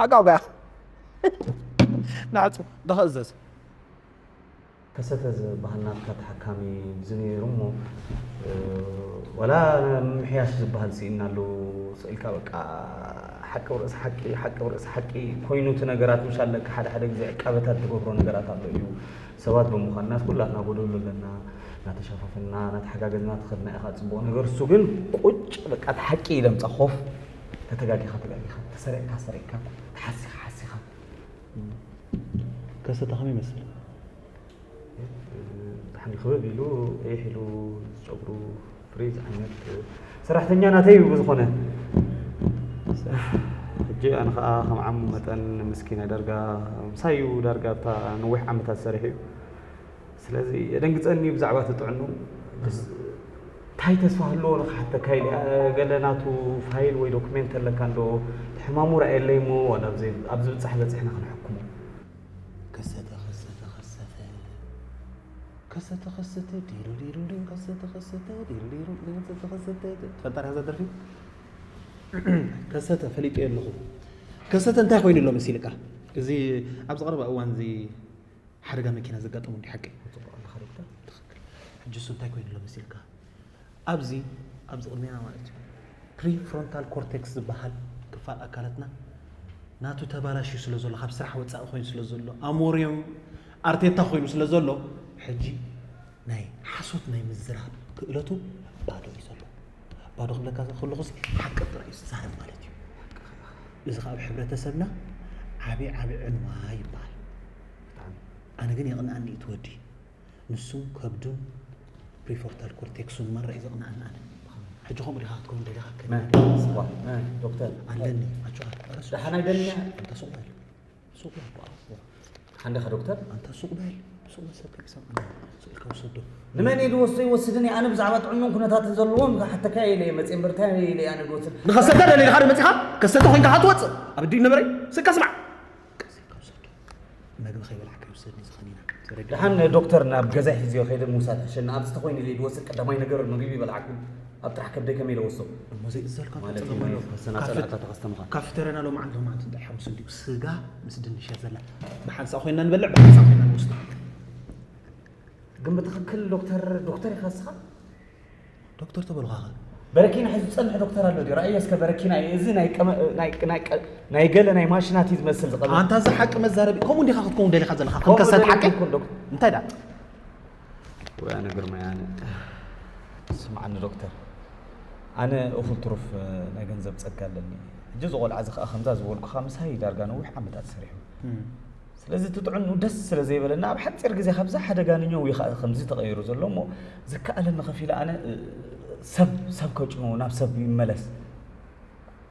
ኣጋውጋያ። ናዕጹ፣ ደኸ እዘዝ። ከሰተ ዝበሃል ናትካ ተሓካሚ እዚ ነይሩ እሞ፣ እ፣ ዋላ ምምሕያሽ ዝበሃል ስኢንና ኣሎ፣ ስኢልካ በቃ ሓቂ ኣብ ርእሲ ሓቂ፣ ሓቂ ኣብ ርእሲ ሓቂ ኮይኑ እቲ ነገራት ምሽ ኣለካ፣ ሓደ ሓደ ግዜ ዕቃበታት ትገብሮ ነገራት ኣሎ እዩ። ሰባት ብምዃንናስ ኩላትና ጎደሎ ኣለና። እናተሸፋፈና እናተሓጋገዝና ተኸድና ኢኻ ጽቡቕ ነገር። እሱ ግን ቁጭ በቃ እቲ ሓቂ ኢለ ምጻ ኮፍ ተተጋጊኻ ተጋጊኻ ተሰሪቕካ ሰሪቕካ ተሓሲኻ ሓሲኻ ከሰተ ከመይ ይመስል? ብጣዕሚ ክብብ ኢሉ ቀይሕ ኢሉ ጨጉሩ ፍሪዝ ዓይነት ሰራሕተኛ ናተይ እዩ። ብዝኾነ ሕጂ ኣነ ከዓ ከም ዓሙ መጠን ምስኪና ዳርጋ ምሳዩ ዳርጋ ኣብታ ነዊሕ ዓመታት ሰሪሑ እዩ። ስለዚ የደንግፀኒ ብዛዕባ እቲ ጥዕኑ እንታይ ተስፋ ህልዎ ንክሓተካ ኢለ ገለ ናቱ ፋይል ወይ ዶክሜንት ኣለካ እንዶ ሕማሙ ርኣየለይ እሞ ዋላ ኣብዚ ኣብዚ ብፃሕ በፂሕና ክንሕክሞ። ከሰተ ከሰተ ከሰተ ከሰተ ከሰተ ዲሩ ዲሩ ዲሩ ከሰተ ከሰተ ዲሩ ዲሩ ዲሩ ከሰተ ከሰተ ትፈልጣ ዲኻ እዛ ደርፊ? ከሰተ ፈሊጠዮ ኣለኹ። ከሰተ እንታይ ኮይኑ ኣሎ መሲልካ? እዚ ኣብዚ ቀረባ እዋን እዚ ሓደጋ መኪና ዘጋጠሙ እንዲ ሓቂ? ጽቡቕ ኣለኻ ዶክተር። ሕጂ እሱ እንታይ ኮይኑ ኣሎ መሲልካ? ኣብዚ ኣብዚ ቅድሜና ማለት እዩ ፕሪፍሮንታል ኮርቴክስ ዝበሃል ክፋል ኣካላትና ናቱ ተባላሽዩ ስለ ዘሎ ካብ ስራሕ ወፃኢ ኮይኑ ስለ ዘሎ ኣሞሪዮም ኣርቴታ ኮይኑ ስለ ዘሎ ሕጂ ናይ ሓሶት ናይ ምዝራብ ክእለቱ ባዶ እዩ ዘሎ። ባዶ ክብለካ ከለኹ ሓቂ ጥራይ እዩ ዝዛረብ ማለት እዩ። እዚ ከዓ ኣብ ሕብረተሰብና ዓብዪ ዓብዪ ዕንዋ ይበሃል። ኣነ ግን የቕንኣኒ እቲ ወዲ ንሱ ከብዱን ፕሪፎርታል ኮርቴክሱን ማራ እዩ ዘቕንኣኒ ኣነ። ሕጂ ከምኡ ዲኻ ክትከውን ደሊኻ ከ ዶክተር ኣለኒ ኣጆኻ። ደሓናይ ደልኛ እንተ ሱቕ በል ሱቕ በል በኣ። ሓንደኻ ዶክተር ኣንታ ሱቕ በል ሱቕ በል ሰብ ከይሰምዓና ስእልካ ውሰዶ። ንመን ኢሉ ወስዶ ይወስድን ኣነ ብዛዕባ ጥዕኑን ኩነታትን ዘለዎም ክሓተካ ኢለ እየ መፅእ እምበር እንታይ ኢለ ኣነ ዝወስድ ንኸሰተ ደሊልካ ዶ መፂኻ ከሰተ ኮይንካ ክትወፅእ ኣብ ድዩ ነበረይ ስካ ስማዕ ቀስ ኢልካ ውሰዶ። መግቢ ከይበላዕካ ይውሰድኒ ዝኸኒና ተረዲኻ? ደሓን ዶክተር ናብ ገዛይ ሒዝዮ ከይደ ምውሳድ ሕሸኒ ኣብዚ ተኮይኑ ኢለ ድወስድ ቀዳማይ ነገር ምግቢ ይበላዕኩ ኣብ ጥራሕ ከብደይ ከመይ ኢለ ወስዶ እሞ ዘይእዘልካ ማለት እዩ ተጠመዮ ናይ ፈሰና ጸላእታ ተኸስተምኻ ካፍተረና ሎማዓንቲ ሎማዓንቲ እንታይ ሓሙስ እንዲዩ ስጋ ምስ ድንሽ እያ ዘላ ብሓንሳእ ኮይና ንበልዕ ብሓንሳእ ኮይና ንወስዶ ግን ብትኽክል ዶክተር ዶክተር ኢኻ እስኻ ዶክተር ተበልኳኸ በረኪና ሒዙ ዝጸንሕ ዶክተር ኣሎ ድዩ ረኣዮ እስከ በረኪና እዩ እዚ ናይ ቀመ- ናይ- ናይ ቀ- ናይ ገለ ናይ ማሽናት እዩ ዝመስል ዝቐመ ኣንታ እዚ ሓቂ መዛረቢ ከምኡ እንዲኻ ክትከውን ደሊኻ ዘለኻ ከም ከሰት ሓቂ እንታይ ዳ ወይ ኣነ ግርማይ ኣነ ስምዓኒ ዶክተር ኣነ እኹል ትሩፍ ናይ ገንዘብ ጸጋ ኣለኒ ሕጂ እዚ ቆልዓ እዚ ከዓ ከምዛ ዝበልኩኻ ምሳይ ዳርጋ ነዊሕ ዓመታት ሰሪሑ ስለዚ እቲ ጥዕንኡ ደስ ስለ ዘይበለና ኣብ ሓፂር ግዜ ካብዛ ሓደጋ ንኛው እዩ ከዓ ከምዚ ተቐይሩ ዘሎ እሞ ዝከኣለኒ ከፊለ ኣነ ሰብ ሰብ ከጭኑ ናብ ሰብ ይመለስ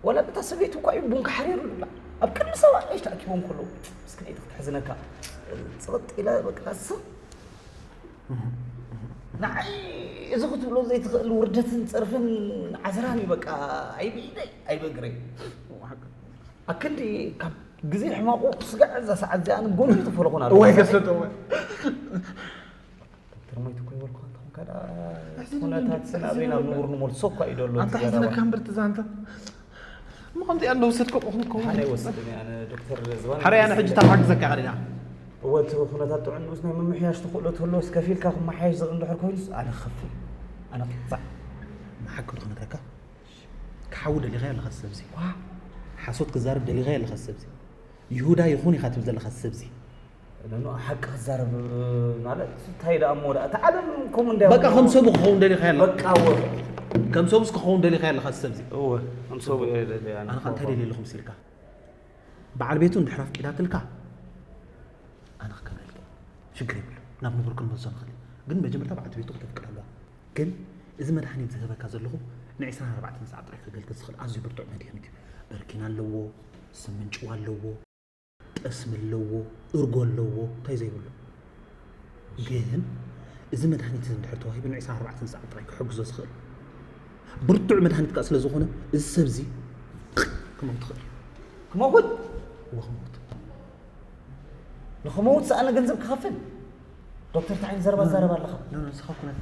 ወላ እታ ሰበይቲ እኳ እዩ ቡን ክሓርየሉ ይብላ ኣብ ቅድሚ ሰባት ኣሽ ተኣኪቦም ከለዉ ምስክነይቲ ክትሕዝነካ ፅቕጥ ኢላ በቃ ስቕ ንዓይ እዚ ክትብሎ ዘይትኽእል ውርደትን ፀርፍን ዓዝራን እዩ በቃ ኣይብኢደይ ኣይበግረይ ኣክንዲ ካብ ግዜ ሕማቑ ስጋዕ እዛ ሰዓት እዚኣ ንጎኒ ተፈለኹን ኣለዋ ወይ ከሰጠወ ዶክተር ሞይቱ እኮ ይበልኩ እንተኾንካ ደኣ ኩነታት ስናበይ ናብ ንቡር ንመልሶ እኳ እዩ ደሎ ኣንታ ሒዝነካ እምበር ትዛንተ እሞ ከምዚኣ እንደ ወሰድከ ቆኹም ከውን ሓነ ይወስድኒ ኣነ ዶክተር ዝባን ሓረይ ኣነ ሕጂ ታሓግዘካ ኢኻ ዲና እወ እቲ ኩነታት ጥዑን ንኡስ ናይ ምምሕያሽ ተኽእሎ ተሎ እስከፊልካ ክመሓየሽ ዝኽእል እንድሕር ኮይኑስ ኣነ ክኸፍል ኣነ ክቕፃዕ ንሓቂ ዶ ክነግረካ ክሓዊ ደሊኻ ኣለኻ ሰብዚ ሓሶት ክዛረብ ደሊኻ ኣለኻ ሰብዚ ይሁዳ ይኹን ኢኻ ትብል ዘለኻ ሰብዚ ኖ ሓቂ ክዛረብ ማለት እንታይ ደኣ እሞ ደኣ እቲ ዓለም ከምኡ እንታይ በቃ ከም ሰቡ ክኸውን ደሊኻ ኣለኻ በቃ ወ ከም ሰቡስ ክኸውን ደሊኻ ኣለኻ ሰብዚ እወ ከም ሰቡ እየ ደልያ ኣነ ከ እንታይ ደልየ ኣለኹ ምስ ኢልካ በዓል ቤቱ እንድሕር ኣፍቂዳትልካ ኣነ ክከብረልካ ሽግር የብሉ ናብ ንቡር ክንመልሶ ንኽእል ግን መጀመርታ በዓል ቤቱ ክተፍቅድ ኣለዋ ግን እዚ መድሃኒት ዝህበካ ዘለኹ ን24 ሰዓት ጥራይ ከገልግል ዝኽእል ኣዝዩ ብርቱዕ መድሃኒት እዩ በርኪና ኣለዎ ስምንጭዋ ኣለዎ ጠስሚ ኣለዎ እርጎ ኣለዎ እንታይ ዘይብሉ ግን እዚ መድሃኒት እዚ እንድሕር ተዋሂቡ ን24 ሰዓት ጥራይ ክሕግዞ ዝኽእል ብርቱዕ መድሃኒት ከዓ ስለ ዝኾነ እዚ ሰብ እዚ ክመውት ይኽእል እዩ ክመውት እወ ክመውት ንኽመውት ሰኣነ ገንዘብ ክኸፍል ዶክተር እንታይ ዓይነት ዘረባ ትዛረብ ኣለኻ ንስኻ እኮ ነቲ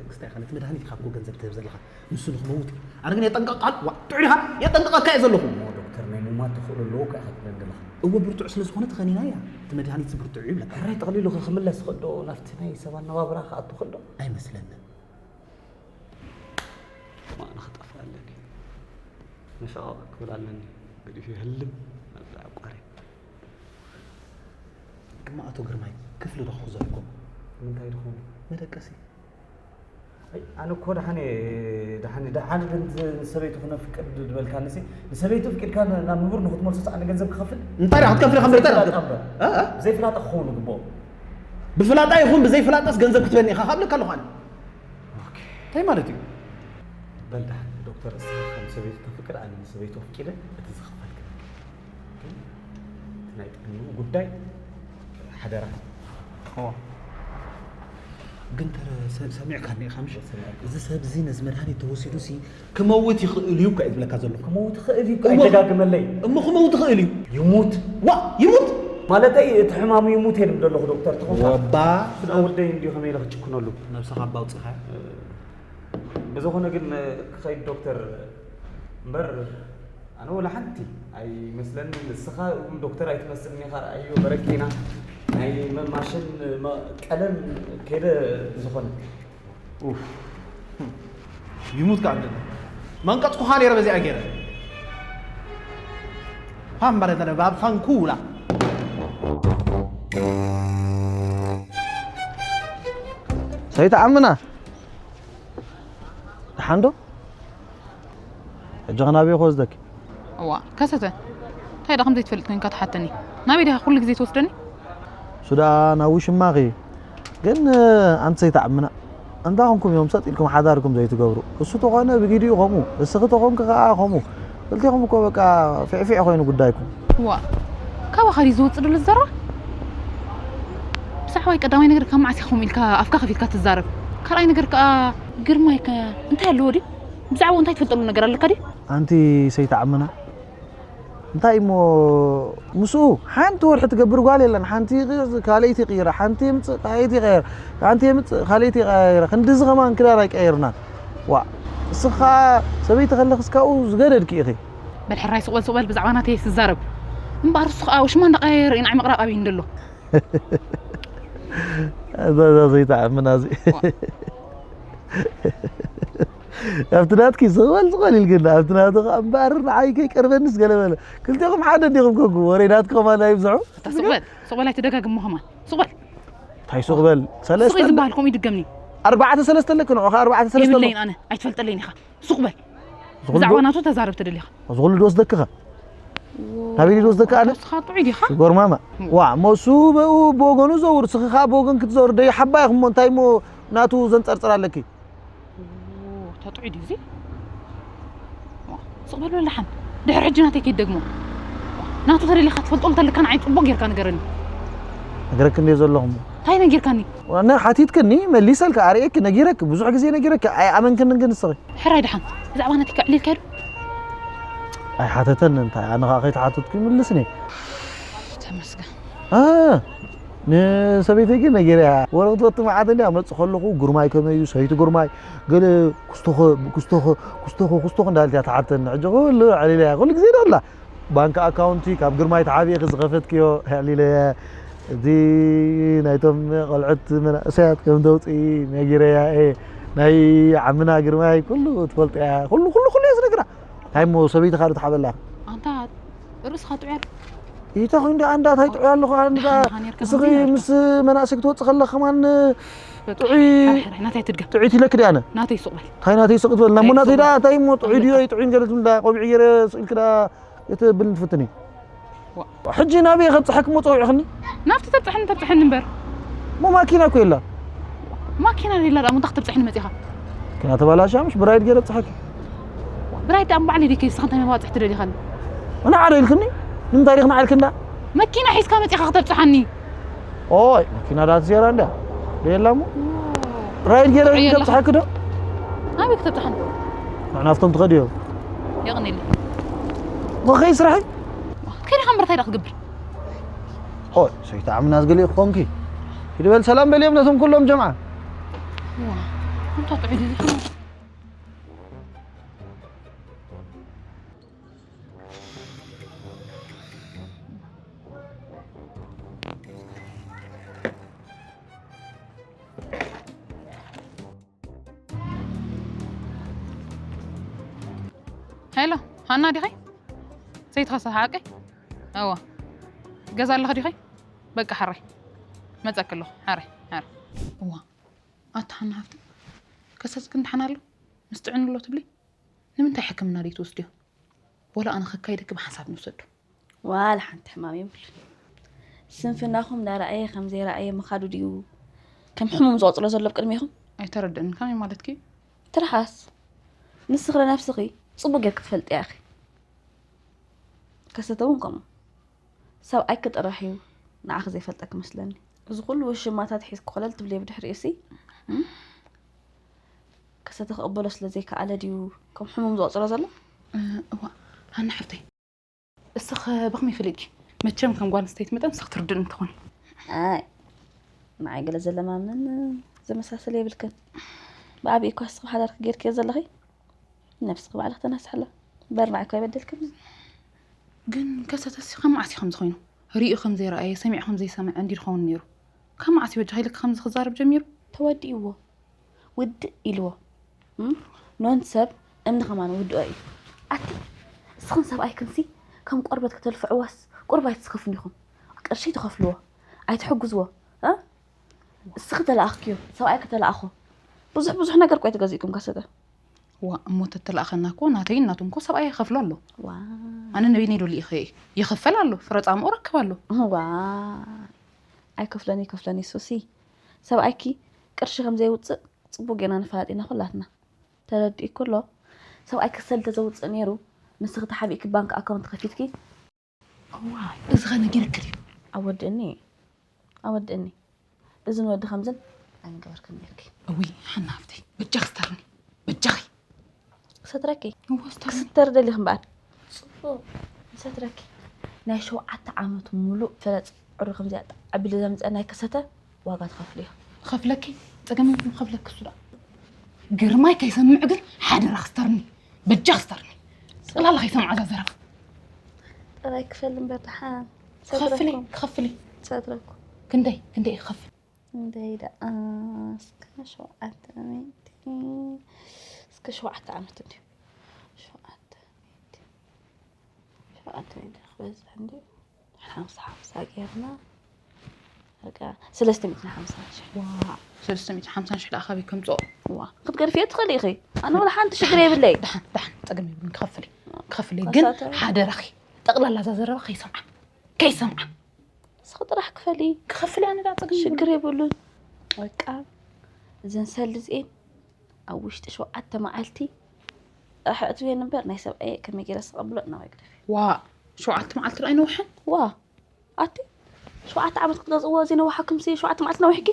ክስታይ ኢኻ ነቲ መድሃኒት ኢኻ እኮ ገንዘብ ትህብ ዘለኻ ንሱ ንኽመውት እዩ ኣነ ግን የጠንቀቕካ ዋ ጥዑይ ኢኻ የጠንቀቐካ እየ ዘለኹ እሞ ዶክተር ናይ ምማት ተኽእሎ ኣለዎ ከዓ ክትብለኒ ዘለኻ እወ ብርቱዕ ስለ ዝኾነ ተኸኒና እያ እቲ መድሃኒት ብርቱዕ እዩ ይብለካ ሕራይ ጠቕሊሉ ከ ክምለስ ይኽእል ዶ ናብቲ ናይ ሰብ ኣነባብራ ክኣቱ ይኽእል ዶ ኣይመስለንን ማእና ክጠፍእ ኣለኒ ንሸቓቕ ክብል ኣለኒ ገዲፉ ይህልም ኣብዛ ዕቋሪ እማ ኣቶ ግርማይ ክፍሊ ዶ ክሕዘልኩም ምንታይ ድኾኑ መደቀሲ ኣይ፣ ኣነ እኮ ደሓን እየ፣ ደሓን እየ፣ ደሓን ግን ንሰበይቱ ክነፍቅድ ዝበልካኒ ሲ፣ ንሰበይቱ ኣፍቂድካ ናብ ንቡር ንኽትመልሶ ሰዓት ንገንዘብ ክኸፍል? እንታይ ደኣ ክትከፍል ከም እንታይ ደኣ ዘይፍላጣ ክትከፍል? እምበር። እ? እ? ብዘይፍላጣ ክኸውን ግብኦ። ብፍላጣ ይኹን ብዘይፍላጣስ ገንዘብ ክትበኒ ኢኻ ካብ ለካ ኣለኹ ኣነ። እንታይ ማለት እዩ? በል ደሓን ዶክተር፣ እስኻ ከም ሰበይቱ ተፍቅድ፣ ኣነ ንሰበይቱ ኣፍቂደ፣ እቲ ዝኽፈል ክብል። ግን እቲ ናይ ጥዕንኡ ጉዳይ ሓደራ። ኦ። ግን ተረ ሰብ ሰሚዕካኒ ኢኻ ምሽ? እዚ ሰብ እዚ ነዚ መድሃኒት ተወሲዱ ሲ ክመውት ይኽእል እዩ እኮ እዩ ዝብለካ ዘሎ። ክመውት ይኽእል እዩ እኮ፣ እሞ ኣይደጋግመለይ። እሞ ክመውት ይኽእል እዩ። ይሙት። ዋ፣ ይሙት? ማለተይ እቲ ሕማሙ ይሙት እየ ዝብል ዘለኹ ዶክተር፣ ትኾንካ? ወባ። ስለ ወደይ እንዲዩ ከመይ ኢለ ክጭክነሉ? ነብስኻ እባ ኣውጺኻ። ብዝኾነ ግን ክኸይድ ዶክተር፣ እምበር ኣነ ወላ ሓንቲ ኣይመስለንን። ንስኻ እውን ዶክተር ኣይትመስልን ኢኻ፣ ርኣዮ በረኪና ናይ መማሽን መ-፣ ቀለም ከይደ ዝኾነ። ኡፍ። ይሙት ከዓ ኣለና። መንቀጽኩኻ ነይረ በዚኣ ገይረ። ፋም ባለ ተለ ባብ ፋንኩላ። ሰይተዓምና። ደሓን ዶ? ሕጂ ኸ ናበይ ክወስደኪ? እዋ፣ ከሰተ። እንታይ ደኣ ከም ዘይትፈልጥ ኮይንካ ትሓተኒ? ናበይ ዲኻ ኩሉ ግዜ ትወስደኒ? እሱ ደኣ ናብ ውሽማኺ። ግን፣ ኣንቲ ሰይተዓምና፣ እንታይ ኾንኩም እዮም ሰጥ ኢልኩም ሓዳርኩም ዘይትገብሩ? እሱ ተኾነ ብጊዲኡ ከምኡ፣ እስኺ ተኾንኪ ኸዓ ከምኡ። ክልቴኹም እኮ በቃ ፊዕፊዕ ኮይኑ ጉዳይኩም። እዋ፣ ካባኻ ድዩ ዝወጽእ ዘሎ ዝዘራ? ብዛዕባይ ቀዳማይ ነገር ካብ መዓስ ኢኻ ከምኡ ኢልካ ኣፍካ ከፊትካ ትዛረብ? ካልኣይ ነገር ከኣ ግርማይ ከ እንታይ ኣለዎ ድዩ? ብዛዕባኡ እንታይ ትፈልጠሉ ነገር ኣለካ ድዩ? ኣንቲ ሰይተዓምና፣ እንታይ እሞ ምስኡ ሓንቲ ወርሒ ትገብር ጓል የለን። ሓንቲ ይቅ-፣ ካልኣይቲ ይቅይራ፣ ሓንቲ የምጽእ፣ ካልኣይቲ ይቀይር፣ ሓንቲ የምጽእ፣ ካልኣይቲ ይቀይራ። ክንድዚ ከማን ክዳን ኣይቀየርናን። ዋ፣ እስኻ ሰበይቲ ከለኽስ ካብኡ ዝገደድኪ ኢኺ። በል ሕራይ ሱቕ በል ሱቕ በል፣ ብዛዕባ ናተይ ኣይትዛረብ። እምበኣር እሱ ኸኣ ውሽማ እንዳቀያየረ እዩ ንዓይ ምቕራቕ ኣብዩ እንደሎ። እዛ፣ እዛ ዘይትኣምን ኣዚ። ዋ። ኣብቲ ናትኪ ስቕ በል ስቕ በል ኢልክና፣ ኣብቲ ናቱ ኸኣ እምበኣር ንዓይ ከይቀርበንስ ገለ በለ። ክልቴኹም ሓደ እንዲኹም ኮንኩ፣ ወረ ናትኪ ኸማን ኣይብዝሑ። ኣታ ሱቕ በል፣ ሱቕ በል ኣይትደጋግሞ ኸማን። ሱቕ በል። እንታይ ሱቕ በል? ሱቕ እዩ ሰለስተ ዝበሃል ከምኡ ይድገምኒ። ኣርባዕተ ሰለስተ ኣለኪ ንዑ ኸኣ ኣርባዕተ ሰለስተ ኣሎ። የብለይን ኣነ፣ ኣይትፈልጠለይን ኢኻ። ሱቕ በል። ዝኹሉ ብዛዕባ ዶ-፣ ናቱ ተዛረብ ትደሊ ኢኻ። ዝኹሉ ዶ ወስደክኻ? ናበይ ድዩ ዝወስደካ ኣነ? ንስኻ ጥዑይ ዲኻ? ጎርማማ። ዋ፣ እሞ እሱ ብኡ ብወገኑ ዘውር፣ ስኺ ኸኣ ብወገን ክትዘውር ደይ ሓባ ኢኹም እሞ እንታይ እሞ ናቱ ዘንጸርጽር ኣለኪ? ኦ፣ እታ ጥዑይ ድዩ እዚ? ዋ፣ ስቕ በል በል ደሓን። ድሕሪ ሕጂ ናተይ ከይትደግሞ። ናቱ ተደሊኻ ትፈልጦ እንተለካ ንዓይ ጽቡቕ ጌርካ ንገረኒ። ነግረኪ እንድየ ዘለኹ እሞ። እንታይ ነጊርካኒ? ዋና ሓቲትክኒ፣ መሊሰልካ፣ ኣርእየኪ፣ ነጊረኪ፣ ብዙሕ ግዜ ነጊረኪ፣ ኣይኣመንክንን ግን ንስኺ። ሕራይ ደሓን፣ ብዛዕባ ናተይ ከዕሊልካ ዶ? ኣይሓተተን እንታይ፣ ኣነ ኸኣ ከይተሓተትኩ ይምልስኒ። ተመስገን። ኣ፣ ንሰበይተይ ግን ነጊረያ። ወረ ክትወቲ መዓት እንድያ፣ መጽእ ከለኹ፣ ግርማይ ከመይ እዩ፣ ሰበይቲ ግርማይ፣ ገለ ኩስቶኸ፣ ኩስቶኸ፣ ኩስቶኸ፣ ኩስቶኸ እንዳበለት እያ ትሓተኒ። ሕጂ ኩሉ ኣዕሊለያ፣ ኩሉ ግዜ ዶ ኣላ? ባንክ ኣካውንቲ ካብ ግርማይ ተሓቢእኺ ዝኸፈትክዮ ኣዕሊለያ። እቲ ናይቶም ቆልዑት መናእሰያት ከም ተውፅኢ ነጊረያ እየ። ናይ ዓምና ግርማይ ኩሉ ትፈልጦ እያ። ኩሉ፣ ኩሉ፣ ኩሉ እየ ዝነግራ። እንታይ እሞ ሰበይትኻ ዶ ትሓበላ? ኣንታ ርእስኻ ጥዑይ ኣሎ። ኢታ ኮይኑ ደኣ ኣንዳ እንታይ ጥዑይ ኣለኹ? ኣንዳ ደሓን፣ ደሓን ጌርካ እስኺ ማለት እዩ። ምስ መናእሰይ ክትወፅእ ከለኻ ከማን በቃ፣ ጥዑይ፣ ሕራይ፣ ሕራይ፣ ናተይ ትድገም። ጥዑይ ትለክ ደኣ ኣነ? ናተይ ሱቕ በል። እንታይ ናተይ ሱቕ ትበል? ናሞ ናተይ ናተይ ሱቕ ደኣ በል። እንታይ እሞ ጥዑይ ድዮ ኣይጥዑይን ገለ ትብል ደኣ ቆቢዕ ገይረ ስቕ ኢልክ ደኣ እትብል ንትፍትኒ። ዋ። ሕጂ ናበይ ከብጽሐክ እሞ ጸዊዕኽኒ? ናብቲ ተብጽሐኒ፣ ተብጽሐኒ እምበር። እሞ ማኪና እኮ የላ። ማኪና የላ ደኣ፣ እሞ እንታይ ክትብጽሐኒ መጺኻ? መኪና ተባላሽያ፣ ምሽ ብራይድ ገይረ ብጽሓኪ። ብራይድ ደኣ እምባዕለይ ዲከ፣ ንስኻ እንታይ መባጽሕ ትደሊኻኒ? ንዓረ ኢልክኒ? ንምንታይ ዲኽ ንዓ ኢልክኒ ደኣ? መኪና ሒዝካ መጺኻ ከተብጽሓኒ? ኦይ፣ መኪና ደኣ ትዜራ እንድያ። ደየላ እሞ? ራይድ ገይረ ጥዑይ የለኻ? ከብጽሓኪ ዶ? ናበይ ክተብጽሓኒ? ንዕ ናብቶም ትኸድዮ። የቕኒለይ። እሞ ከይ ስራሐይ? ከይድኻ እምበር እንታይ ደኣ ክትገብር? ሆይ፣ ሰይቲ ዓምና ዝገለ ክኾንኪ። ሂዲ በል ሰላም በልዮም ነቶም ኩሎም ጀምዓ። ዋ፣ እንታይ ጥዑይ ድዩ? ሄሎ፣ ሃና ዲኺ? ዘይትኸሰ ሓቀይ? እዋ። ገዛ ኣለኺ ዲኺ? በቃ ሓራይ። መጸኪ ኣለኹ። ሓራይ፣ ሓራይ። እዋ። ኣታ ሃና ሃፍቲ። ከሰስ ግን ደሓን ኣሎ? ምስ ጥዕኑ ኣሎ ትብሊ? ንምንታይ ሕክምና ደይትወስድዮ? ወላ ኣነ ከካይደኪ ብሓንሳብ ንውሰዶ። ዋላ ሓንቲ ሕማም የብሉን። ስንፍናኹም እንዳረኣየ ከም ዘይረኣየ ምኻዱ ድዩ? ከም ሕሙም ዝቆፅሮ ዘሎ ኣብ ቅድሜኹም? ኣይተረድእን። ከመይ ማለትኪ? ትርሓስ። ንስኺ ንነብስኺ ፅቡቅ ጌርኪ ትፈልጢ ኢኺ። ከሰተ እውን ከምኡ። ሰብኣይኪ ጥራሕ እዩ ንዓኺ ዘይፈልጠኪ መስለኒ። እዚ ኩሉ ውሽማታት ሒዝኪ ኮለል ትብልዮ ብድሕሪኡ ሲ፣ እም? ከሰተ ክቕበሎ ስለ ዘይከኣለ ድዩ ከም ሕሙም ዝቆፅሮ ዘሎ? እ፣ እዋ፣ ሃና ሓፍተይ፣ እስኺ ብኸመይ ፈሊጥኪ? መቸም ከም ጓል ኣንስተይቲ መጠን እስኺ ትርድእኒ ትኾኒ። ኣይ፣ ንዓይ ገለ ዘለማምን ዘመሳስል የብልክን። ብዓብዪ እኳ እስኺ ሓዳርኪ ጌርክዮ ዘለኺ፣ ነብስኺ ባዕልኺ ተናስሕላ። በርናዕ እኳ ኣይበደልክን። ግን ከሰተሲ ካብ መዓስ እዩ ከምዚ ኮይኑ? ሪኡ ከም ዘይረኣየ፣ ሰሚዑ ከም ዘይሰምዐ እንዲ ዝኸውን ነይሩ። ካብ መዓስ እዩ ወጃ ኢልኪ ከምዚ ክዛረብ ጀሚሩ? ተወዲእዎ። ውድእ ኢልዎ። እም? ኖን ሰብ እምኒ ከማን ውድኦ እዩ። ኣቲ፣ እስኽን ሰብኣይክንሲ ከም ቆርበት ከተልፍዕዋስ ቁርብ ኣይትስከፉን ኢኹም። ቅርሺ ትኸፍልዎ፣ ኣይትሕግዝዎ። እ? እስኺ ተለኣኽክዮ፣ ሰብኣይ ከተለኣኾ። ብዙሕ ብዙሕ ነገር እኮ ኣይተገዚእኩም ከሰተ። ዋ፣ እሞ ተተለኣኸና እኮ ናተይን ናቱን እኮ ሰብኣይ ይኸፍሎ ኣሎ። ዋ። ኣነ ንበይነይ ዶ ልኢኸ እየ? ይኸፈል ኣሎ፣ ፍረ ጻምኡ ረክብ ኣሎ። ዋ። ኣይከፍለን ይከፍለን ይሱሲ። ሰብኣይኪ ቅርሺ ከም ዘይውፅእ ፅቡቅ ጌና ንፈላጥ ኢና ኩላትና። ተረዲእኩ ኣሎ። ሰብኣይኪ ሰልዲ ዘውፅእ ነይሩ፣ ንስኺ ተሓቢእኪ ባንክ ኣካውንት ከፊትኪ። እዋ፣ እዚ ኸ ነጊርክ ድዩ? ኣወድእኒ፣ ኣወድእኒ። እዝን ወዲ ከምዝን ኣይምገበርክን ነርኪ። እውይ፣ ሓና ሃፍተይ፣ በጃኺ ስተርኒ፣ በጃኺ። ክሰትረኪ? እዋ፣ ስተርኒ። ክስተር ደሊኽ እምበኣር። ፅቡቕ፣ ክሰትረኪ። ናይ ሸውዓተ ዓመት ሙሉእ ፍረ ፃዕሪ ከምዚኣ ኣቢሉ ዘምፀ ናይ ከሰተ ዋጋ ትኸፍልዮ። ኸፍለኪ፣ ፀገም የብሉን፣ ኸፍለኪ እሱ ደኣ። ግርማይ ከይሰምዕ ግን ሓደራ ክስተርኒ፣ በጃ ክስተርኒ። ጠቕላላ ከይሰምዓ እዛ ዘረባ። ጥራይ ክፈል እምበር ደሓን። ክኸፍል እየ፣ ክሰትረኩም። ክኸፍል እየ። ክሰትረኩም። ክንደይ፣ ክንደይ እየ ክኸፍል? ክንደይ ደኣ? እስከ ሸውዓተ ሚእቲ፣ እስከ ሸውዓተ ዓመት እንድዩ። ሸውዓተ ሚእቲ፣ ሸውዓተ ሚእቲ ክበዝሕ እንድዩ። ሓምሳ ሓምሳ ጌርና። በቃ፣ ሰለስተ ሚእትን ሓምሳን ሽሕ። ዋ፣ ሰለስተ ሚእትን ሓምሳን ሽሕ ደኣ ካበይ ከምፅኦ? ዋ፣ ክትገድፍዮ ትኽእሊ ኢኺ። ኣነ ወላ ሓንቲ ሽግር የብለይ። ደሓን፣ ደሓን፣ ፀገም የብሉን፣ ክኸፍል እየ። ክኸፍል እየ፣ ግን ከሳተ- ሓደራኺ፣ ጠቕላላ እዛ ዘረባ ከይሰምዓ። ከይሰምዓ። ንስኺ ጥራሕ ክፈሊ። ክኸፍል እየ ኣነ ደኣ፣ ፀገም የብሉን። ሽግር የብሉን። በቃ፣ እዘን ሰልዲ እዚኤን ኣብ ውሽጢ ሸውዓተ መዓልቲ ጥራሕ ኣእትውየን እምበር፣ ናይ ሰብኣየ ከመይ ገይረ ስቐብሎ እናባይ ግደፊ። ዋ፣ ሸውዓተ መዓልቲ ደኣ ኣይነውሐን? ዋ፣ ኣቲ፣ ሸውዓተ ዓመት ክትገዝእዎ ዘይነውሓኩምሲ ሸውዓተ መዓልቲ ነዊሕኪ?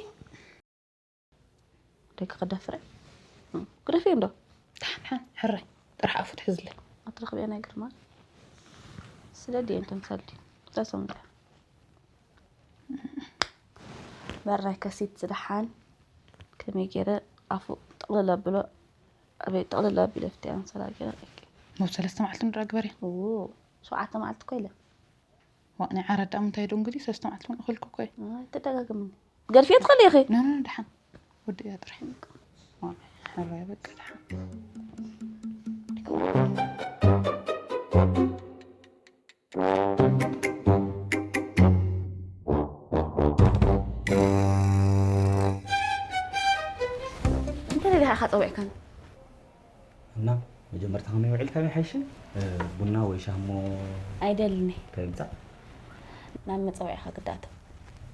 ደቂ ክደፍረ። ግደፊ እንዶ። ደሓን፣ ደሓን፣ ሕራይ። ጥራሕ ኣፉ ትሕዝለ። ኣትረኽብያ ናይ ግርማ። ስለ ድየን ተምሳል ድዩ? ተሰምዳ። በራይ ከሲት ዝደሓን። ከመይ ገይረ ኣፉ ጥቕልል ኣብሎ። ኣበይ ጥቕልል ኣቢለ ፍትያ ኣንሰላ ገይረ። ሞት ሰለስተ መዓልቲ ንድራ ግበሪ። ሸውዓተ መዓልቲ ኮይለ። ዋ፣ ናይ ዓራት ደኣ ምንታይ ዶ እንግዲህ ሰለስተ መዓልቲ እውን እኽልኩ እኮ እየ። ኣይተደጋግምኒ። ገድፍዮ ትኽእሊ ኢኺ። ኖ፣ ኖ፣ ኖ፣ ደሓን። ወዲ እያ ጥራሕ። ዋ፣ ሕራይ በቃ ደሓን። እንታይ ደሊኻ ኢኻ ጸዊዕካኒ? እና መጀመርታ ከመይ ውዒልካ ይሓይሽን? እ፣ ቡና ወይ ሻሂ እሞ ኣይደልን እየ። እንታይ ምጻእ? ናብ መጸውዒኻ ግዳቶ።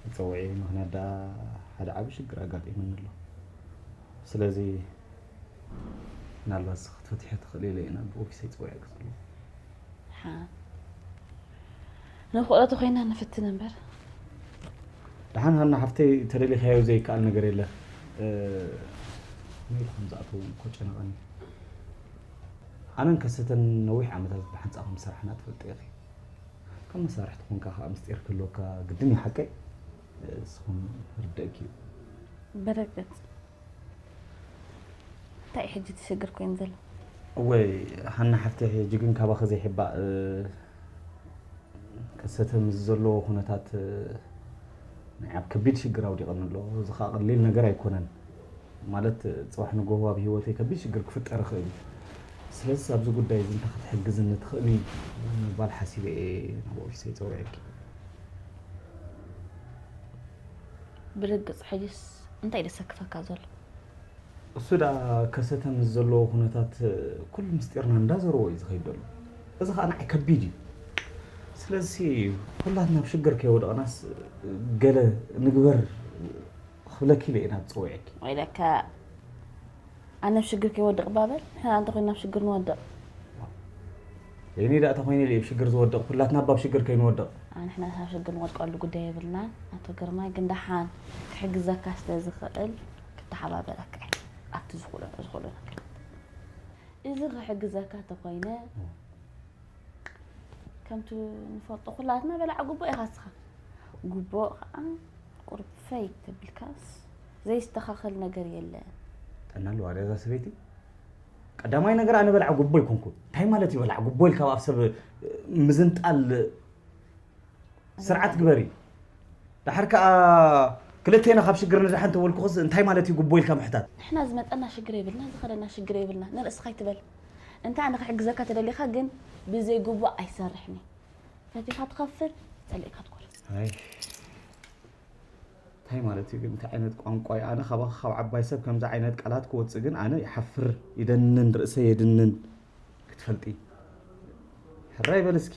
መጸውዒ ምኽንያት ደኣ ሓደ ዓቢ ሽግር ኣጋጢሙኒ ኣሎ። ስለዚ ምናልባት ንስኺ ክትፈትሕዮ ትኽእሊ ኢለ እየ ናብ ኦፊሰይ ጸዊዐኪ ዘለኹ። ሓ ንኽእለቱ ኮይና ንፍትን እምበር። ደሓን ሃና ሓፍተይ፣ ተደሊኻዮ ዘይከኣል ነገር የለ። እ፣ መይሉ ከም ዝኣተው እኮ ጨነቐኒ። ኣነን ከሰተን ነዊሕ ዓመታት ብሓንጻእ ከም ዝሰራሕና ትፈልጢ ኢኺ። ከም መሳርሕቲ ኮንካ ከኣ ምስጢር ክህልወካ ግድን እዩ ሓቀይ? እስኹም ርደእኪ እዩ። በረከት፣ እንታይ እዩ ሕጂ እቲ ሽግር ኮይኑ ዘሎ? እወይ ሃና ሓፍተይ፣ ሕጂ ግን ካባኺ ዘይሕባእ፣ እ፣ ከሰተ ምስ ዘለዎ ኩነታት፣ እ፣ ናይ ኣብ ከቢድ ሽግር ኣውዲቕኒ ኣሎ። እዚ ኸኣ ቀሊል ነገር ኣይኮነን። ማለት፣ ጽባሕ ንጎሆ ኣብ ህይወተይ ከቢድ ሽግር ክፍጠር ይኽእል እዩ። ስለዚ ኣብዚ ጉዳይ እዚ እንታይ ክትሕግዝኒ ትኽእሊ ምባል ሓሲበ እየ ናብ ኦፊሰይ ጸዊዐኪ። ብርግጽ ሕጅስ እንታይ ደሰክፈካ ዘሎ? እሱ ደኣ ከሰተ ምስ ዘለዎ ኩነታት ኩሉ ምስጢርና እንዳዘረዎ እዩ ዝኸይድ ዘሎ። እዚ ኸኣ ንዓይ ከቢድ እዩ። ስለዚ ኩላትና ኣብ ሽግር ከይወደቕናስ ገለ ንግበር ክብለኪ ኢለ ኢና ዝጸውዐኪ። ወይለከ ኣነ ኣብ ሽግር ከይወድቕ ባበል ንሕና እንተኾይና ኣብ ሽግር ንወድቕ። የኔ ደኣ ተኾይነ ኢለ ኣብ ሽግር ዝወድቕ ኩላትና ኣብ ሽግር ከይንወድቕ። ኣነ ንሕና ኣብ ሽግር ንወድቀሉ ጉዳይ የብልናን ኣቶ ግርማይ፣ ግን ደሓን ክሕግዘካ ስለ ዝኽእል ክተሓባበረካ እየ ኣብቲ ዝኽእሎ ዝኽእሎ ነገር። እዚ ክሕግዘካ ተኾይነ ከምቲ ንፈልጦ ኩላትና በላዕ ጉቦ ኢኻ እስኻ። ጉቦ ኸዓ ቁሩብ ፈይ ተቢልካስ ዘይስተኻኸል ነገር የለን። ጥዕና ኣለዋ ድያ እዛ ሰበይቲ? ቀዳማይ ነገር ኣነ በላዕ ጉቦ ኣይኮንኩን። እንታይ ማለት እዩ በላዕ ጉቦ ኢልካ ኣብ ሰብ ምዝንጣል? ስርዓት ግበሪ። ደሓር ከኣ ክልቴና ካብ ሽግር ንድሓን ተበልኩኽስ እንታይ ማለት እዩ ጉቦ ኢልካ ምሕታት? ንሕና ዝመጸና ሽግር የብልና፣ ዝኸደና ሽግር የብልና። ንርእስኻ ኣይትበል። እንታይ ኣነ ክሕግዘካ ተደሊኻ ግን ብዘይ ጉቦ ኣይሰርሕን እየ። ፈቲኻ ትኸፍል፣ ጸሊእካ ትኮር። ኣይ። እንታይ ማለት እዩ ግን? እንታይ ዓይነት ቋንቋ እዩ? ኣነ ካባኻ ካብ ዓባይ ሰብ ከምዚ ዓይነት ቃላት ክወጽእ ግን ኣነ ይሓፍር፣ ይደንን፣ ርእሰይ የድንን። ክትፈልጢ። ሕራይ በል እስኪ፣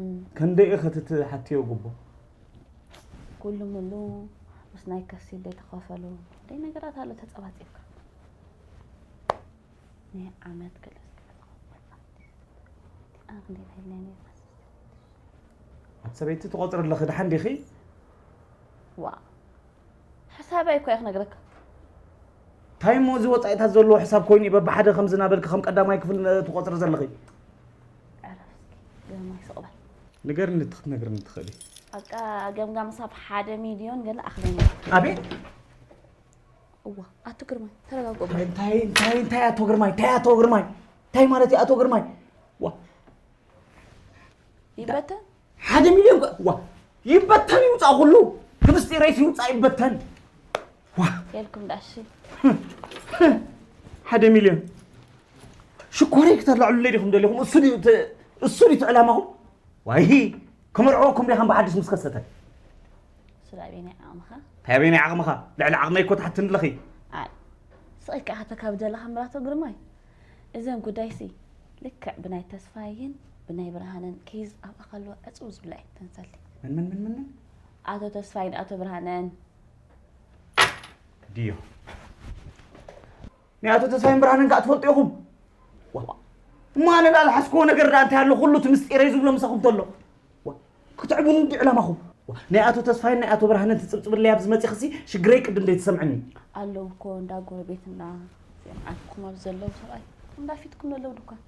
እም። ከንደይ ኢኸ ትትሓትዮ ጉቦ? ኩሉ ሙሉ ምስ ናይ ከሲል ዘይተኸፈሉ ደይ ነገራት ኣሎ ተጸባጺብካ። ናይ ዓመት ገለ እስኪ ክትኸውን። ኣነ ክንደይ ተሂልናዮ ነይርና? ኣቲ ሰበይቲ ትቖጽሪ ኣለኺ፣ ደሓን ዲኺ? ዋ፣ ሕሳበይ እኮ እየ ክነግረካ። እንታይ እሞ እዚ ወጻኢታት ዘለዎ ሕሳብ ኮይኑ እዩ በብሓደ ከምዚ እናበልኪ ከም ቀዳማይ ክፍል ትቖጽሪ ዘለኺ? ዕረፍ እስኪ፣ ግርማይ ስቕ በል። ንገርኒ እቲ ክትነግርኒ ትኽእሊ። በቃ ገምጋም ሳብ ሓደ ሚልዮን ገለ ኣኽለኒ። ኣቤት! እዋ፣ ኣቶ ግርማይ፣ ተረጋግኡ። እንታይ፣ እንታይ፣ እንታይ፣ እንታይ ኣቶ ግርማይ? እንታይ ኣቶ ግርማይ? እንታይ ማለት እዩ ኣቶ ግርማይ? ዋ። ይበተን? ሓደ ሚልዮን ጓ-፣ ዋ። ይበተን ይውጻእ ኩሉ። ብምስጢረይስ ይውጻእ ይበተን። ዋ። የልኩም ዳሺ። ሓደ ሚልዮን። ሽኮረይ ክተላዕሉለይ ዲኹም ደሊኹም? እሱ ድዩ እቲ፣ እሱ ድዩ እቲ ዕላማኹም? ዋይሂ፣ ክምርዕወኩም ዲኻም ብሓድሽ ምስ ከሰተ? እሱ ዶ ኣበየናይ ዓቕምኻ? እንታይ ኣበየናይ ዓቕምኻ? ልዕሊ ዓቕመይ እኮ ትሓትኒ ኣለኺ። ኣይ፣ ስቕ ኢልካ ኢኻ ተካብደላ እምበር ኣቶ ግርማይ። እዘን ጉዳይሲ ልክዕ ብናይ ተስፋይን ብናይ ብርሃንን ኬዝ ኣብ ኣኻልቦ ዕጽው ዝብላ እየን ተንሰልቲ። መን፣ መን፣ መን፣ መን፣ መን? ኣቶ ተስፋይን ኣቶ ብርሃንን። ድዮ? ናይ ኣቶ ተስፋይን ብርሃንን ከኣ ትፈልጡ ኢኹም? ዋ። እሞ ኣነ ደኣ ዝሓዝክዎ ነገር ደኣ እንታይ ኣሎ? ኩሉ እቲ ምስጢረይ ዝብሎ ምሳኹም ተሎ። ዋ። ክትዕቡኒ እንዲ ዕላማኹም። ዋ። ናይ ኣቶ ተስፋይን ናይ ኣቶ ብርሃንን ትጽብጽብለይ ኣብዚ መጺኽሲ ሽግረይ ቅድም ደይትሰምዕኒ። ኣለዉ እኮ እንዳ ጎረቤትና እዚኦም ዓርክኹም ኣብ ዘለዉ ሰብኣይ እንዳፊትኩም ዘለዉ ድኳን።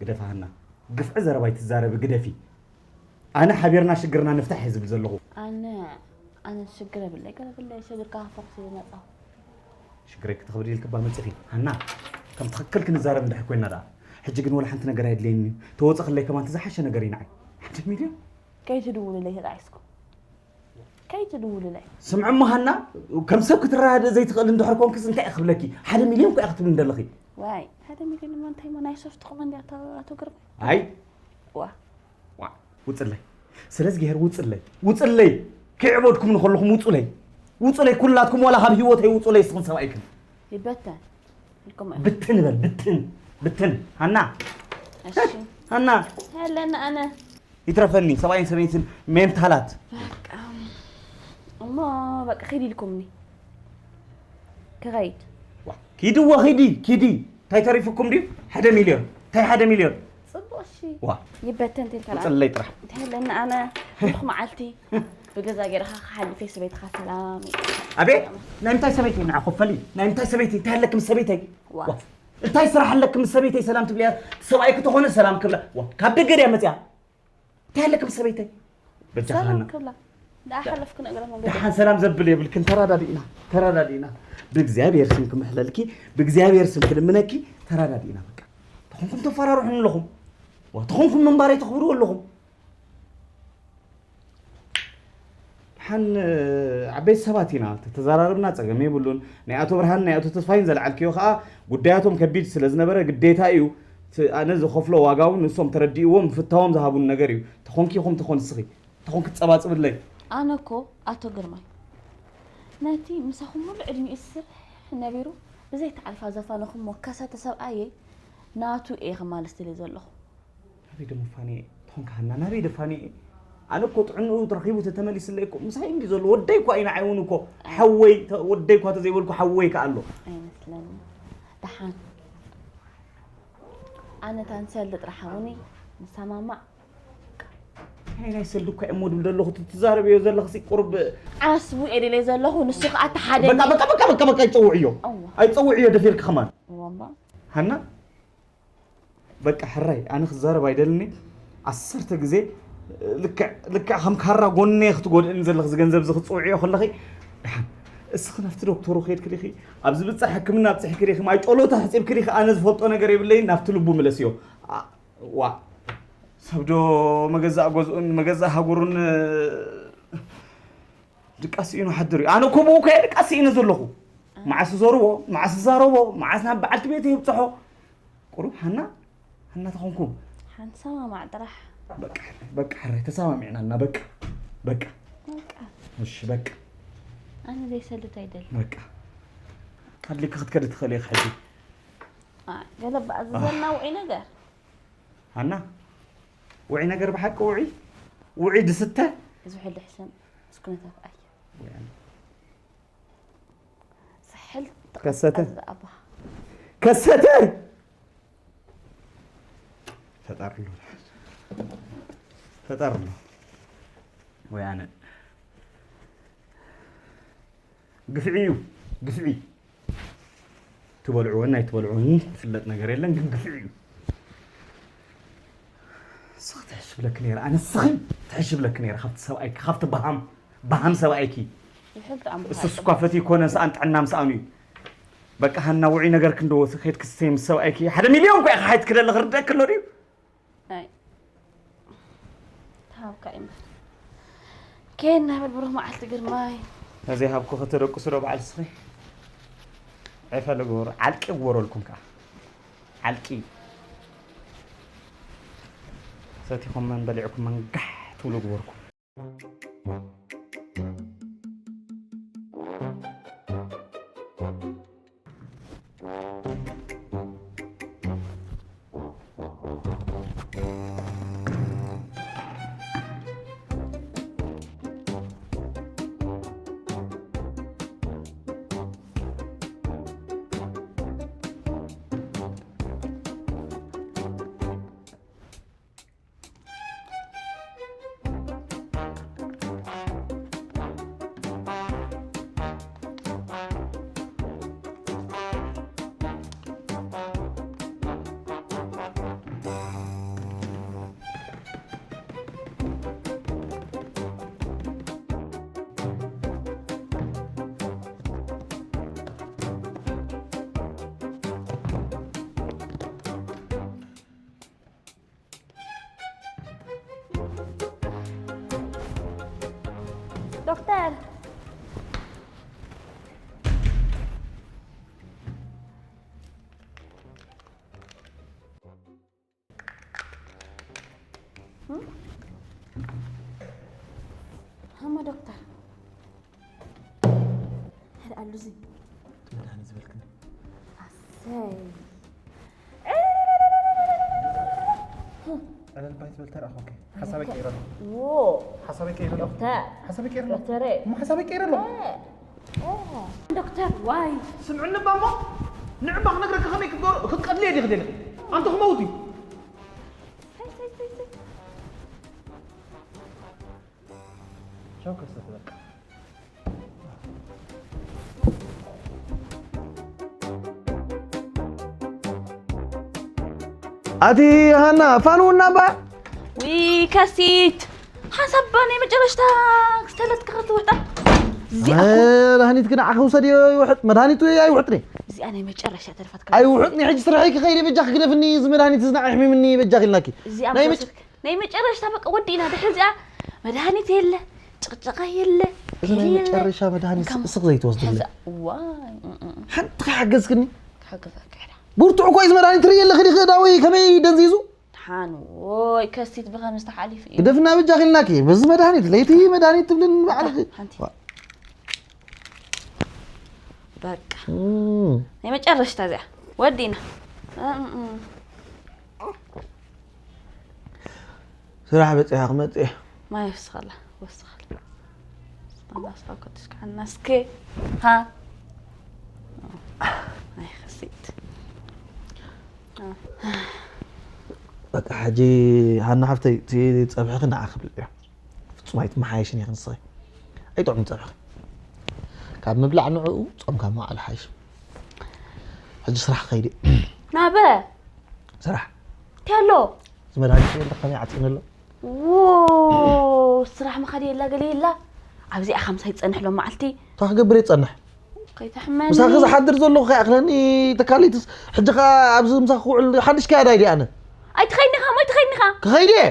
ግደፊ ሃና። ግፍዒ ዘረባ ኣይትዛረቢ ግደፊ። ኣነ ሓቢርና ሽግርና ንፍታሕ እየ ዝብል ዘለኹ። ኣነ፣ ኣነ ሽግር የብለይ፣ ገለ የብለይ፣ ሽግር ክሃፈኹ ስለ ዝመጻኹ። ሽግረይ ክተኽብዲ ኢልክባ መጺኺ። ሃና፣ ከም ትኽክል ክንዛረብ እንድሕር ኮይና ደኣ። ሕጂ ግን ወላ ሓንቲ ነገር ኣየድልየኒ እዩ። ተወጽእክለይ ከማን እቲ ዝሓሸ ነገር እዩ ንዓይ። ሓደ ሚልዮን? ከይትድውሉለይ ተጣዒስኩም። ከይትድውሉለይ። ስምዒ እሞ ሃና፣ ከም ሰብ ክትረዳድእ ዘይትኽእል እንድሕር ኮንክስ እንታይ እየ ክብለኪ? ሓደ ሚልዮን እኮ ኢኺ ክትብልኒ ዘለኺ። ዋይ፣ ሓደ ሚልዮን እሞ እንታይ እሞ ናይ ሶፍት ጥቕሚ እንድያ ኣቶ፣ ኣቶ ግርማይ? ኣይ። ዋ። ዋ፣ ውጽለይ። ስለ እግዚኣብሔር ውጽለይ። ውጽለይ። ከይዕበድኩም ንኸለኹም ውጹለይ። ውጹለይ ኩላትኩም ዋላ ካብ ህይወተይ ውጹለይ እስኽን ሰብኣይክን። ይበተን። ኢልኩም እየ። ብትን በል፣ ብትን። ብትን። ሃና። እሺ። ሃና። ኣለና ኣነ። ይትረፈኒ፣ ሰብኣይን ሰበይትን ሜንታላት። በቃ። እሞ በቃ ኪዲ ኢልኩምኒ። ክኸይድ። ዋ፣ ኪዲ እዎ ኪዲ፣ ኪዲ። እንታይ ተሪፉኩም ድዩ? ሓደ ሚልዮን። እንታይ ሓደ ሚልዮን? ጽቡቕ እሺ። ዋ። ይበተን ተልካ ደኣ። ውጽለይ ጥራሕ። እንታይ ኣለና ኣነ፣ ብሩኽ መዓልቲ። ብገዛ ገይርኻ ክሓልፍ እየ ሰበይትኻ ሰላም። ኣቤት፣ ናይ ምንታይ ሰበይተይ ንዓ ኮፈሊ? ናይ ምንታይ ሰበይተይ? እንታይ ኣለኪ ምስ ሰበይተይ? ዋ። ዋ። እንታይ ስራሕ ኣለኪ ምስ ሰበይተይ ሰላም ትብልያ? ሰብኣይኪ ተኾነ ሰላም ክብላ። ዋ፣ ካብ ደገ ድያ መጽያ? እንታይ ኣለኪ ምስ ሰበይተይ? በጃኻ ሰላም ሃና። ክብላ። ደኣ ሓለፍኩ ንእግረ መንገዲ። ደሓን ሰላም ዘብል የብልክን። ተራዳዲእና፣ ተራዳዲእና። ብእግዚኣብሔር ስም ክምሕለልኪ፣ ብእግዚኣብሔር ስም ክልምነኪ፣ ተራዳዲእና በቃ። ተኾንኩም ተፈራርሑኒ ኣለኹም። ዋ፣ ተኾንኩም ምንባረይ ተኽብርዎ ኣለኹም። ደሓን፣ እ፣ ዓበይቲ ሰባት ኢና፣ ተተዘራረብና ጸገም የብሉን። ናይ ኣቶ ብርሃን፣ ናይ ኣቶ ተስፋይን ዘልዓልክዮ ከኣ ጉዳያቶም ከቢድ ስለ ዝነበረ ግዴታ እዩ። እቲ ኣነ ዝኸፍሎ ዋጋ እውን ንሶም ተረዲእዎም ምፍታዎም ዝሃቡን ነገር እዩ። ተኾንኪ ኢኹም ተኾን እስኺ፣ ተኾንኪ ትጸባጽብለይ። ኣነ እኮ ኣቶ ግርማይ፣ ነቲ ምሳኹም ሙሉ ዕድሚኡ ዝሰርሕ ነቢሩ ብዘይ ተዓሪፋ ዘፋነኹሞ ከሰተ ሰብኣየይ ናቱ እየ ከማልስ ደልየ ዘለኹ። ናበይ ደሞ ፋኒ ትኾንካ ሃና? ናበይ ደ ፋኒ? ኣነ እኮ ጥዕንኡ ተረኺቡ ተተመሊስለይ እኮ ምሳይ እንዲ ዘሎ ወደይ እኮ ኣይንዓይ እውን እኮ ሓወይ ተ-፣ ወደይ እኳ ተዘይበልኩ ሓወይ ከኣ ኣሎ። ኣይመስለኒ። ደሓን ኣነ ታንሰል ጥራሕ እውን ንሰማማዕ። ናይ ናይ ሰልዲ እኳ እሞ ድብል ዘለኹ ትዛረብዮ ዘለኽሲ ቁርብ ዓስቡ እየ ደልየ ዘለኹ ንሱ ከዓ ተሓደኒ። በቃ በቃ በቃ በቃ በቃ ኣይፀውዕዮ። እዋ። ኣይፀውዕዮ ደፊርክ ከማን። እዋ እምባ። ሃና በቃ ሕራይ ኣነ ክዛረብ ኣይደልኒ። ዓሰርተ ግዜ ልክዕ ልክዕ ከም ካራ ጎነየ ክትጎድእኒ ዘለኽዚ ገንዘብ እዚ ክትፅውዕዮ ከለኺ ደሓን እስኺ ናብቲ ዶክተሩ ከይድኪ ዲኺ ኣብዚ ብፃሕ ሕክምና ኣብፅሕኪ ዲኺ ማይ ጨሎታ ሕፂብኪ ዲኺ ኣነ ዝፈልጦ ነገር የብለይን ናብቲ ልቡ ምለስዮ። ኣ- ዋ ሰብ ዶ መገዛእ ገዝኡን መገዛእ ሃገሩን ድቃስ ኢኑ ሓድር እዩ። ኣነ እኮ ብኡ ከየ ድቃስ ኢነ ዘለኹ። መዓስ ዘርቦ፣ መዓስ ዛረቦ፣ መዓስ ናብ በዓልቲ ቤት ይብፅሖ። ቁሩብ ሃና፣ ሃና ተኾንኩም። ሓንሰማማዕ ጥራሕ። በቃ፣ በቃ፣ ሕራይ ተሰማሚዕና እና በቃ፣ በቃ። በቃ። እሺ፣ በቃ። ኣነ ዘይሰልት ኣይደል። በቃ። ኣድሊኪ ክትከዲ ትኽእሊ ኢኺ ሕጂ። ኣ፣ ገለ በኣዝዘና ውዒ ነገር። ሃና፣ ውዒ ነገር ብሓቂ ውዒ? ውዒ ድስተ? ዝውሕል ድሕሰም፣ ምስ ኩነታት ኣየ። ውዒ ኣነ። ዝሕል ከሰተ? ትቐዝኣ ኣባ። ከሰተ? ፈጣሪ ኣሎ። ፈጣሪ ኣሎ። ወይ ኣነ። ግፍዒ እዩ፣ ግፍዒ። ትበልዕዎን ኣይትበልዕዎን ዝፍለጥ ነገር የለን፣ ግን ግፍዒ እዩ። እስኺ ትሕሽ ብለኪ ነይረ፣ ኣነ እስኺ ትሕሽ ብለኪ ነይረ፣ ካብቲ ሰብኣይኪ፣ ካብቲ በሃም፣ በሃም ሰብኣይኪ። ይሕል ጥዓም እሱስ እኳ ፈትዩ ኮነ፣ ሰኣን ጥዕና ምሰኣኑ እዩ። በቃ ሃና ውዑይ ነገር ክንዶ ከይድኪ ስተይ ምስ ሰብኣይኪ፣ ሓደ ሚልዮን እኳ ኢኻ ሓይትኪ ደለኺ ርደእኪ ኣሎ ድዩ? ኣይ። ተሃብካ እምበር። ኬን ናብል ብሩህ መዓልቲ ግርማይ። ነዚ ሃብኩ ከተደቅሱ ዶ በዓል ስኺ? ዕፈ ልግበሩ፣ ዓልቂ ግበረልኩም ከኣ። ዓልቂ። ሰቲኹም መን በሊዕኩም መን ጋሕ ትብሉ ግበርኩም። ዶክተር። እም? ሃማ ዶክተር። ሓደ ኣሉ እዚ። መድሃኒ ዝበልክኒ። ኣሰይ። ዕለል ባይ ትብል ተረኣኹ። ሓሳበይ ቀይረ ኣለኹ። ዎ። ሓሳበይ ቀይረ ኣለኹ። ዶክተር። ሓሳበይ ቀይረ ኣለኹ። ዶክተር። እሞ ሓሳበይ ቀይረ ኣለኹ። እ፣ እ። ዶክተር፣ ዋይ። ስምዕኒ እባ እሞ፣ ንዕባ ክነግረካ ከመይ ክትገብሮ፣ ክትቀትልየ ዲኺ ደሊኺ? ኣንተ ክመውት እዩ። ሰይ፣ ሰይ፣ ሰይ፣ ሰይ። ቻው ከሰተ በቃ። ኣቲ ሃና፣ ፋንውና እባ። ዊ ከሲት፣ ሓንሳብ ናይ መጨረሽታ ክስተለትካ ክትውሕጣ። እዚኣ እኮ መድሃኒት ግን ዓኸ ውሰድ፣ ይውሕጥ። መድሃኒቱ ኣይውሕጥን እየ። እዚኣ ናይ መጨረሽታ ተርፋትካ። ኣይውሕጥን እየ፣ ሕጂ ስርሐይ ክኸይድ እየ፣ በጃኺ ግደፍኒ፣ እዚ መድሃኒት እዚ ንዓይ ኣሕሚምኒ፣ በጃኺ ኢልናኪ። እዚኣ ናይ መጨ- መውሰድክ-፣ ናይ መጨረሽታ በቃ ወዲእና። ድሕሪ እዚኣ መድሃኒት የለ፣ ጭቕጨቐ የለ፣ እዚ ናይ ገለ የለ። መጨረሻ መድሃኒት እንካም-፣ እስኽ ዘይትወስድለይ። ሕዛ-፣ ዋይ፣ እም፣ እም፣ እም። ሓንቲ ከይሓገዝክኒ? ክሕግዘካ እየ። ብርቱዕ እኮ እዩ እዚ መድሃኒት፣ ትርእይ ኣለኺ ዲኺ እዳወይ ከመይ ደንዚዙ? ደሓን፣ ዎይ፣ ከሲት ብኸምዚ ተሓሊፉ እዩ። ግደፍና በጃኺ ኢልናኪ፣ በዚ መድሃኒት፣ ለይቲ መድሃኒት ትብልን ባዕልኺ። ሓንቲ። ዋ። በቃ ናይ መጨረሽታ እዚኣ ወዲና። ስራሕ በፂሓ ክመፅእ እየ። ማይ ወስኸላ ወስኸላ ስታንዳስታ ከትሽካና እስኪ ሃ ናይ ክሲት በቃ ሕጂ ሃና ሓፍተይ እቲ ፀብሕኺ ንዓ ክብል እየ። ፍጹም ኣይትመሓየሽን ኢኺ ንስኺ። ኣይጥዑም ጸብሒ። ካብ ምብላዕ ንዕኡ ጾም ካብ ምውዓል ሓይሽ። ሕጂ ስራሕ ክኸይድ እየ። ናበ? ስራሕ። እንታይ ኣሎ? እዚ መድሃኒት የለ ከመይ ዓጺኑ ኣሎ? ዎ ስራሕ ምኻድ የላ ገለ የላ። ኣብዚኣ ከምሳይ ዝጸንሕ ሎም መዓልቲ። እንታይ ክገብር እየ ዝጸንሕ? ከይተሕመኒ። ምሳኺ ዝሓድር ዘለኹ ከይኣኽለኒ ተካሊትስ ሕጂ ኸኣ ኣብዚ ምሳኺ ክውዕል ሓድሽ ከያዳይ ድየ ኣነ? ኣይትኸይድኒ ኢኻ እሞ ኣይትኸይድኒ ኢኻ። ክኸይድ እየ።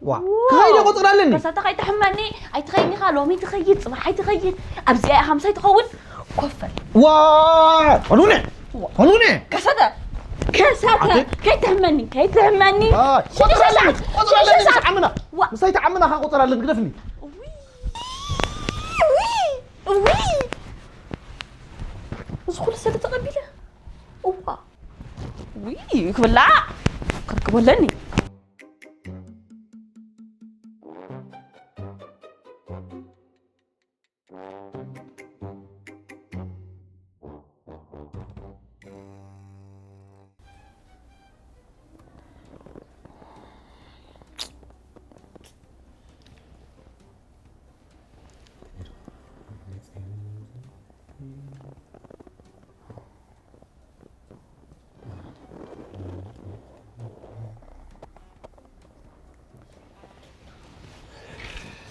ዋ ክኸይድ ቆፅር ኣለኒ። ከሳተ ከይትሕመኒ ኣይትኸይድኒ ኢኻ ሎሚ ትኸይድ ፅባሕ ኣይትኸይድ ኣብዚኣ ኢኻ ምሳይ ትኸውን ኮፍ በል። ዋ ሆኑነ ሆኑነ ከሳተ ከሳተ ከይትሕመኒ ከይትሕመኒ። ቆፅር ኣለኒ ቆፅር ኣለኒ ምስ ዓምና ምሳይ ተዓምና ኻ ቆፅር ኣለኒ ግደፍኒ። እውይ እዚ ኩሉ ሰብ ተቐቢለ እዋ ውይ ክብላዕ ክርክቦ ኣለኒ።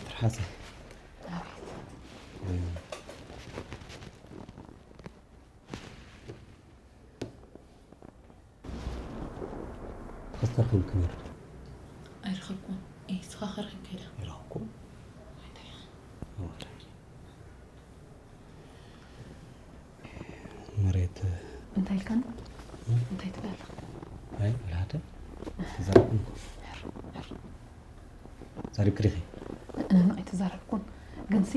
ትርሓሰ ተኸስተርኩም ክነር ኣይረኸብኩን። እይ ስኻ ኸረኸብካ ኢላ። ይረኸብኩም። መሬት እንታይ ኢልካኒ? እንታይ ትብል ኣለኻ? ኣይ ብልሓተ ተዛረብኩም። ዛሪብኪ ዲኺ? ኣይተዛረብኩን። ግንሲ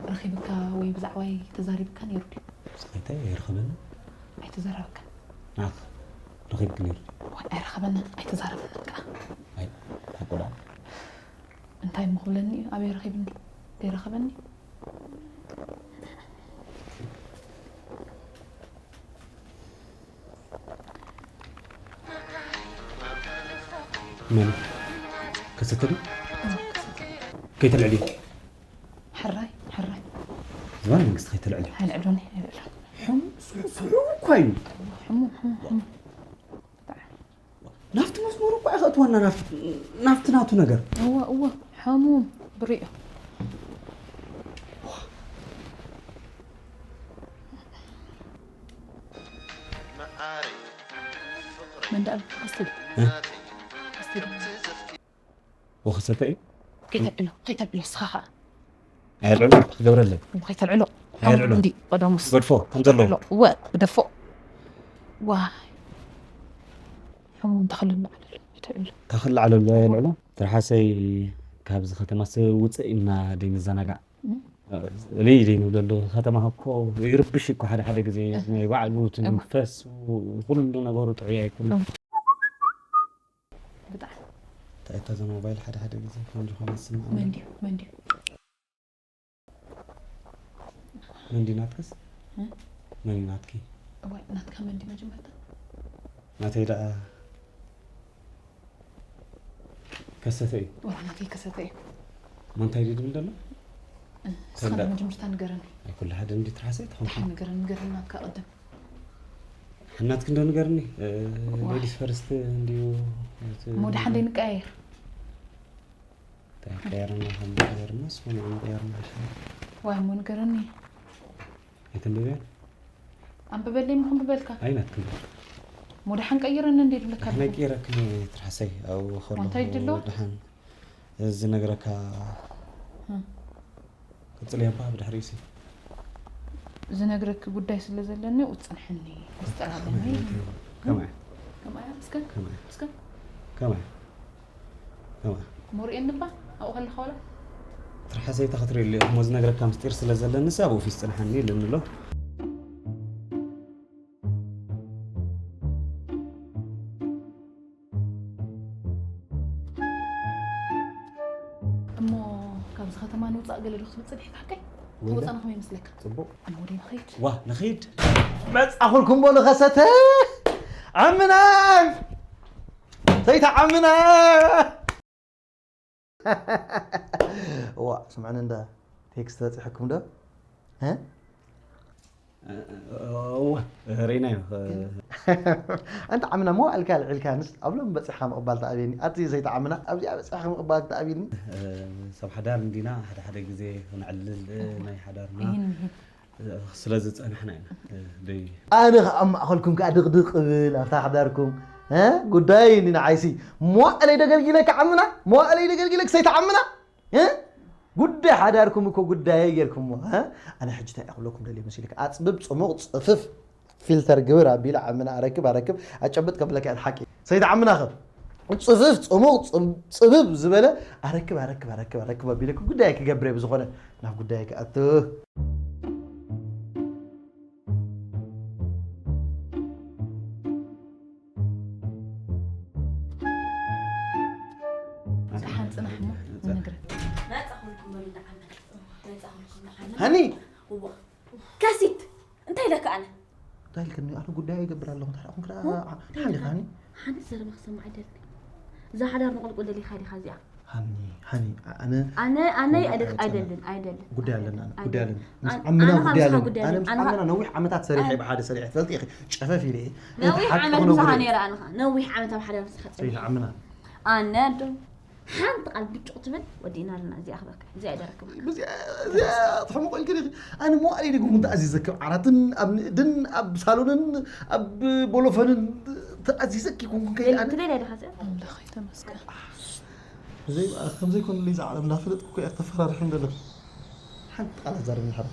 ረኺብካ ወይ ብዛዕባይ ተዛሪብካ ነይሩ ድዩ? ስኸይታይ ኣይረኸበኒ። ኣይተዛረበካ። ናኽ ረኺብኪ ነይሩ ድዩ? ኣይረኸበና ኣይተዛረበና ከዓ። ኣይ ሓቁ ደኣ። እንታይ እሞ ክብለኒ እዩ ኣበይ ረኺብኒ ዘይረኸበኒ? መን ከሰተ ድዩ? ከይተልዕልዮ ሕራይ ሕራይ ዝባን መንግስቲ ከይተልዕልዮ። ኣይልዕሎኒ ኣይልዕሎኒ። ሕሙ ስሑ ስሑ እኳ እዩ። ሕሙ ሕሙ ሕሙ። ናብቲ መስመሩ እኳ እዩ ከእትወና ናብቲ ናቱ ነገር። እወ እወ ሕሙም ብሪኦ። መን ደኣ ኣስትል ኣስትል ወኸሰተ እዩ። ከይተልዕሎ ከይተልዕሎ እስኻ ኸኣ ኣየልዕሎ ክገብረለይ። ከይተልዕሎ ኣየልዕሎ እንዲ ቀደሙስ ገድፎ ከም ዘለዎ እወ ግደፎ። ዋይ ሕሙም ተኽልል ዓለሉ ኣይተልዕሎ። ተኽልል ዓለሉ ኣየልዕሎ። ትርሓሰይ ካብዚ ከተማስ ውፅእ ኢልና ደይንዘናጋዕ። ልይ ዘይንብለሉ ከተማ እኮ ይርብሽ እኮ ሓደ ሓደ ግዜ ናይ ባዕሉ እቲ መንፈስ ኩሉ ነገሩ ጥዑይ ኣይኮነን። ብጣዕሚ እንታይ እታ እዛ ሞባይል ሓደ ሓደ ግዜ ከም ዝኾነ ዝስምዓኒ። መን ድዩ መን ድዩ? መን ድዩ ናትክስ? መን እዩ ናትኪ? እዋይ ናትካ መን ድዩ መጀመርታ? ናተይ ደኣ ከሰተ እዩ። ዋላ ናተይ ከሰተ እዩ። ማንታይ ድዩ ድብል ደሎ? እስኻ መጀመርታ ንገረኒ። ኣይ ኩሉ ሓደ እንዲ ትርሓሰ ኣይትኾንኩ። ንገረኒ ንገረኒ ናትካ ቅድም። ናትኪ እንዶ ንገርኒ። ሌዲስ ፈርስት እንዲዩ። ሞዳ ሓንደይ ንቀያየር። እንታይ ቀየርና ከም ቀየርና ስሙ ቀየርና። ዋይ እሞ ንገረኒ። ኣይተንብብያን? ኣንብበለይ እሞ ክንብበልካ። ኣይ ናትክን። ሞዳ ሓን ቀይረኒ እንዴ ድብለካ። ናይ ቀይረክን ትርሓሰይ ኣብኡ ከሎ እንታይ ድሎ? ድሓን ዝነግረካ። ቅጽል እያ እባ ብድሕሪኡ ሲ። ዝነግረኪ ጉዳይ ስለ ዘለኒ ውጽንሕኒ ምስጢር ኣለኒ። ከማይ ከማይ እስከ ከማይ እስከ ከማይ ከማይ ሞርእየኒ እባ ኣብኡ ከለኻ ዋላ ትርሓሰይ ተኸትሪሉ እሞ ዝነግረካ ምስጢር ስለ ዘለኒ ሲ ኣብ ኦፊስ ጽንሓኒ ኢሉኒ ኣሎ። እሞ ካብዚ ከተማ ንውፃእ ገለ ዶ ክትብል ፀኒሕካ ሓቀይ? ወይለ። ተወፃና ከመይ ይመስለካ? ጽቡቕ። እሞ ወደ ንኸይድ። ዋ ንኺድ። መጻኹልኩም በሉ ከሰተ ዓምና ሰይታ ዓምና። ዋ ስምዕኒ እንዳ ቴክስት በፂሕኩም ዶ? እ? እወ ርኢናዮ። ኣንተ ዓምና መዋእልካ ልዕልካንስ ኣብ ሎም በፂሕካ ምቕባል ተኣብየኒ። ኣቲ ሰይታ ዓምና ኣብዚኣ በፂሕካ ምቕባል ተኣብየኒ። ሰብ ሓዳር እንዲና ሓደ ሓደ ግዜ ክነዕልል ናይ ሓዳርና ይህን ይህን ስለ ዝፀናሕና ኢና። ደይ ኣነ ከኣ ኣብ ማእኸልኩም ከኣ ድቕድቕ እብል ኣብታ ሓዳርኩም እ? ጉዳይ እንዲ ንዓይሲ መዋእለይ ደገልጊለካ ዓምና መዋእለይ ደገልጊለክ ሰይታ ዓምና እ? ጉዳይ ሓዳርኩም እኮ ጉዳየይ ጌርኩሞ እ? ኣነ ሕጂ እንታይ እየ ክብለኩም ደልየ መሲልክ ኣፅብብ ፅሙቕ ፅፍፍ ፊልተር ግብር ኣቢለ ዓምና ኣረክብ ኣረክብ ኣጨብጥ ከብለካ እየ ሓቂ ሰይታ ዓምና ኸ ፅፍፍ ፅሙቕ ፅብ- ፅብብ ዝበለ ኣረክብ ኣረክብ ኣረክብ ኣረክብ ኣቢለክ ጉዳይ ክገብር እየ ብዝኾነ ናብ ጉዳይ ክኣቱ ደሓን ፅናሕ እሞ ንነግረካ። መጻኹልኩም በሉ ንዓመል። መጻኹልኩም ንዓመል። ሃኒ እዋ። ከሲት እንታይ ኢለካ ኣነ? እንታይ ኢልክኒ ኣነ ጉዳይ ይገብር ኣለኹ እንታይ ደኣ ኮንክ ደኣ ደሓን ዲኻ ሃኒ ሓንቲ ዘረባ ክሰምዕ ኣይደልን። እዛ ሓዳር ንቑልቁል ደሊኻ ዲኻ እዚኣ? ሃኒ ሃኒ ኣነ ኣነ ኣነ ጉዳይ ኣይደል- ኣለና። ኣይደልን ኣይደልን። ጉዳይ ኣለና ኣይደልን። ጉዳይ ኣለና ምስ ኣን- ዓምና ኣነ ካብ ጉዳይ ንስኻ ኣለና ጉዳይ ኣነ ኣለኒ። ምስ ኣነ ዓምና ነዊሕ ዓመታት ሰሪሐ ብሓደ ሰሪሐ ትፈልጢ ኢኺ ጨፈፍ ኢለ እየ ነዊሕ ዓመት ምሳኻ ነይረ ኣነ ኸዓ። ነዊሕ ዓመት ኣብ ሓዳር ምሳኻ ሰይድ ጸኒሐ። ዓምና ኣነ ዶ ሓንቲ ቃል ብጭቕ ትብል ወዲእና ኣለና እዚኣ ክበካ እዚኣ ኣይደረክበካ። እዚኣ ትሕምቆ ኢልክኒ ኢኺ ኣነ መዋእለይ ደጊኹም ተኣዚዘኪ ኣብ ዓራትን ኣብ ንእድን ኣብ ሳሎንን ኣብ ቦሎፈንን ተኣዚዘኪ ኮንኩ ከይደ ኣነ ትደልያ ዲኻ እዚኣ? ኣምላኸይ ተመስገን። ብዘይ ከምዘይኮነለይ ዝዓለም እንዳፈለጥኩ እኮ እየ ተፈራርሕን ዘለኹ ሓንቲ ቃል ኣዛርብኒ ሓራ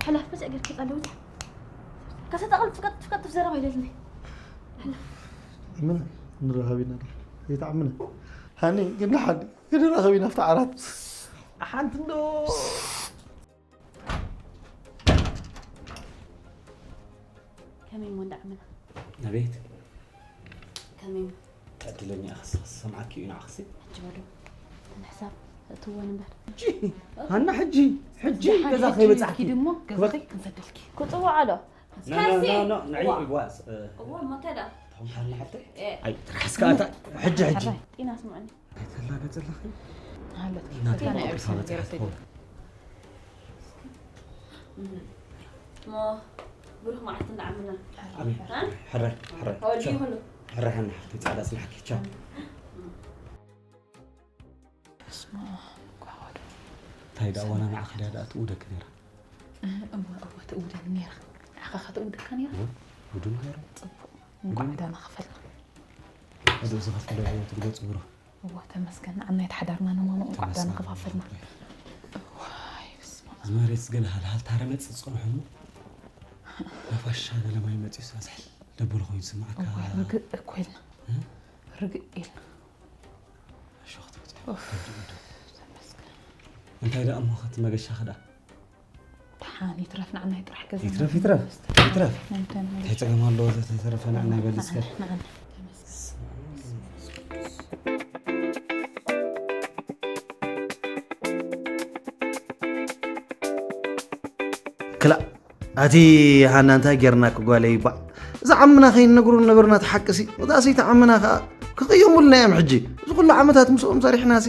ሕለፍ በዚኣ ጌርካ ጸለውታ ከሰጠቐል ትቀጥፍ ቀጥፍ ዘረባ ይደልኒ። ምን ንራኸብ ኢና ዶ ዘይተዓምነ ሃኒ ግን ሓዲ ክንራኸብ ኢና ኣብቲ ዓራት ሓንቲ እንዶ ከመይ እሞ እንዳዕመና ኣቤት ከመይ እሞ ዕድለኛ ኢኻ ሰማዕኪ እዩ ንዓኽሲ ሕጂ በዶ ንሕሳብ እትወን እምበር ሕጂ ሃና ሕጂ ሕጂ ሓደ ገዛ ሕጂ ከይበጻሕኪ ኪድ እሞ ገዛኸይ ክንሰደልኪ። ክጽውዖ ኣሎ ኖ ኖ ኖ ኖ ንዒ እዋ። ይጓስ እዎ እሞ እንታይ ደኣ ተምሓላ ሓብተይ እ። ኣይ ትርሓስካ ኣታ ሕጂ ሕጂ ሕራይ ጢና ኣይተላገጸለኺ ሃለት ናተይ ፈተና ናተይ እብስ ክሳብ ነገር በጻሕኪ ፈይዱ። እሞ ብሩህ መዓልቲ እንዳዓምና ኣሜን እ? ሕራይ ሕራይ ተወዲኡ ይኹሉ ሕራይ ሃና ሓፍተይ ጻዕዳ ጽናሕኪ ቻው በስመ ኣብ ጓዋዶ እንታይ ደኣ ዋላ ንዓኺ ድያ ደኣ ትእውደኪ ነይራ እወ እወ ትእውደኒ ነይራ። ንዓኻ ከ ትእውደካ ነይራ? ውዱ ነይሩ ጽቡቕ እንኳዕ ዕዳና ከፈልና። እዚ ዝኸፍሎ ህይወት ግደ ጽብሩ እወ ተመስገን ንዓና እቲ ሓዳርና ንማኑ እንኳዕ ዕዳና ከፋፈልና። እዋይ በስመ ኣብ። ዝመሬት ገለ ሃልሃል ታረመጽ ዝጸንሑ እሞ ነፋሻ ገለ ማይ መጽዩ ሳስሕል ደበለ ኮይኑ ዝስምዓካ እወ ርግእ እኮ ኢልና እ? ርግእ ኢልና እሾኽ ትበጽሑ ኡፍ። ከብዲ ኢዱ ተመስገን እንታይ ደኣ እሞ ኸቲ መገሻኺ ደኣ ደሓን ይትረፍ ንዓና ይጥራሕ ገዛ ይትረፍ ይትረፍ ይትረፍ ናይንተን እንታይ ጸገም ኣለዎ ዘተተረፈ ንዓና ይበል እስከ ንዓና ክላእ ኣቲ ሃና እንታይ ጌርናኪ ጓለይ ባዕ እዛ ዓምና ከይንነግሮ ነበርና ትሓቅሲ ወዛ ሰይቲ ዓምና ከኣ ክቕየሙልና እዮም ሕጂ እዚ ኩሉ ዓመታት ምስኦም ሰሪሕናሲ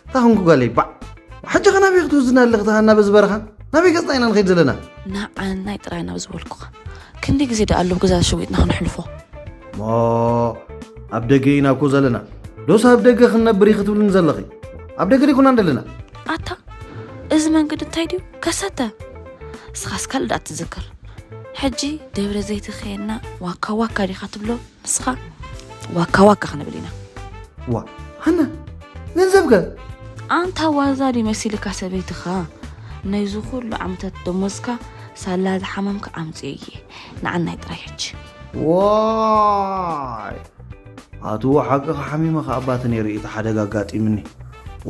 እንታይ ኾንኩ ጓለይ ባዕ ሕጂ ከ ናበይ ክትውዝና ኣለኺ ሃና በዚ በረኻ ናበይ ገጽና ኢና ንኸይድ ዘለና ንዓናይ ጥራይ ናብ ዝበልኩኻ ክንደይ ግዜ ደኣ ኣሎ ገዛ ሸዊጥና ክነሕልፎ ሞ ኣብ ደገ ኢና እኮ ዘለና ዶስ ኣብ ደገ ክንነብር እዩ ክትብልኒ ዘለኺ ኣብ ደገ ደይኮና እንደለና ኣታ እዚ መንገዲ እንታይ ድዩ ከሰተ እስኻስ ካልእ ደኣ ትዝክር ሕጂ ደብረ ዘይት ኸየና ዋካ ዋካ ዲኻ ትብሎ ንስኻ ዋካ ዋካ ክንብል ኢና ዋ ሃና ገንዘብከ ኣንታ ዋዛ ድዩ መሲልካ ሰበይትኻ ነዚ ኩሉ ዓመታት ደሞዝካ ሳላ ዝሓመምካ ኣምፅኦ እየ ንዓናይ ጥራይ ሕጂ ዋይ ኣትዎ ሓቅኻ ሓሚመ ከኣ ኣባቲ ነይሩ እዩ እቲ ሓደጋ ኣጋጢምኒ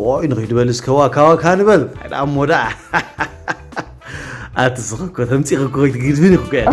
ወይ ንኸይድ በል እስከ ዋካ ዋካ ንበል ኣይዳ እሞ ደኣ ኣትስኽኮ ተምፂኽኮ ይትግድብን ይኽኮ እያ